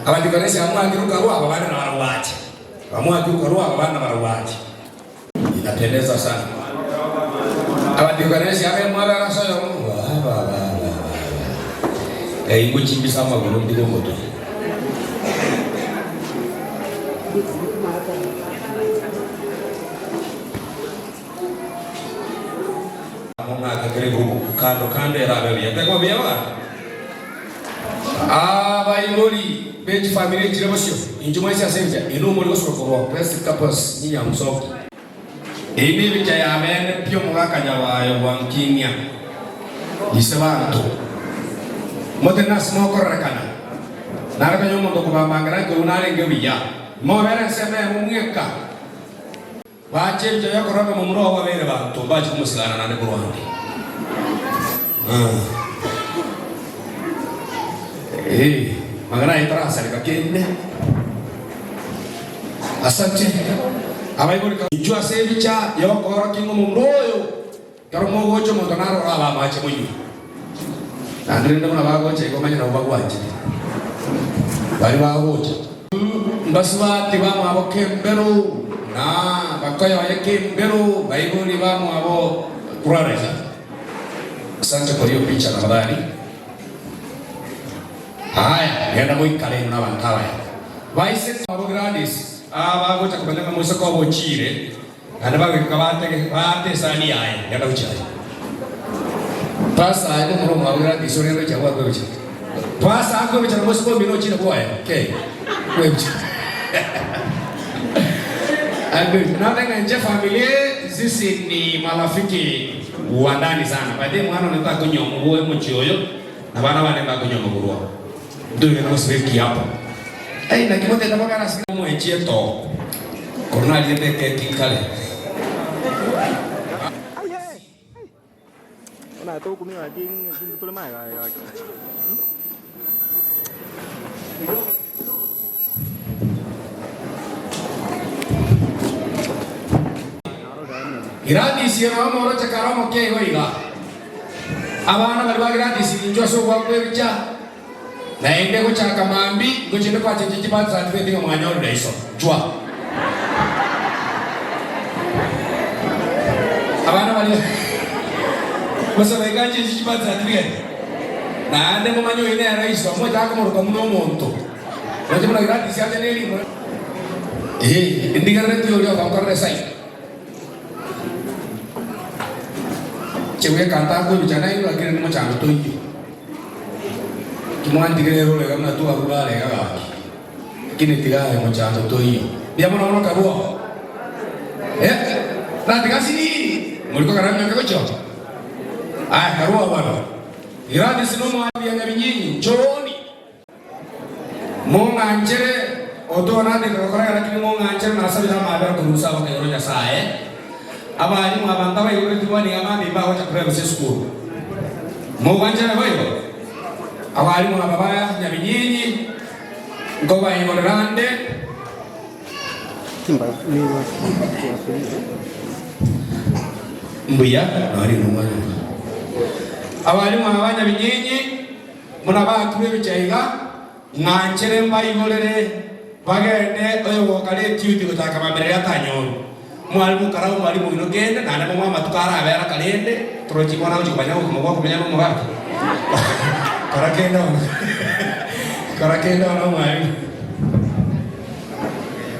Abadikonesi amwe akiruka rwa abana na warawache. Amwe akiruka rwa abana na warawache. Inapendeza sana. Abadikonesi abe mwara rasayo wa wa wa wa. Eh inguchimbisa amaguru ndiko moto. Munga karibu kando kando erabe bia. Tekwa bia wa. Abaibori. be chifamiri echire bosio, inchuo mwensi ase ebicha, inwe omori gosoka korwa Best Couples Nyansoki. Eyio nebicha ya bene pi omogaka Nyabayo bwankinia ise banto. Motenene ase mokororekana, nare konya omonto okobambangera nkoigwa narenge buya. Mobere ensemo eyemo mweka. Bache ebicha yokorora ng'a momura oo babeire banto, mbache komosigana naende korwa ande. Eh, amang'ana aye tarasareka kende. Asante. Abaibori ka inchuo ase ebicha yokoorokia ng'a omomura oyo ekero mogocha omonto narore abe amache monywe. Naende rende buna bagocha igo manya nabo bagwanchete. Baria bagocha. Mbasubati bamwabo kemberu na bakoyoye kemberu baibori bamwabo kurareka. Asante kwa hiyo picha tafadhali. Haya, genda moikare inwe nabanto abaya. Baise abo Gladys aa bagocha komanya ng'a moiseke obo ochiire, naende bagoika batege baate esani yaye, genda gochia aye. Pasa aye momura omwabo Gladys oria gochia bwakwe gochia. Pasa akwegochia na moiseke omino ochiire bwoye, kei, kwegochia. Akwegochia. Naende ng'a inche familia sisi ni marafiki wa ndani sana. By the way mwana one takonywa oboe omochie oyo, Na abana bane mbakonywa amagoro abo. Ntoigane gosiba ekiapo. Ei, naki motete bogera ase omoechi etoo, korwa nariete ekeki nkare. Gladys ere omoroche kare omoke igo iga. Abana baria ba Gladys ninchwo ase ogwakwa ebicha, naende gochaka mambia ngochende kwachencha chibirth certificate ng'a mwanyorire iso. Chwa. Abana baria gose baika nchenche chibirth certificate naende momanye oyio nere iso mochake komoroka buna omonto. Roche buna Gladys acha nerimo. Ee, ndigerereti oria ogonkorera esaini. Inche bweka ntakwebicha nainwe, lakini nomochando toiyo. Kimwantigire ere orega buna twarure are iga gaki. Lakini tiga aye mochando toiyo. Mbuya mono bono karua. Eh, natiga siriri. Mori kogera minyoke gochia oo. Aya karua bono. Gladys nomwami bia Nyabinyinyi, nchooni. Mong'anchere, otoranderera gokora lakini mong'anchere nasabire amabera korwa ase abakaigoro Nyasae. Abalimu abanto abaigoreti bono iga mambia mbagocha korwa ase esukuru. Mogwanchera boigo? Abalimu aba ba Nyabinyinyi nkobaigorera nde. Mbuya nonye nomwana. Abalimu aba ba Nyabinyinyi. Buna baakirwe ebicha iga, ng'anchere mbaigorere bagende oyogoka retiuti gochaka mambia atanyorwe. Mwarimu karau mwarimu oino kende, naende momoe amatuko arabe ara karende, torochi bono agochia komanya obogima bwa komenya nomogaka. Kora kende bono, kora kende bono mwarimu.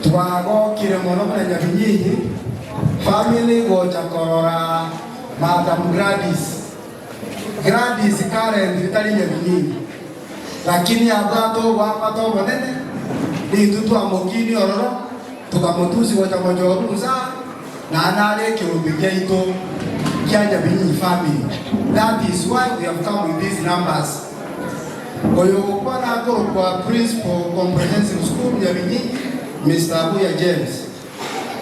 Twagokire mono buna Nyabinyinyi family gocha korora Madam Gladys. Gladys currently tari Nyabinyinyi, lakini abwate oboamate obonene, nintwe twamokinia ororo, tokamotusia gocha mochoru inse aa, naende are ekeombe giaito kia Nyabinyinyi family. That is why we have come with these numbers. Oyo ogokwana akorokwa Principal Comprehensive School Nyabinyinyi, Mister Abuya James.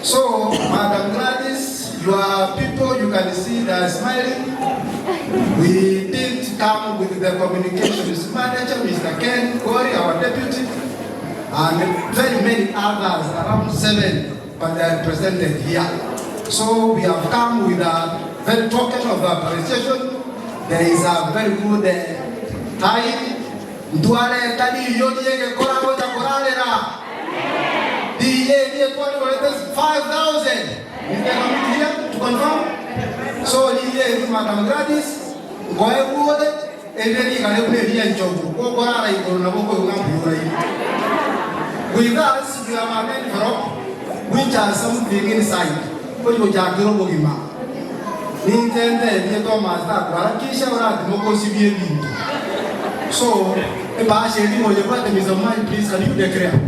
So Madam Gladys, your people you can see they are smiling. We did come with the communications manager, Mr. Ken Gori, our deputy, and very many others, around 7, but they are represented here. So we have come with a very token of appreciation. There is a very good time. Ntwareta riiyo ri'egekora gocha korarera, riiyo eri etwarigorete 5000. Is the committee here to confirm? So riiyo eri Madam Gladys, nkoegwa ore, erire rigare buna eri'enchogu, gokorara igoro nabo okoigwa ng'a mbuya oraire. With us we have an envelope which has something inside, ochi gochakera obogima. Ninche ntebie Thomas takoharakisha oratimoke osibie ebinto. So. Ebahasha erimo oyebwate Mr. Omwai please can you declare?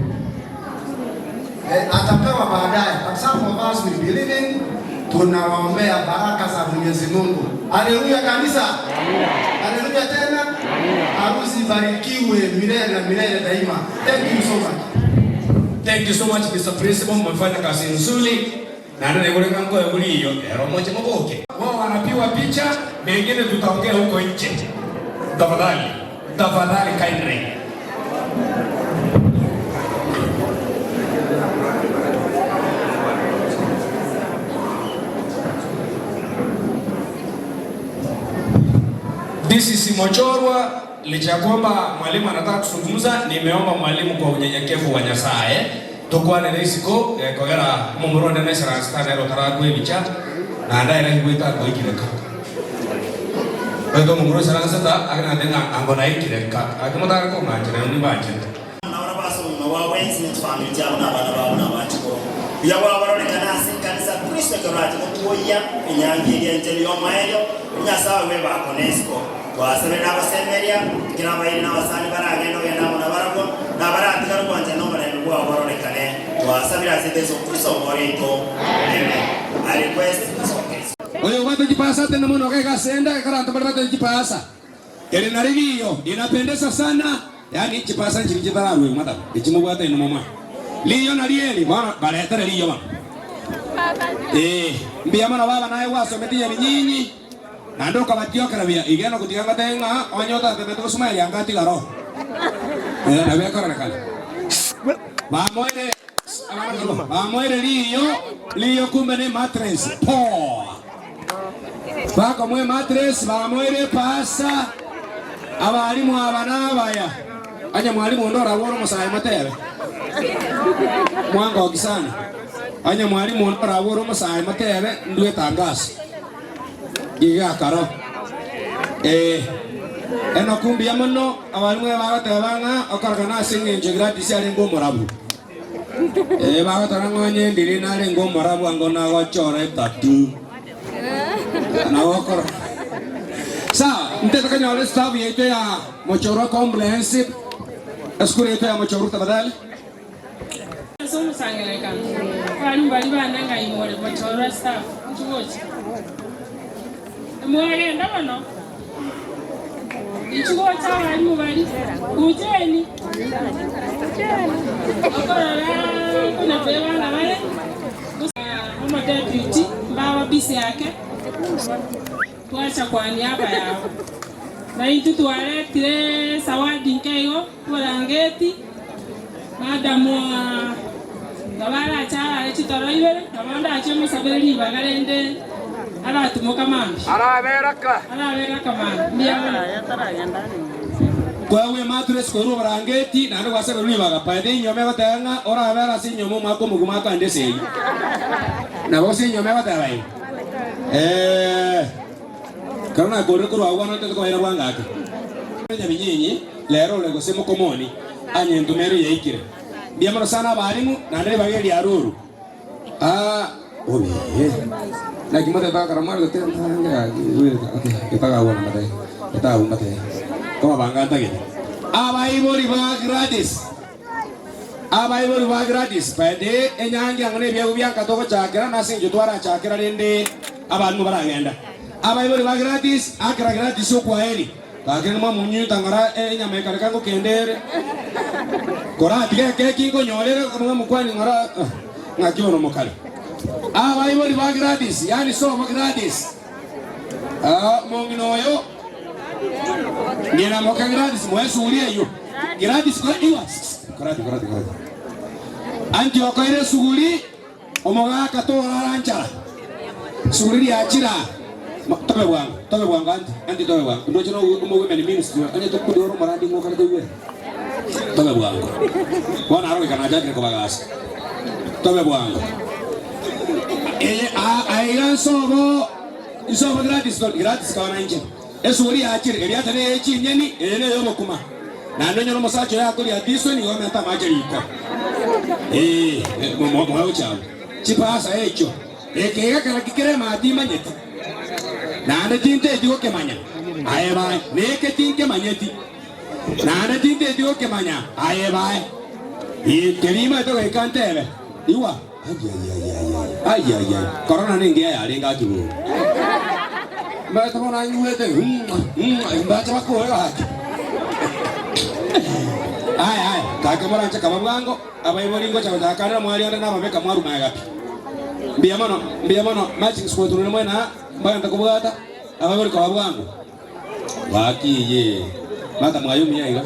Eh, atapewa baadaye but some of us will be leaving. Tunawaombea baraka za Mwenyezi Mungu. Haleluya kanisa. Haleluya tena. Harusi ibarikiwe milele na milele daima. Thank you so much. Thank you so much Mr. Principal, mmefanya kazi nzuri. Na ndio nigureka ngoe buriyo ero moche moboke. Wao wanapiwa picha, mengine tutaongea huko nje. Tafadhali, tafadhali kindly. This is Mochorwa. Licha ya kwamba mwalimu anataka kuzungumza, nimeomba mwalimu kwa unyenyekevu wa Nyasaye tukwane isiko kogera omomura onde naisaransete nere otarakwa ebicha naende aye naki goeta akoikire nka. Goika omomura oisaransete agende ng'a ango naikire nka gaki motare kong'anchera inwe nimbanchete. Nabarabwo ase obogima bwabo bwensi, ne chifamiri chiabo, na abana babo, na abachukuru. Buya bwabo ase ekanisa ya Kristo ekero orache gotwoyia enyangi eria enchenu y'omoerio, Nyasae oye bw'ebako na isiko. Twasabire na abasemeria, ekero abairi na abasani baragende ogende amo nabarabwo, na abaratigare obwanchani na omorembe bwabo bororekane. Twasabire ase Yeso Kristo Omooria oito. Amen. I request asoke isiko. Oyo obwate chipasa atende mono iga iga ase enda, ekero abanto baria batari chipasa. Eri nari riiyo linapendeza sana, yaani chipasa nchiria chitararwegwa matako, echi mobwate inwe momanye. Riiyo nario eri, bono baretere riiyo bono. Ee, mbuya mono baba naye gwasomete nyabinyinyi, naende okabatiokera buya. Iga enogotiga ngotebe ng'a onye otatemete gosoma erianga atigare oo. Eh, nabo ekororekana. Bamoire bamoire riiyo, riiyo kumbe ne mattress. Poa. Bakomoa emattress, bamoire epasa, abalimu aba nabaya. Onye mwalimu onde orabore omosae motebe. Mwangoki sana. Onye mwalimu onde orabore omosae motebe ndue etangazo. Iga akaro. Ee. Enoku mbuya mono, abalimu bagoteba ng'a okorokana ase eng'encho Gladys arenge omorabu. Ee, bagoteba ng'a onye ndiri narenge omorabu ango nagochora etatu. Nabo okoro. Sawa, ntete konyora estaff yaito ya Mochorwa Comprehensive, esukuru yaito ya Mochorwa tafadhali. Ase omosangererekano, abarimu baria bane ng'a imore Mochorwa staff, inchuo gocha. Mwagenda mono. Inchuo gocha abarimu baria, kucheni. Okorora konya kwebanga bare, omodeputy mbaba busy ake, twacha kwa niaba yabo. Na intwe twaretire zawadi nke igo, borangeti, madam nabo arache arare chitoro ibere, nabo ndache mosabere ribaga rende aratimoka mambia. Araberaka. Araberaka mambia. Mbuya mono. Koegwa ematress korwa oborangeti naende gwasaberwa ribaga. By the inyoma egoteba ng'a orabere ase enyoma omwaka omogima akande esegi. Nabo gose enyoma egoteba igo. Eeh. Ekero nakorire korwa agwo bono ntete kobaira bwango ake. Nyabinyinyi, rero ore gose mokomoni, anyentoma ere yaikire. Mbuya mono sana abalimu, naende ribaga eri riarurwe. Ah, obe. Naki motete gokora mware gotera ntange gaki, okay, getagagwana mbatebie, getagagwa mbatebie. Kobabanga ntagete. Abaibori ba Gladys. Abaibori ba Gladys, baete enyangi ang'e nebiegwa bia nka togochakera, na ase engencho twarachakera rende abalimu baragenda. Abaibori ba Gladys, akera Gladys okwaheri, gaki rende mwamunyunyuta ng'ora enyama ekareka ngokende ere. Koratiga ekeki nkonyorere mwamokwani ng'ora ng'aki bono mokare. Abaibori ba Gladys, yaani sobo Gladys, omong'ina oyo Ng'ina moka Gladys moe esuguri eyio. Gladys kora igwa korati korati korati. Anti okoire esuguri omogaka torara nchara. Suguri riachira. Tobe bwango, tobe bwango anti, anti tobe bwango. Ndoche no omo women ministry onye tokuri oro omorandi ng'o okare toigwere. Tobe bwango. Bono aro goika nachakire kobagasa. Tobe bwango. Eye aiga nsobo Inse obo Gladys tori Gladys kaona inche. Esuguri yachire, eriata neye chinyeni, eye ney'obokima. Naende onyore omosacha oyo akoria atiswe nigo omenta amache riko. Ee, moe gochia abwo. Chipasa echio. Eke iga kera ki kere maa timanyeti. Naende tinteti gokemanya. Aye bae, neke tinkemanyeti. Naende tinteti gokemanya aye bae. Ee, keria imaete goika ntebe, Igwa, Ayayayayay, korona nengiya yarenge gaki bono. Mbaete bono anyuete, mbache bakore gaki. Aya aya, gaki moranche kaba bwango, abaibori ngocha gochakanera mwari ande nababeka mwaruma egapi. Mbuya mono, mbuya mono, matching squad rore mwena aa, mbagente kobwata, abaibori koba bwango. Gaki eye, Martha mwaye omuya iga.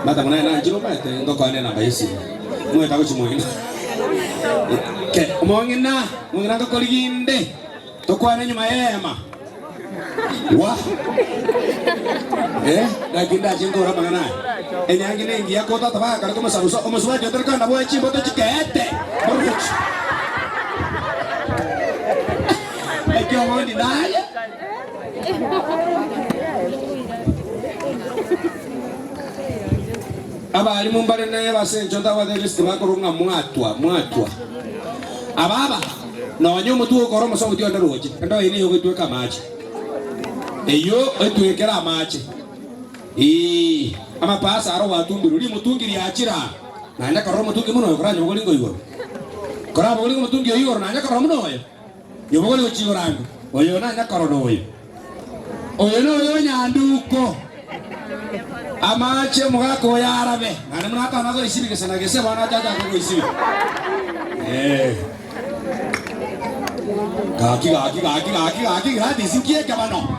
Martha munaye nanchire omanyete ngokoa nenamba yesimi. Mwete agochia moino. Ke, omong'ina, omong'ina ngokorigia inde, tokwane nyuma y'eema. Wa! Eh, naki ndache nkore amang'ana aya. Enyangi nengiya ko tata bagakora komosabusa, omosubati otari kogenda bwoye chimboto chikeete. Morochi. Naki obondi naye. Abalimu mbare neba ase engencho ntabwate erisiti bakorwa ng'a mwatwa, mwatwa. Ababa, nonya omotwe ogokora omosauti onde roche, endo eye nigo egoitweka amache. Eyio etwekere amache. Ee, amapasa aro gwatumbirwe, rimutungi riachire aa. Naende korora omotungi buna oyo koranyobogorie ngoigoro. Korabogorie omotungi oyio igoro naende korora buna oyo. Nyobogori gochia igoro ango, oyo nanyakorora oyo. Oyo noyo onyanduko. Amache omogaka oyo arabe, naende buna atana goisibi gese na gese, bono achache ake goisibi. Eh. Gaki gaki gaki gaki gaki Gladys nki ekebano?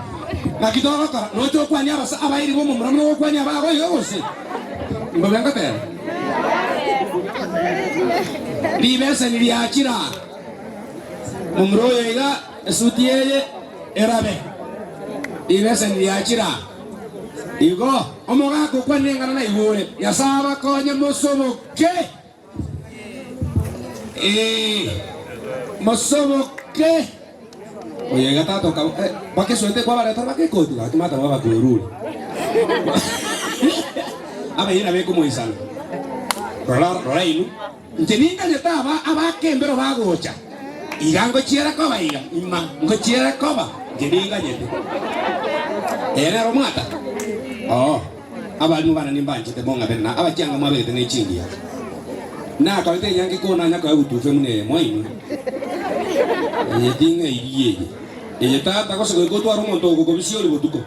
Naki togokora? Noche okwanie abasa abairi b'omomura buna ogokwania abago igo gose? Mbobe ngoteba. Ribeseni riachire aa. Momura oyo iga esuti eye erabe, ribeseni riachire aa. Igo omogaka okwanire eng'ana naigure, Nyasae abakonye mosoboke. Ee, mosoboke. Oyo iga tata okaba eh, bakesuete kwabaretera bakekoti gaki mata babakwerure. Abaira bekomoisana. Rora rora inwe. Inche ninganyete aba abakembero bagocha, iga ngochiera koba iga, ima ngochiera koba, inche ninganyete. Eye nero omwata? Oo, abalimu bane nimbanchete mong'abere na abachianga mwabegete ne chingiya. Nakorete enyangi konanya koa egutufe buna eye mwainwe. Eye ting'airie eye. Eye tata gose goika otware omonto ogokobisia ori botuko.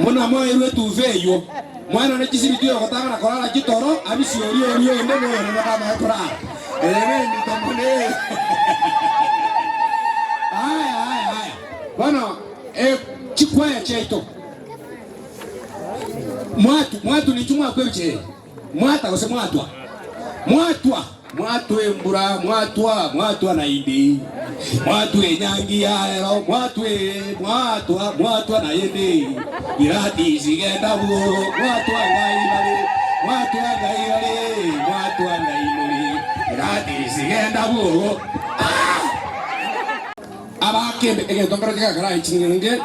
Buna moeirwe etufe eywo. Mwana ne chisibiti oyogotang'ana korara chitoro, abisie oria oria onde noyore batamanye korara. Eye nemito mono eye. Aya aya aya. Bono e chikwaya chiaito. Mwatu mwatu ninchu mwakwerucha eye. Mwata gose mwatwa. Mwatwa. Mwatwa embura, mwatwa, mwatwa naende. Mwatwa enyangi ya rero, mwatwa ee, mwatwa, mwatwa naende. Gladys genda bworo, mwatwa ngai bare, mwatwa ngai bare, mwatwa ngai more. Gladys genda bworo. Ah! Abakembe egento nkero kegakara ching'enge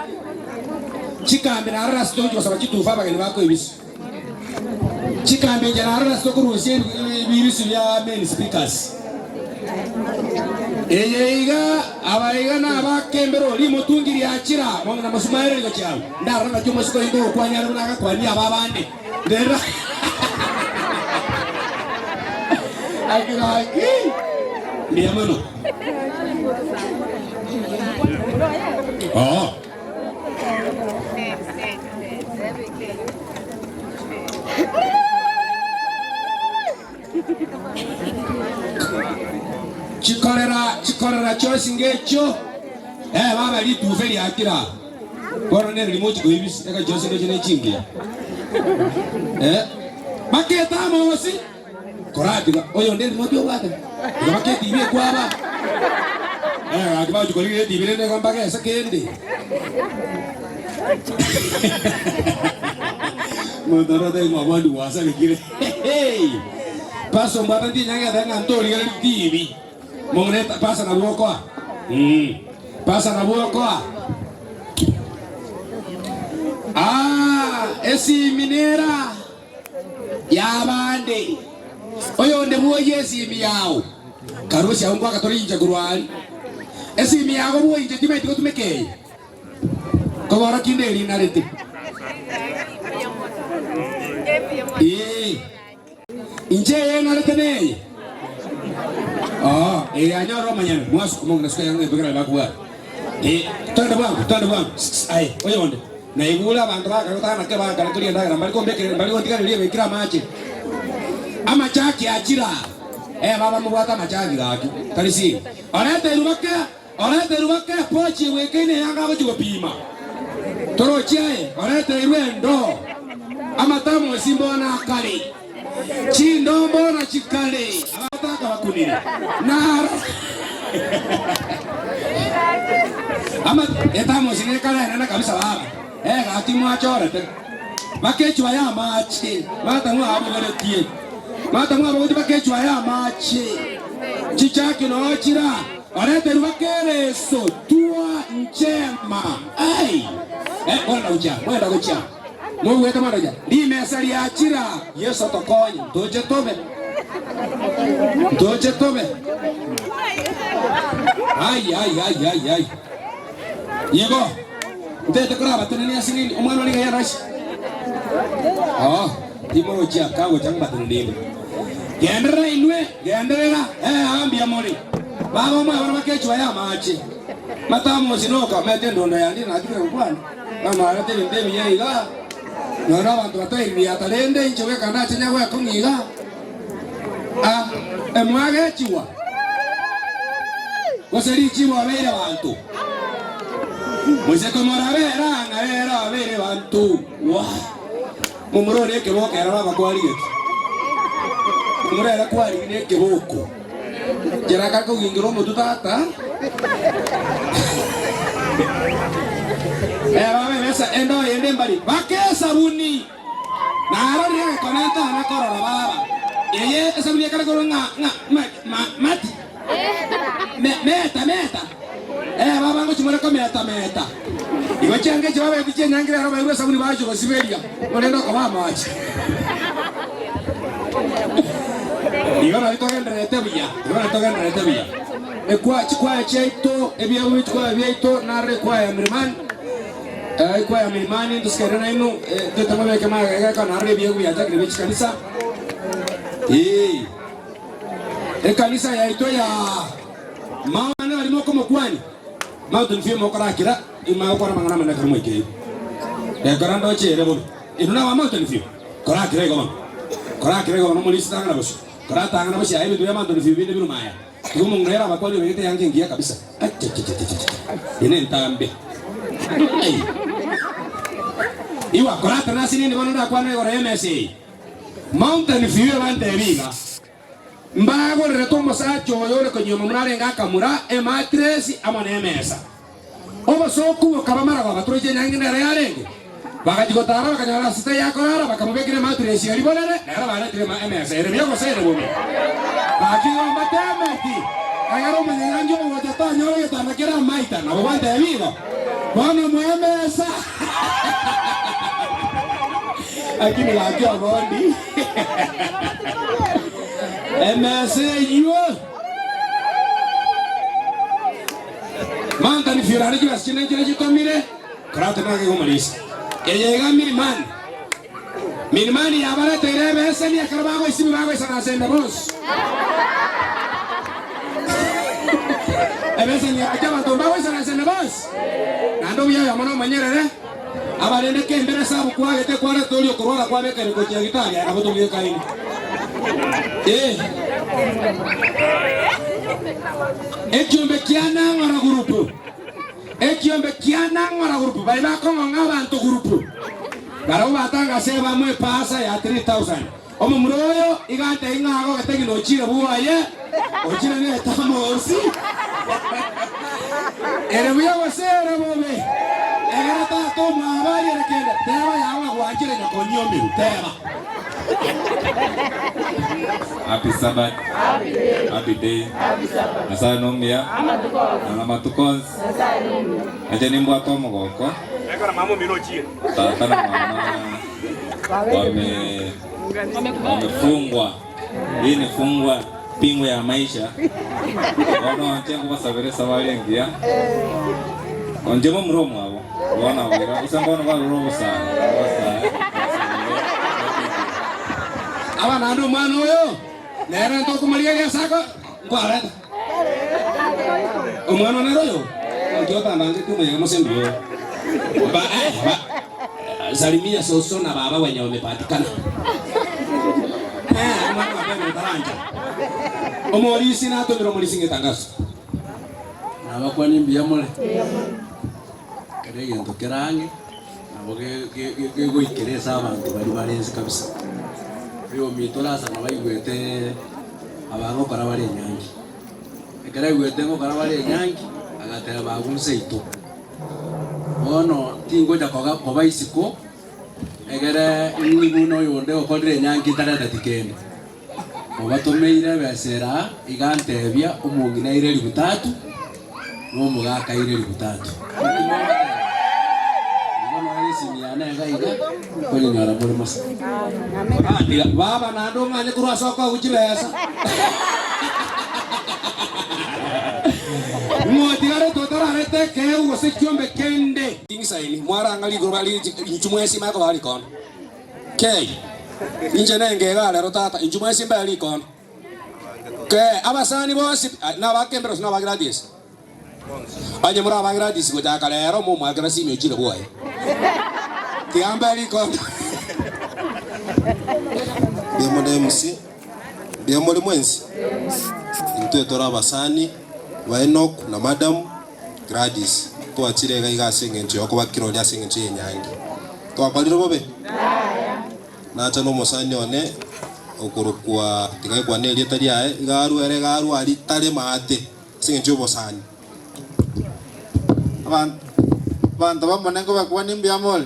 chikambi narora ase togochia gosaba chitufa abageni bakoibisa. Chikambi inche narora ase tokorusia ebirisu bia main speakers. Eye iga aba iga nabakembera oria omotungi riachira bono na mosumaere gochia abwo. Ndarora naki omosike oyo ngogokwania are buna agakwania aba abande. Rero Gaki gaki mbuya mono. Oo. Chikorera chikorera chionsi ngechio, eh, baba ritufe riakire aa. Bono nere rimochi koibisa eka chionsi ngecho ne chingiya. Eh, baketa amosi koratiga oyonde erimoti obwate. Iga baketa ibi ekwaba. Eh, gaki bagochi korigia etibi rende igo mbagese kende. Monto ore otari ng'a gwasabekire. Pastor mbwata ntinyagete ng'a ntorigereria tibi. Mong'ina pastor nabwo okoa. Mm. Pastor nabwo okoa. Ah, esimi nera yabande. Oyonde bwoyie esimi yao. Karusia agwo ngwaka tore inche korwa aria. Esimi yago bwoyie inche timaeti gotumeka eye. Kobora kinde erinarete. Ee. Inche eyenarete neye. Oo, eye yanyora omonyene. Mwasu, omong'ina suka yango ebekera bakubwata. Eh, twende bwango, twende bwango. Aye, oyonde. Naigure abanto bakare gotana ke bakare koria endagera mbari kombekere mbari gontigareria ebekire amache. Amachaki achire aa. Eh, baba mobwate amachaki gaki. Tari siri. Orete erubake, orete erubake epochi egwekaine eyanga agochia gopima. Torochi aye, orete erwe endoo. Amatamosi mbona akare. Chindoo mbona chikare. Abataka bakunire. Naro. Ama etamosi nekare enene kabisa baba. Eh, gaki mwachorete. Bakechwa ya amache. Martha mwabogoretie. Martha mwabogoretie bakechwa ya amache. Chichaki noo chira. Oreterwe bakereso tua njema. Ai. Eh, mwenda gochia, mwenda gochia. Mogwete mwenda gochia. Rimesa riachira. Yeso tokonye. Ntoche tobe. Ntoche tobe. Ai ai ai ai ai. Igo. Ntete korabatenenia ase nini? Omwana oria iga yarashe. Oh, timorochia kagocha mbatenenire. Genderera inwe, genderera, eh, aa mbuya more. Baba omwabo bakechwa ya amache. Matamosi noka mete endondo yande natigire gokwana. Bamarete ebinto ebiya iga. Nonya abanto bataiririata rende inche bweka ndache nyagwekong'a iga. Ah, emwagechigwa gose richibo abeire banto. Moise komorabera ng'a rero abeire banto. Wa! Momura ore ekeboko ere baba kwarigeti. Momura ere kwarigire ekeboko. Kera gakogingira omotwe tata. Eh, baba emesa ende oyende mbari baka esabuni. Narorire egekone ntana korora baba. Eye esabuni ekare korwa ng'a ng'a ma, ma, mati. Me, meta meta. Eh, baba ngochimore kometa meta. Igo chianga echi babeti chienyangi rero bairwe esabuni bachia gosiberia, korende okoba amache. Igo nari togendererete buya, igo nari togendererete buya. Ekwa chikwaya chiaito, ebiegwa bie chikwaya biaito, narore ekwaya ya Milimani, eh, ekwaya ya Milimani ntosikere nainwe, eh, toete mobeke magega egeka narore ebiegwa biachakire bie chikanisa. Ee. Ekanisa yaito ya Maana aria mokomokwania, Mountain View mokorakira, ime agokwana amang'ana amanene ekero mwaikeire. Ekero ndoche ere bobe. Inwe naba Mountain View, korakira igo bono. Korakira igo bono morisi tang'ana bosio. Koratang'ana bosio aye ebinto bia Mountain View binde biruma aya. Igo omong'ina ere abakwanie obegete eyanga engiya kabisa. Achachachachacha. Eye nentambe. Ai. Igwa, koratana ase ninde bono ndakwane igoro y'emesa eye. Mountain View ebantebi iga, Mbagorerete omosacha oyo ore konyuoma buna arenge akamura ematiresi amo nemesa. Obosooku bokaba maragoba toroche enyangi nere yarenge. Bagachia gotaara bakanyora ase taiyo akorara, bakamobekera ematiresi eria bonene, nere baretire emesa ere buya gose ere bobe. Gaki igo mbateemeti, egere omonyanyangi ogocha tanyora egetanda kere amaita. Nabo gwantebi igo, Bono moe emesa. Lakini gaki obondi emesa eyio Mountain View rari chibesa chinde nchire chitomire karate nage gomorisia eye iga Milimani Milimani yabareteire ebeseni ekero bagoisibwa bagoisaransa ime bonsi ebeseni yacha abanto mbagoisaransa ime bonsi naende obuya oyomo nomonyerere Abarende kembere ase abwo kwagete kwarete oria okorwara kwabekaine gochia gitari aye nabo tobwekaine. Ee. Ekiombe kia Nang'ora Group. Ekiombe kia Nang'ora Group baria bakong'ong'a abanto group. Barabwo batangase ebamo epasa ya 3000. Omomura oyo iga antebie ng'a agogete ng'ina ochire bwoye, ochire netamosi. Ere buya gose ere bobe? Egere tata omwabo ariere kende, teba yago ng'a gwanchire nyokonyiomiru, teba. Happy Sabbath. Happy day. Nyasaye nomuya. Na amatuko onsi. Inche nimbwate omogoko. Tata na mama wame wamefungwa. Hii ni fungwa pingu ya maisha. Bono inche nkobasabera esabari engiya. Onche momura omwabo. Bono abwira, gose mbono barure obosae, obosae, Aba naende omwana oyo nere ntokomoria egesako nkwareta. Omwana nere oyo naki otandangetie omoyega mose mbuya oyo. Ba, eh, ba, salimia soso na baba wenye wamepatikana. Eh, omwana wa Beno otarancha. Omorisi natomire omorisi ng'etangaso. Nabakwani mbuya more? Kera egento kere ang'e nabo gegoikera ase abanto baria bare inse kabisa. Oyominto ore ase nabo aigwete aba ngokora bare enyangi. Ekero aigwete ngokora bare enyangi, agateba agwo inse aito. Bono tingocha koga koba isiko, egere ing'igwe buna oyonde okorire enyangi ntareteti kende. Obatomeire ebesa ere aa, iga antebia, Omong'ina aire elifu tatu, na omogaka aire elifu tatu. Naki mogoteba? Igo noyo esimi yane iga iga, nkonyenyora more mosa. Tiga baba naende ong'anye korwa ase okoegwa chibesa. Ng'otigarete otararete ekeegwa gose ekiombe kende. Ting'isaini, mwarang'a rigoro bare inchu mwesima ekobaa rikondo. Kei, inche nenge iga rero tata, inchu mwensi mbe rikondo. Kei, abasani bonsi, nabakembera gose naba Gladys? Onye more aba Gladys gochaka rero momoakera simi ochire bwoye. Tiga mbe rikondo. Mbuya mono MC, mbuya more mwensi? Intwe tore abasani ba Enock na Madam Gladys, twachire iga iga ase engencho yokoba kirori ase engencho y'enyangi. Twakorire bobe? Nacha nomosani one okorokwa, tiga ekwane erieta riaye, iga arue ere iga arue aria tare maate ase engencho y'obosani. Abanto b'Omonene nkobakwanie mbuya more?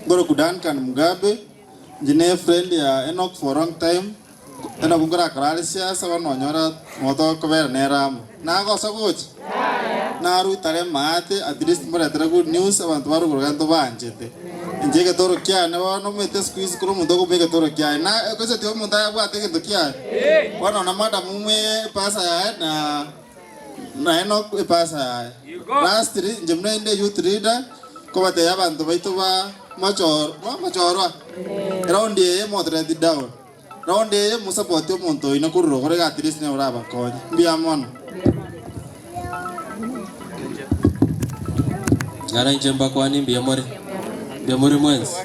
Nkorokwa Duncan Mugabe, inche ne friend ya Enock for long time, Enock nkorakora are siasa bono onyora nigo tokobera nere amo. Nagosa gocha? Narue tare maate at least moretere good news abanto ba rogoro gento banchete. Inche egetoro kiane bono omanyete siku hizi kera omonto okomoa egetoro kiaye na gose tiga omonto ayabwate egento kiaye. Bono na madam moe epasa yaye na na Enock epasa yaye. Lastly inche buna inde youth leader nkobatebia abanto baito ba mochoro mochorwa eround eye motoreti down. Raundi eye mosapotie omonto oino korwa rogoro iga at least nere orabakonye. Mbuya mono. Ng'ana inche mbakwanie mbuya more, mbuya more mwensi,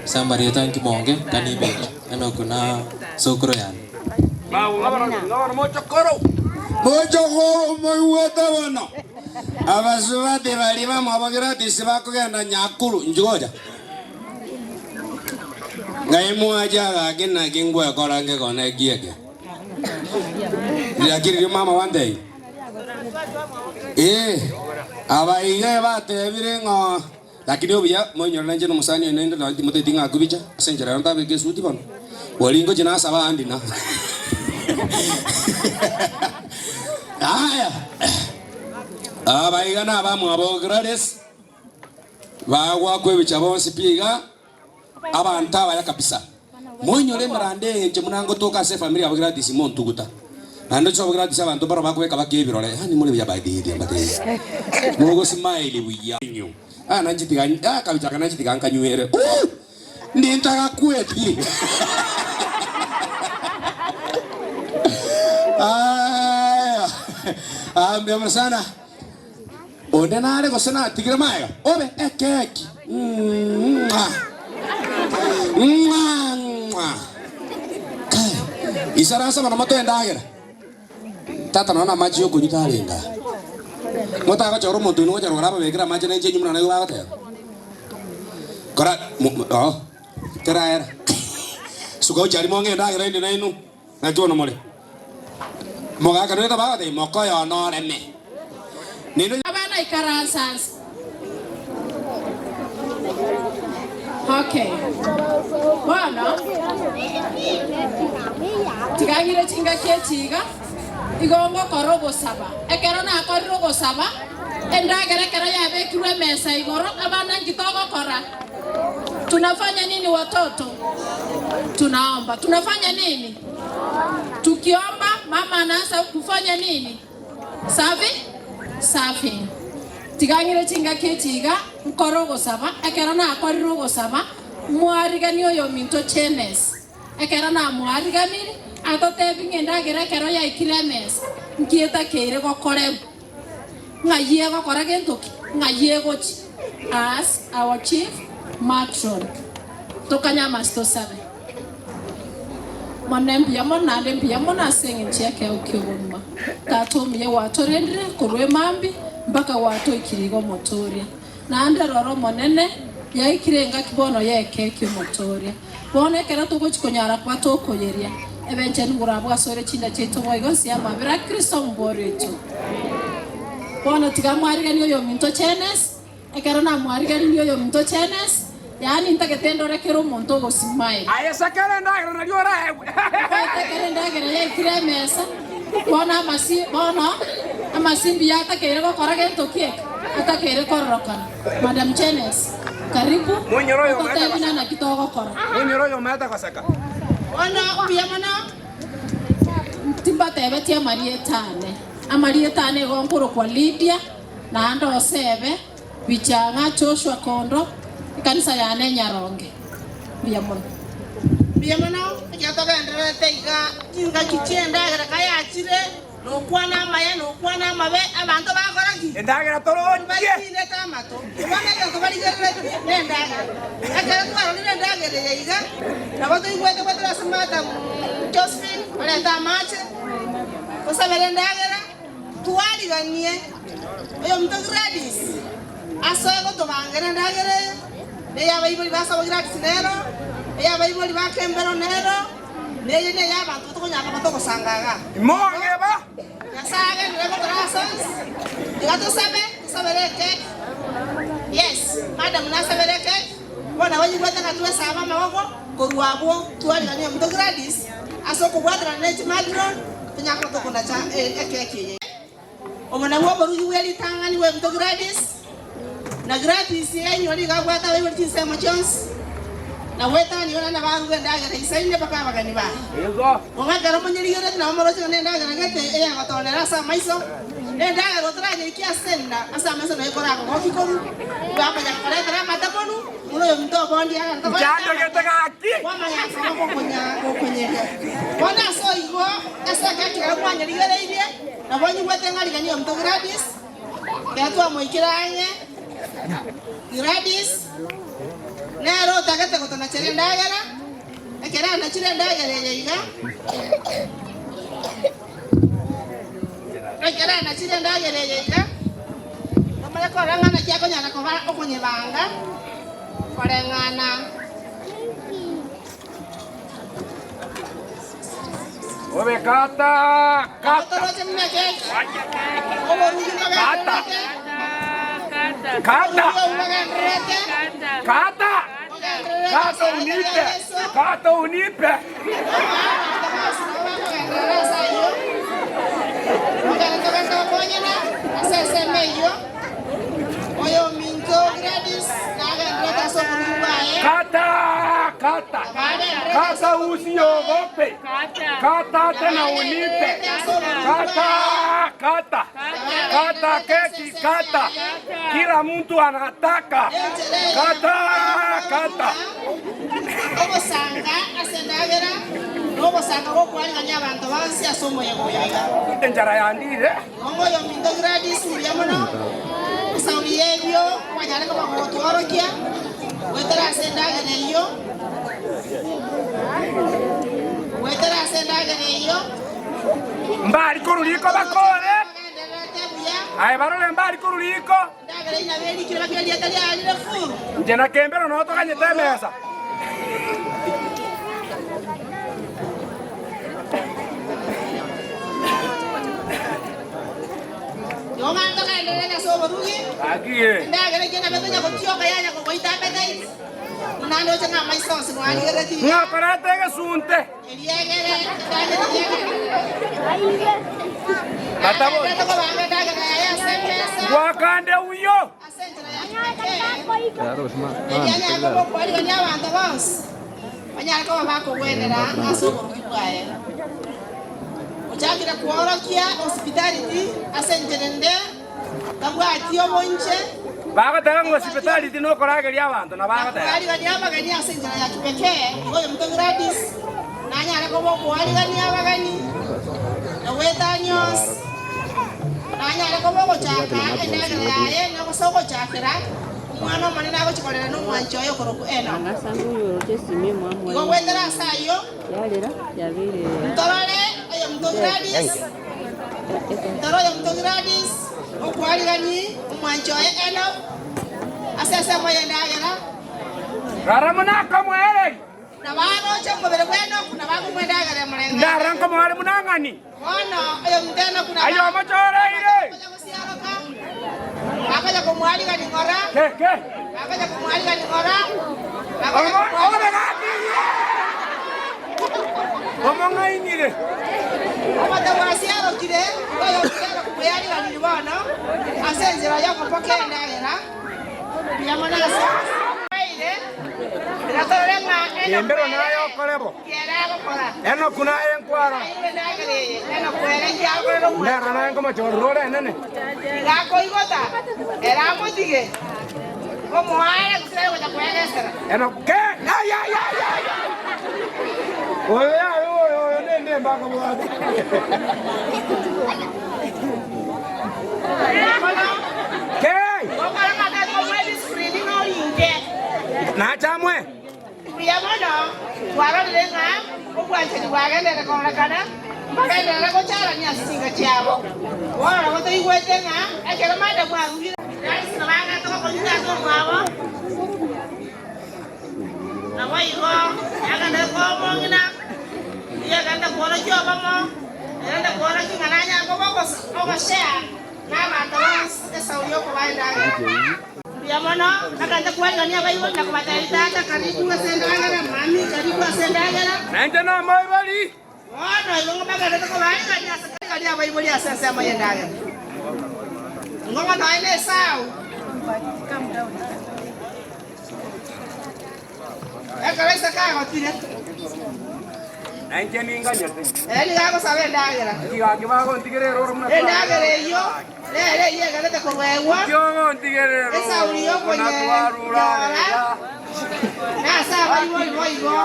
ase amarieta nkimonge kanibeche, Enock na sokoro yane. Mochokoro moigwete bono, abasubati baria bamwabo Gladys bakogenda Nyakuru, inchuo gocha. Ng'ai mwacha gaki naki ngwekora ngekone eki eke? Riaki riria mama gwantebia? Ee, aba iga batebire ng'a lakini obuya moinyore nainche nomosani oino inde nonye timoteti ng'a akubicha ase enchera ero ntabeke esuti bono. Bori ngochia nasaba andi na. Aya, aba iga nabamwabo Gladys. Bagwakwa ebicha bonsi pi iga, abanto abaya kabisa. Moinyore emerando eye inche buna ngotoka ase efamiri yabo Gladys montuguta. Naende inche Gladys abanto mbaro bakobeka baka ebirore, yaani more buya by the way mbatebie. Mogo smile buya. Ah nanche tiga ah kabicha aka nanche tiga nkanywere. Ooh! Ndintagakweti. Aya. Ah mbuya mono sana. Onde nare gose natigire magega, obe ekeki. Ng'a. Ng'a, ng'a. Kai, isaransa bono motoe endagera. Tata nonya namache yokonywa tarenge aa. Motagochora omonto oino gocha rogoro ababekere amache nainche inwe buna naigwe bagoteba. Kora, mo, mo, oo, teraera. Suka gochia aria mong'e endagera inde nainwe. Naki bono more? Mogaakanire tabagotebi, Mokoyo one oreme. Nainwe. Abana ikaransa nse. Okay. Bono, tiga ng'ire chingaki echi iga, igo ngokora ogosaba. Ekero nakorire ogosaba, endagera ekero yabekirwe emesa igoro, abana nki togokora? Tunafanya nini watoto? Tunaomba. Tunafanya nini? Tukiomba mama anaanza kufanya nini? Safi? Safi. Tiga ng'ire chingaki echi iga. Nkore ogosaba, ekero nakorire ogosaba, mwariganie oyominto Chemes. Ekero namwariganirie, atotebi ng'a endagera ekero yaikire emesa, nki etakeire gokorerwa? Ng'ai egokora gento ki? Ng'ai egochia? As our chief matron. Tokanye amasi tosabe. Mono mbuya mono naende mbuya mono ase engencho y'ekeegwa ki'obogima. Tata omuya gwatorendire korwa emambia mpaka gwatoikire iga omotoria. Naende rora Omonene, yaikire engaki bono y'ekeegwa ki'omotoria. Bono ekero togochia konyara koba tokoyeria, ebe enchenu igoro abwo asore chinda chiaito boigo inse y'amabera a Kristo omobori oito. Bono tiga mwariganie oyominto Chenes, Ekero namwariganirie oyominto Chenes, yaani ntagete ndore kera omonto ogosimae. Aye sakera endagera nario oraegwe. Okoete ekero endagera yaikire emesa, bono amasi bono amasimbi yatakeire gokora gento ki eke? Atakeire kororokana. Madam Chenes, karibu, Monyore oyo omanyete ototebi goseka. naki togokora. Monyore oyo omanyete goseka. Bono mbuya mono, timbatebetie amarieta ane. Amarieta ane igo nkorokwa Lydia. Naende osebe, Bichang'a Joshua Kondo, ekanisa yane Nyaronge. Mbuya mono. Mbuya mono, ekero togendererete iga, chingaki chi'endagera kayachire, nokwana amaya, nokwana amabe, abanto bakora ki? Endagera torochie. Batiirete amato. Bono egento barigereretie nendagera. Ekero twarorire endagera eye iga, nabo toigwete goetera ase Madam Josephine, orente amache, tosabere endagera. Twariganie oyominto Gladys asoe gotobangera endagera eye, na ey'abaibori ba Sabo Gladys nero, ey'abaibori ba Kembero nero, na eye ney'abanto tokonyara koba togosanga igaa. Imogeba! Nyasae agenderere gotora ase onsi. Tiga tosabe, tosabere ekeki. Yes, madam nasabere ekeki, bono nabo nyigwete ng'a twesabe amaboko korwa abwo twariganie oyominto Gladys ase okobwaterana ne chimatron, Tonyare koba tokonacha ekeki eye. Obo nabwo oborugi bwe ritang'ani bw'ebinto Gladys, na Gladys enyori iga abwate abaibori chinsemo chionsi, na goetania ore nabaruga endagera isaine mpaka abageni baye. Bono ekero monyerigereti nabo moroche ng'a nendagera gete eyegotoonera ase amaiso, nendagera otaranyeikie ase enda ase amaiso nayo ekorakogokia korwa, bwamanya koretera amatabonu. Buna oyominto obondi agento Nchandegete gaki. Kwamanya koba gokonyeka. Bono ase oigo, ase ekekero mwanyerigereirie, nabo nyigwete ng'a rigani oyominto Gladys, ekero twamoikire ang'e, Gladys nere otagete gotonachera endagera, ekero anachire endagera eye iga, Ekero anachire endagera eye iga, tomanye korora ng'a naki akonyara koba okonyebanga koreng'ana. Obe kata, Nabo kata. toroche buna ekeki, oborugi mbogendererete, Kata. oborugi obwo bogendererete, Kata. bogendererete Kata ase erieta unipe. ria Yeso. Kata unipe. Kata, kata. Kata usiogope. Kata tena unipe. Kata, kata. Kata keki, kata. Kila mtu anataka. Kata, kata. Ogosanga ase endagera nogosanga gw'okwarigania abanto bonsi ase omoyega oyo iga. Enchara yandire. Onga oyominto Gladys mbuya mono esauri y'ebio kwanyare koba gogotworokia goetera ase endagera eyio goetera ase endagera eyio. Mbari korwa riko bakore. Aye barore mbari korwa riko. Endagera eyio nabo erikire bakire erieta riaye rire furu. Inche na kembero noo toganyete emesa. Igo ng'a ntogenderere ase oborugi, Gaki ee. endagera eyio nabo ekonya gotioka yanya kogoita appetite, buna ndoche ng'a amaiso onsi nwarigeretie iga. Ng'akorete egesunte. Eriegere endagera eyio Batabo. Agenderete kobanga endagera yaye ase emesa. Gwakande uyo. Ase enchera ya kipekee, erio anyare koba okwarigania abanto bonsi banyare koba bakogwenera ase oborugi bwaye. Ochakire kworokia hospitality ase enchera ende, tabwati oboinche. Bagoteba ng'a hospitality nokorageria abanto, na bagoteba. Koarigania abageni ase enchera ya kipekee, igo oyominto Gladys nanyare koba okoarigania abageni na goetania onsi. Nanyare koba ogochaka endagera yaye na gose ogochakera omwana omonene agochia korera nomwanchi oye okorokwa Enock. Igo goetera ase ayio, ntorore oyominto Gladys, ntorore oyominto Gladys okwarigani omwanchi oye Enock ase ensemo y'endagera. Rora buna akomoereria. Na baroche omobere bw'Enoku, na bakomwa endagera emoreng'aine. Ndarora nkomoare buna ng'ani. Bono oyominto Enoku na Aye omochoreire. gosiaroka, bakonya komwarigania ng'ora, bakonya komwarigania ng'ora, bakonya komwarigania. Omong'ainire. Omote bwasiarokire, igo oyominto Enoku bweyariganirie bono ase enchera y'okoboka endagera. Mbuya mono ase abaire, tiga torore ng'a Enoku Embero ere naye okore bo. nki ere agokora. Enoku naye nkwara. Airwe endagera eye, Enoku ere nki agokorera omwancho Ndero naye nkomochorera ore enene. Tiga akoigota, ere amotige, omoare gose tari gocha koegesera. Enoku ke ay ay ay ay. Oyo yaye oyo oyo nende mbakobwate. Nachamwe. Mbuya mono twarorire ng'a obwanchani bwagenderere kororekana, mbagenderere gocharania ase chinka chiabo. Bono nabo toigwete ng'a ekero Madamu arugire. Gladys nabo agete gokonywa tata omwabo, naboigo agenderere koba omong'ina, nigo agenderete kworokia obomo. Erinde kworokia ng'a nanyare koba ogoshea nabaanto bonsi esauri y'okobaa endagera. Mbuya mono, nagende kwarigania abaibori na kobatebia, Tata, karibu ase endagera, Mami, karibu ase endagera. Nainche nomoibori. Bono igo mbagenderete kobaarigania ase kwarigania abaibori ase ensemo y'endagera. Ing'o nonya na Esau. Ekero Isaka agotire, Na inche ninganyete. ere nigo agosaba endagera. Inki gaki bagontigerera oro buna Endagera eyio nere eyio egenete koruegwa Inki ogontigerera oro esauri buna y'okonyenyora twarurarera? nase abaibori boigo.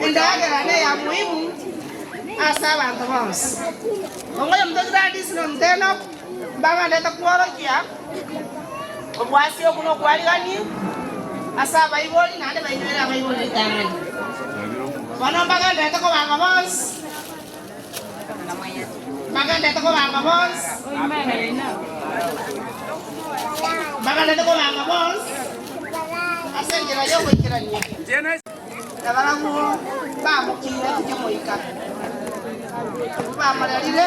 Endagera neya muhimu ase abanto bonsi. Onga oyominto Gladys na ominto Enock mbagenderete kworokia Obwasi obwo nokwariganie ase abaibori, naende bainywere abaibori ritang'ani. Bono mbagenderete kobanga bonsi, mbagenderete kobanga bonsi, mbagenderete kobanga bonsi ase enchera y'ogoikerania. Na barabwo mbamokiire kemoika, bamorerire,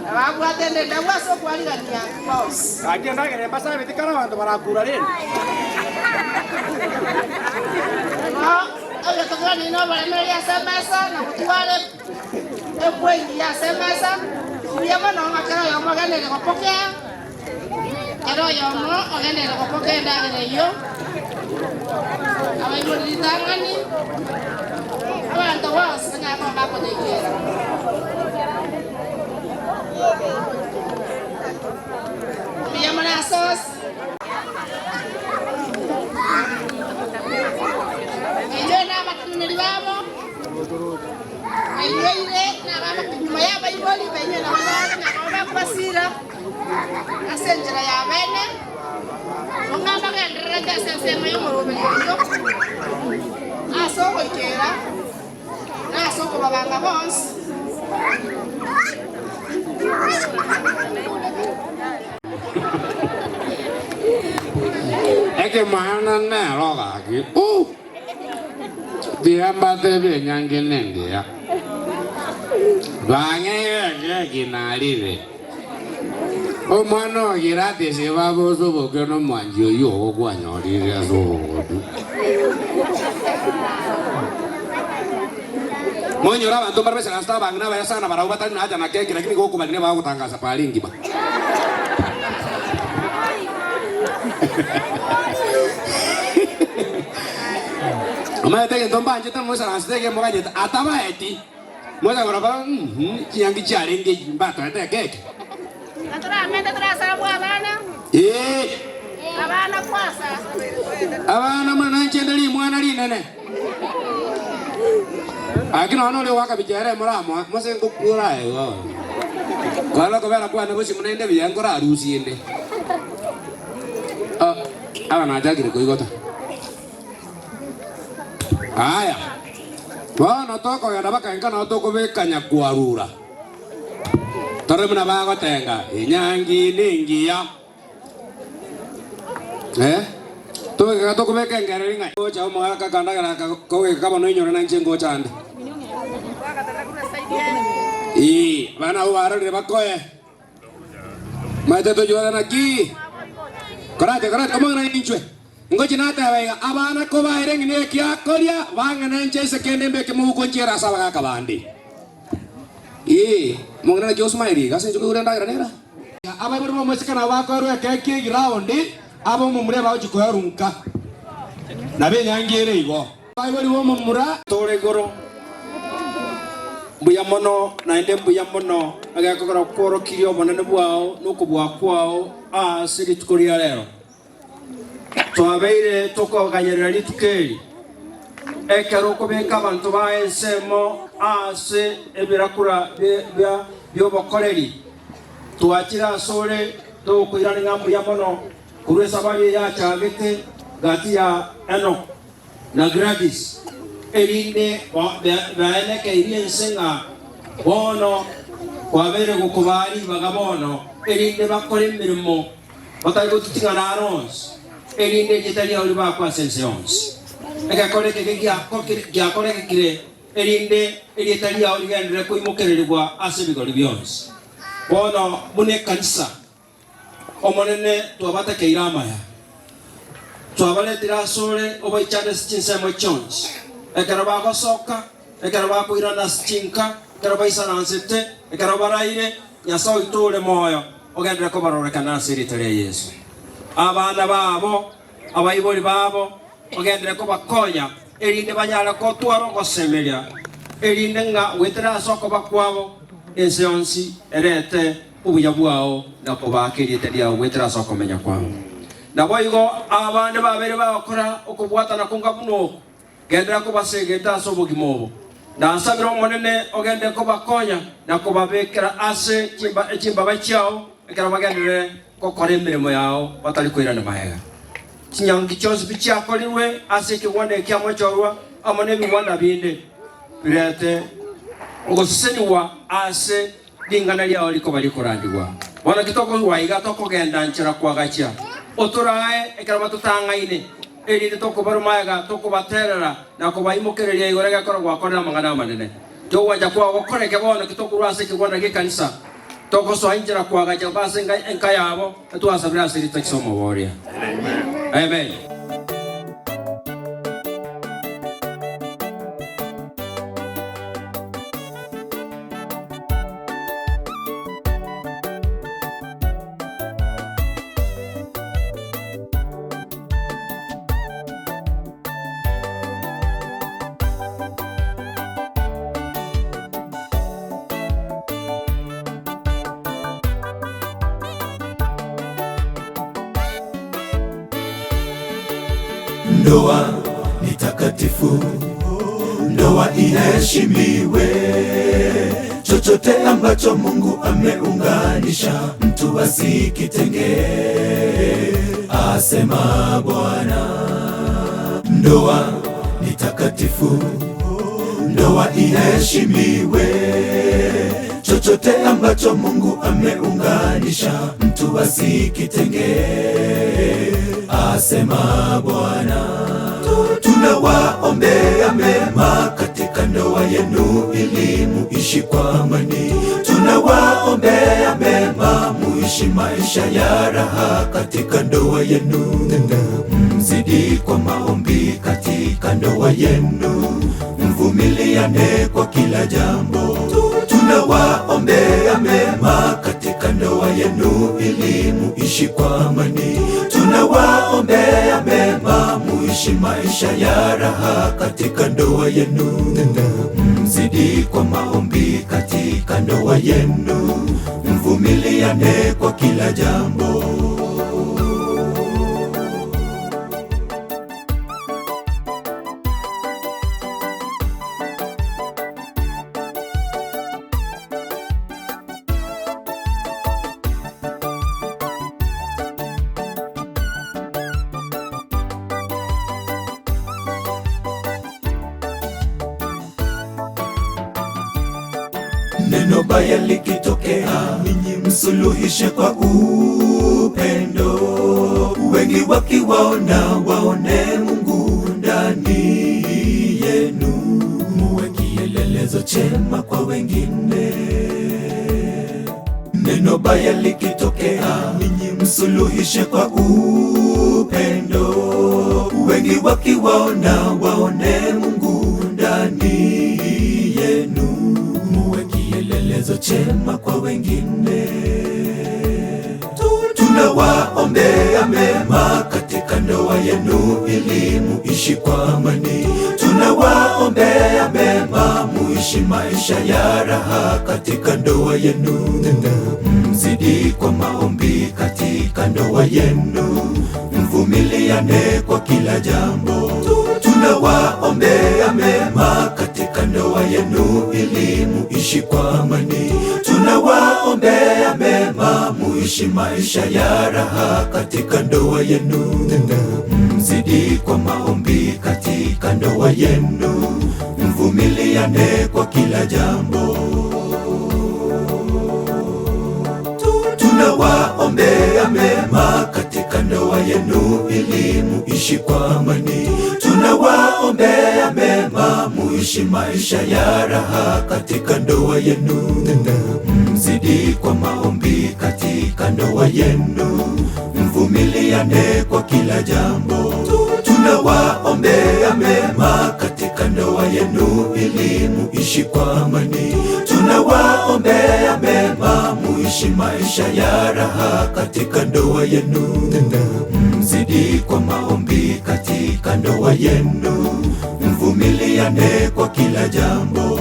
na babwate ende endabu ase okwarigania bonsi. Gaki endagera embasabeti kare abanto barakura rende. Igo oyotogeranire noboremereria ase emesa, na gotwara embwa engiya ase emesa, mbuya mono ng'a kera oyomo ogenderere gopokea. Kera oyomo ogenderere gopoka endagera eyio, abaibori ritang'ani, abanto bonsi banyare koba bakonyeigwera. Mbuya more ase onsi. Inwe nabateneneri babo, bainyoire nababa nyuma y'abaibori bainwe nabo nabo bakobasira. Ase enchera y'abeene, ng'a mbagendererete ase ensemo y'omoroberio oyio, ase ogoikera, na ase okobabanga bonsi. Ekemana nero gaki, uh! Tiga mbatebie enyangi nengiya. Bang'eire ekeki narire. Omwana o Gladys baba osoboke nomwanchi oyio ogo kwanyorire ase obogotu. Monyore abanto mbare baisaransete abang'ina abaya sana barabwo batari na haja na keki, lakini gokobarina bagotangasa pari engima. Omanyete egento mbanchete moisaransete eke moganyete atabaeti mocha korora mhm chinyangi chiarenge echi mbatoete ekeki. Na toramende torasabwe abana. Ee. Abana kwasa. Abana muna nanchende rimwana rinene. Lakini nonya oria ogoaka ere moramoa, mose ngokura aye igo. Kwarora okobera kwane bosio buna inde buya nkorarusie inde. Oh, aba nachakire koigota. Aya, bono tokogenda baka inka nao tokobeka nyakwarura. Torore buna bagotenga, enyangi nengiya. Eh, togeka tokobeka enkereri ng'a gocha omogaka akandagera akakogeka bono inyore na inche ngocha ande. Ee, abana abwo barorire bakoe. Maete tochware naki? Korate korate omong'ina ninchwe. Ngochia nateba iga, abana kobaire ng'ina ekiakoria, bang'ana inche ase kende mbeke moguko nchiere ase abagaka bande. Ee, omong'ina naki osmile iga ase inche koigure endagera nera? Abaibori b'omoiseke nabo bakoerwa ekee ki'egiraundi, ab'omomura ebagochia koerwa nka. Nabo enyangi ere igo. Abaibori b'omomura. Tore igoro, mbuya mono, naende mbuya mono, egekogera kworokirie obonene bwao na okobua kwao ase rituko ria rero. Twabeire tokoganyerera rituko eri, ekero okobeka abanto bao ensemo ase ebirakura bi'obokoreri. Twachire asore togokoirana ng'a mbuya mono korwa esabari eye yachagete gati ya Enock na Gladys, erinde baenekeirie ense ng'a bono kwabeire gokobaa ribaga bono, erinde bakore emeremo batari gotiting'ana are onsi, erinde erieta riao ribakwe ase ense yonsi. Egekora eke giakorekire, erinde erieta riao rigenderere koimokererigwa ase ebigori bionsi. Bono buna ekanisa, Omonene, twabatakeire amaya, twabaretire asore obaichane ase chinsemo chionsi, ekero bagosoka, ekero bakoirana ase chinka, ekero baisaransete, ekero baraire, Nyasae oito ore moyo, ogenderere kobarorekana ase erieta ria Yeso. Abana babo, abaibori babo, ogenderere kobakonya, erinde banyare gotwara ogosemeria, erinde ng'a goetera ase okoba kwabo ense yonsi erete obuya bwao na kobaaka erieta riao goetera ase okomenya kwabo. Naboigo abande babeire bagokora okobwatana konga buna oko, Genderera kobasegeta ase obogima obo. Nasabire Omonene ogende kobakonya na kobabekera ase chimbaba chiao ekero bagenderere gokora emeremo yao batari koirana magega. Chinyangi chionsi pi chiakorirwe ase ekegwanda eke kiamochorwa amo nebigwanda binde, birete ogosesenigwa ase ring'ana riao rikoba rikorandigwa. Bono ki tokorua iga tokogenda nchera koagachia? Otorae ekero batotang'aine, erinde tokobaruma iga tokobaterera na kobaimokereria igoro egekora gwakorire amang'ana amanene. Togwancha kwao gokoreke bono ki tokorua ase ekegwanda gi'ekanisa, togosoa inchera koagacha ase enka yabo, etwasabire ase erieta ase Omoboria. Amen. Ndoa ni takatifu, ndoa iheshimiwe. Chochote ambacho Mungu ameunganisha, mtu asikitenge, asema Bwana. Ndoa ni takatifu, ndoa iheshimiwe. Chochote ambacho Mungu ameunganisha, mtu asikitenge, asema Bwana. Tunawaombea mema katika ndoa yenu ili muishi kwa amani. Tunawaombea mema muishi maisha ya raha katika ndoa yenu. Mzidi kwa maombi katika ndoa yenu, mvumiliane kwa kila jambo. Tunawaombea mema katika ndoa yenu ili muishi kwa amani. Tunawaombea mema muishi maisha ya raha katika ndoa yenu. Mzidi kwa maombi katika ndoa yenu, mvumiliane kwa kila jambo. Neno baya likitokea, ninyi msuluhishe kwa upendo. Wengi wakiwaona waone Mungu ndani yenu, muwe kielelezo chema kwa wengine. Neno baya likitokea, ninyi msuluhishe kwa upendo. Wengi wakiwaona waone Mungu ndani yenu, muwe kielelezo chema kwa wengine. Tunawaombea mema katika ndoa yenu ili muishi kwa amani. Tunawaombea mema muishi maisha ya raha katika ndoa yenu. Mzidi kwa maombi katika ndoa yenu, mvumiliane kwa kila jambo. Tunawaombea mema katika ndoa yenu ili muishi kwa amani. Tunawaombea mema muishi maisha ya raha katika ndoa yenu. Mzidi kwa maombi katika ndoa yenu, mvumiliane kwa kila jambo. Tunawaombea mema katika ndoa yenu ili muishi kwa amani. Tunawaombea mema muishi maisha ya raha katika ndoa yenu. Mzidi kwa maombi katika ndoa yenu, mvumiliane kwa kila jambo. Tunawaombea mema katika ndoa yenu ili muishi kwa amani. Tunawaombea mema muishi maisha ya raha katika ndoa yenu. Mzidi kwa maombi katika ndoa yenu, mvumiliane kwa kila jambo.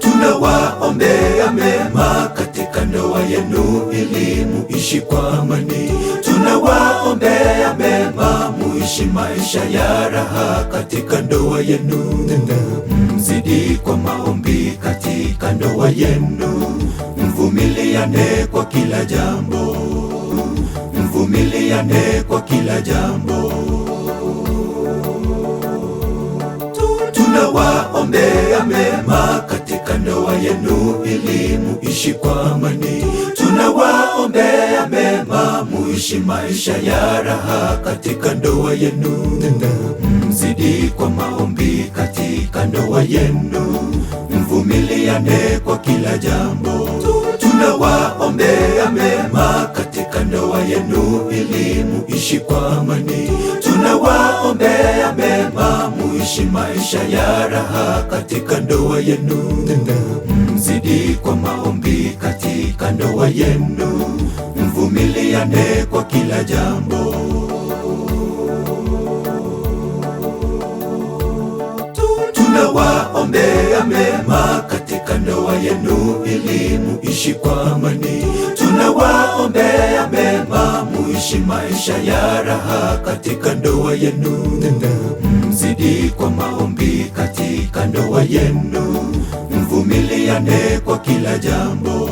Tunawaombea mema katika ndoa yenu ili muishi kwa amani. Tunawaombea mema muishi maisha ya raha katika ndoa yenu. Mzidi kwa maombi katika ndoa yenu, mvumiliane kwa kila jambo. Mvumiliane kwa kila jambo. Tunawaombea mema katika ndoa yenu ili muishi kwa amani. Tunawaombea mema muishi maisha ya raha katika ndoa yenu. Mzidi kwa maombi katika ndoa yenu, mvumiliane kwa kila jambo. Tunawaombea mema katika ndoa yenu ili muishi kwa amani. Tunawaombea mema muishi maisha ya raha katika ndoa yenu. Mzidi kwa maombi katika ndoa yenu, mvumiliane kwa kila jambo. Tunawaombea mema katika ndoa yenu ili muishi kwa amani. Tunawaombea mema muishi maisha ya raha katika ndoa yenu. Mzidi kwa maombi katika ndoa yenu, mvumiliane kwa kila jambo.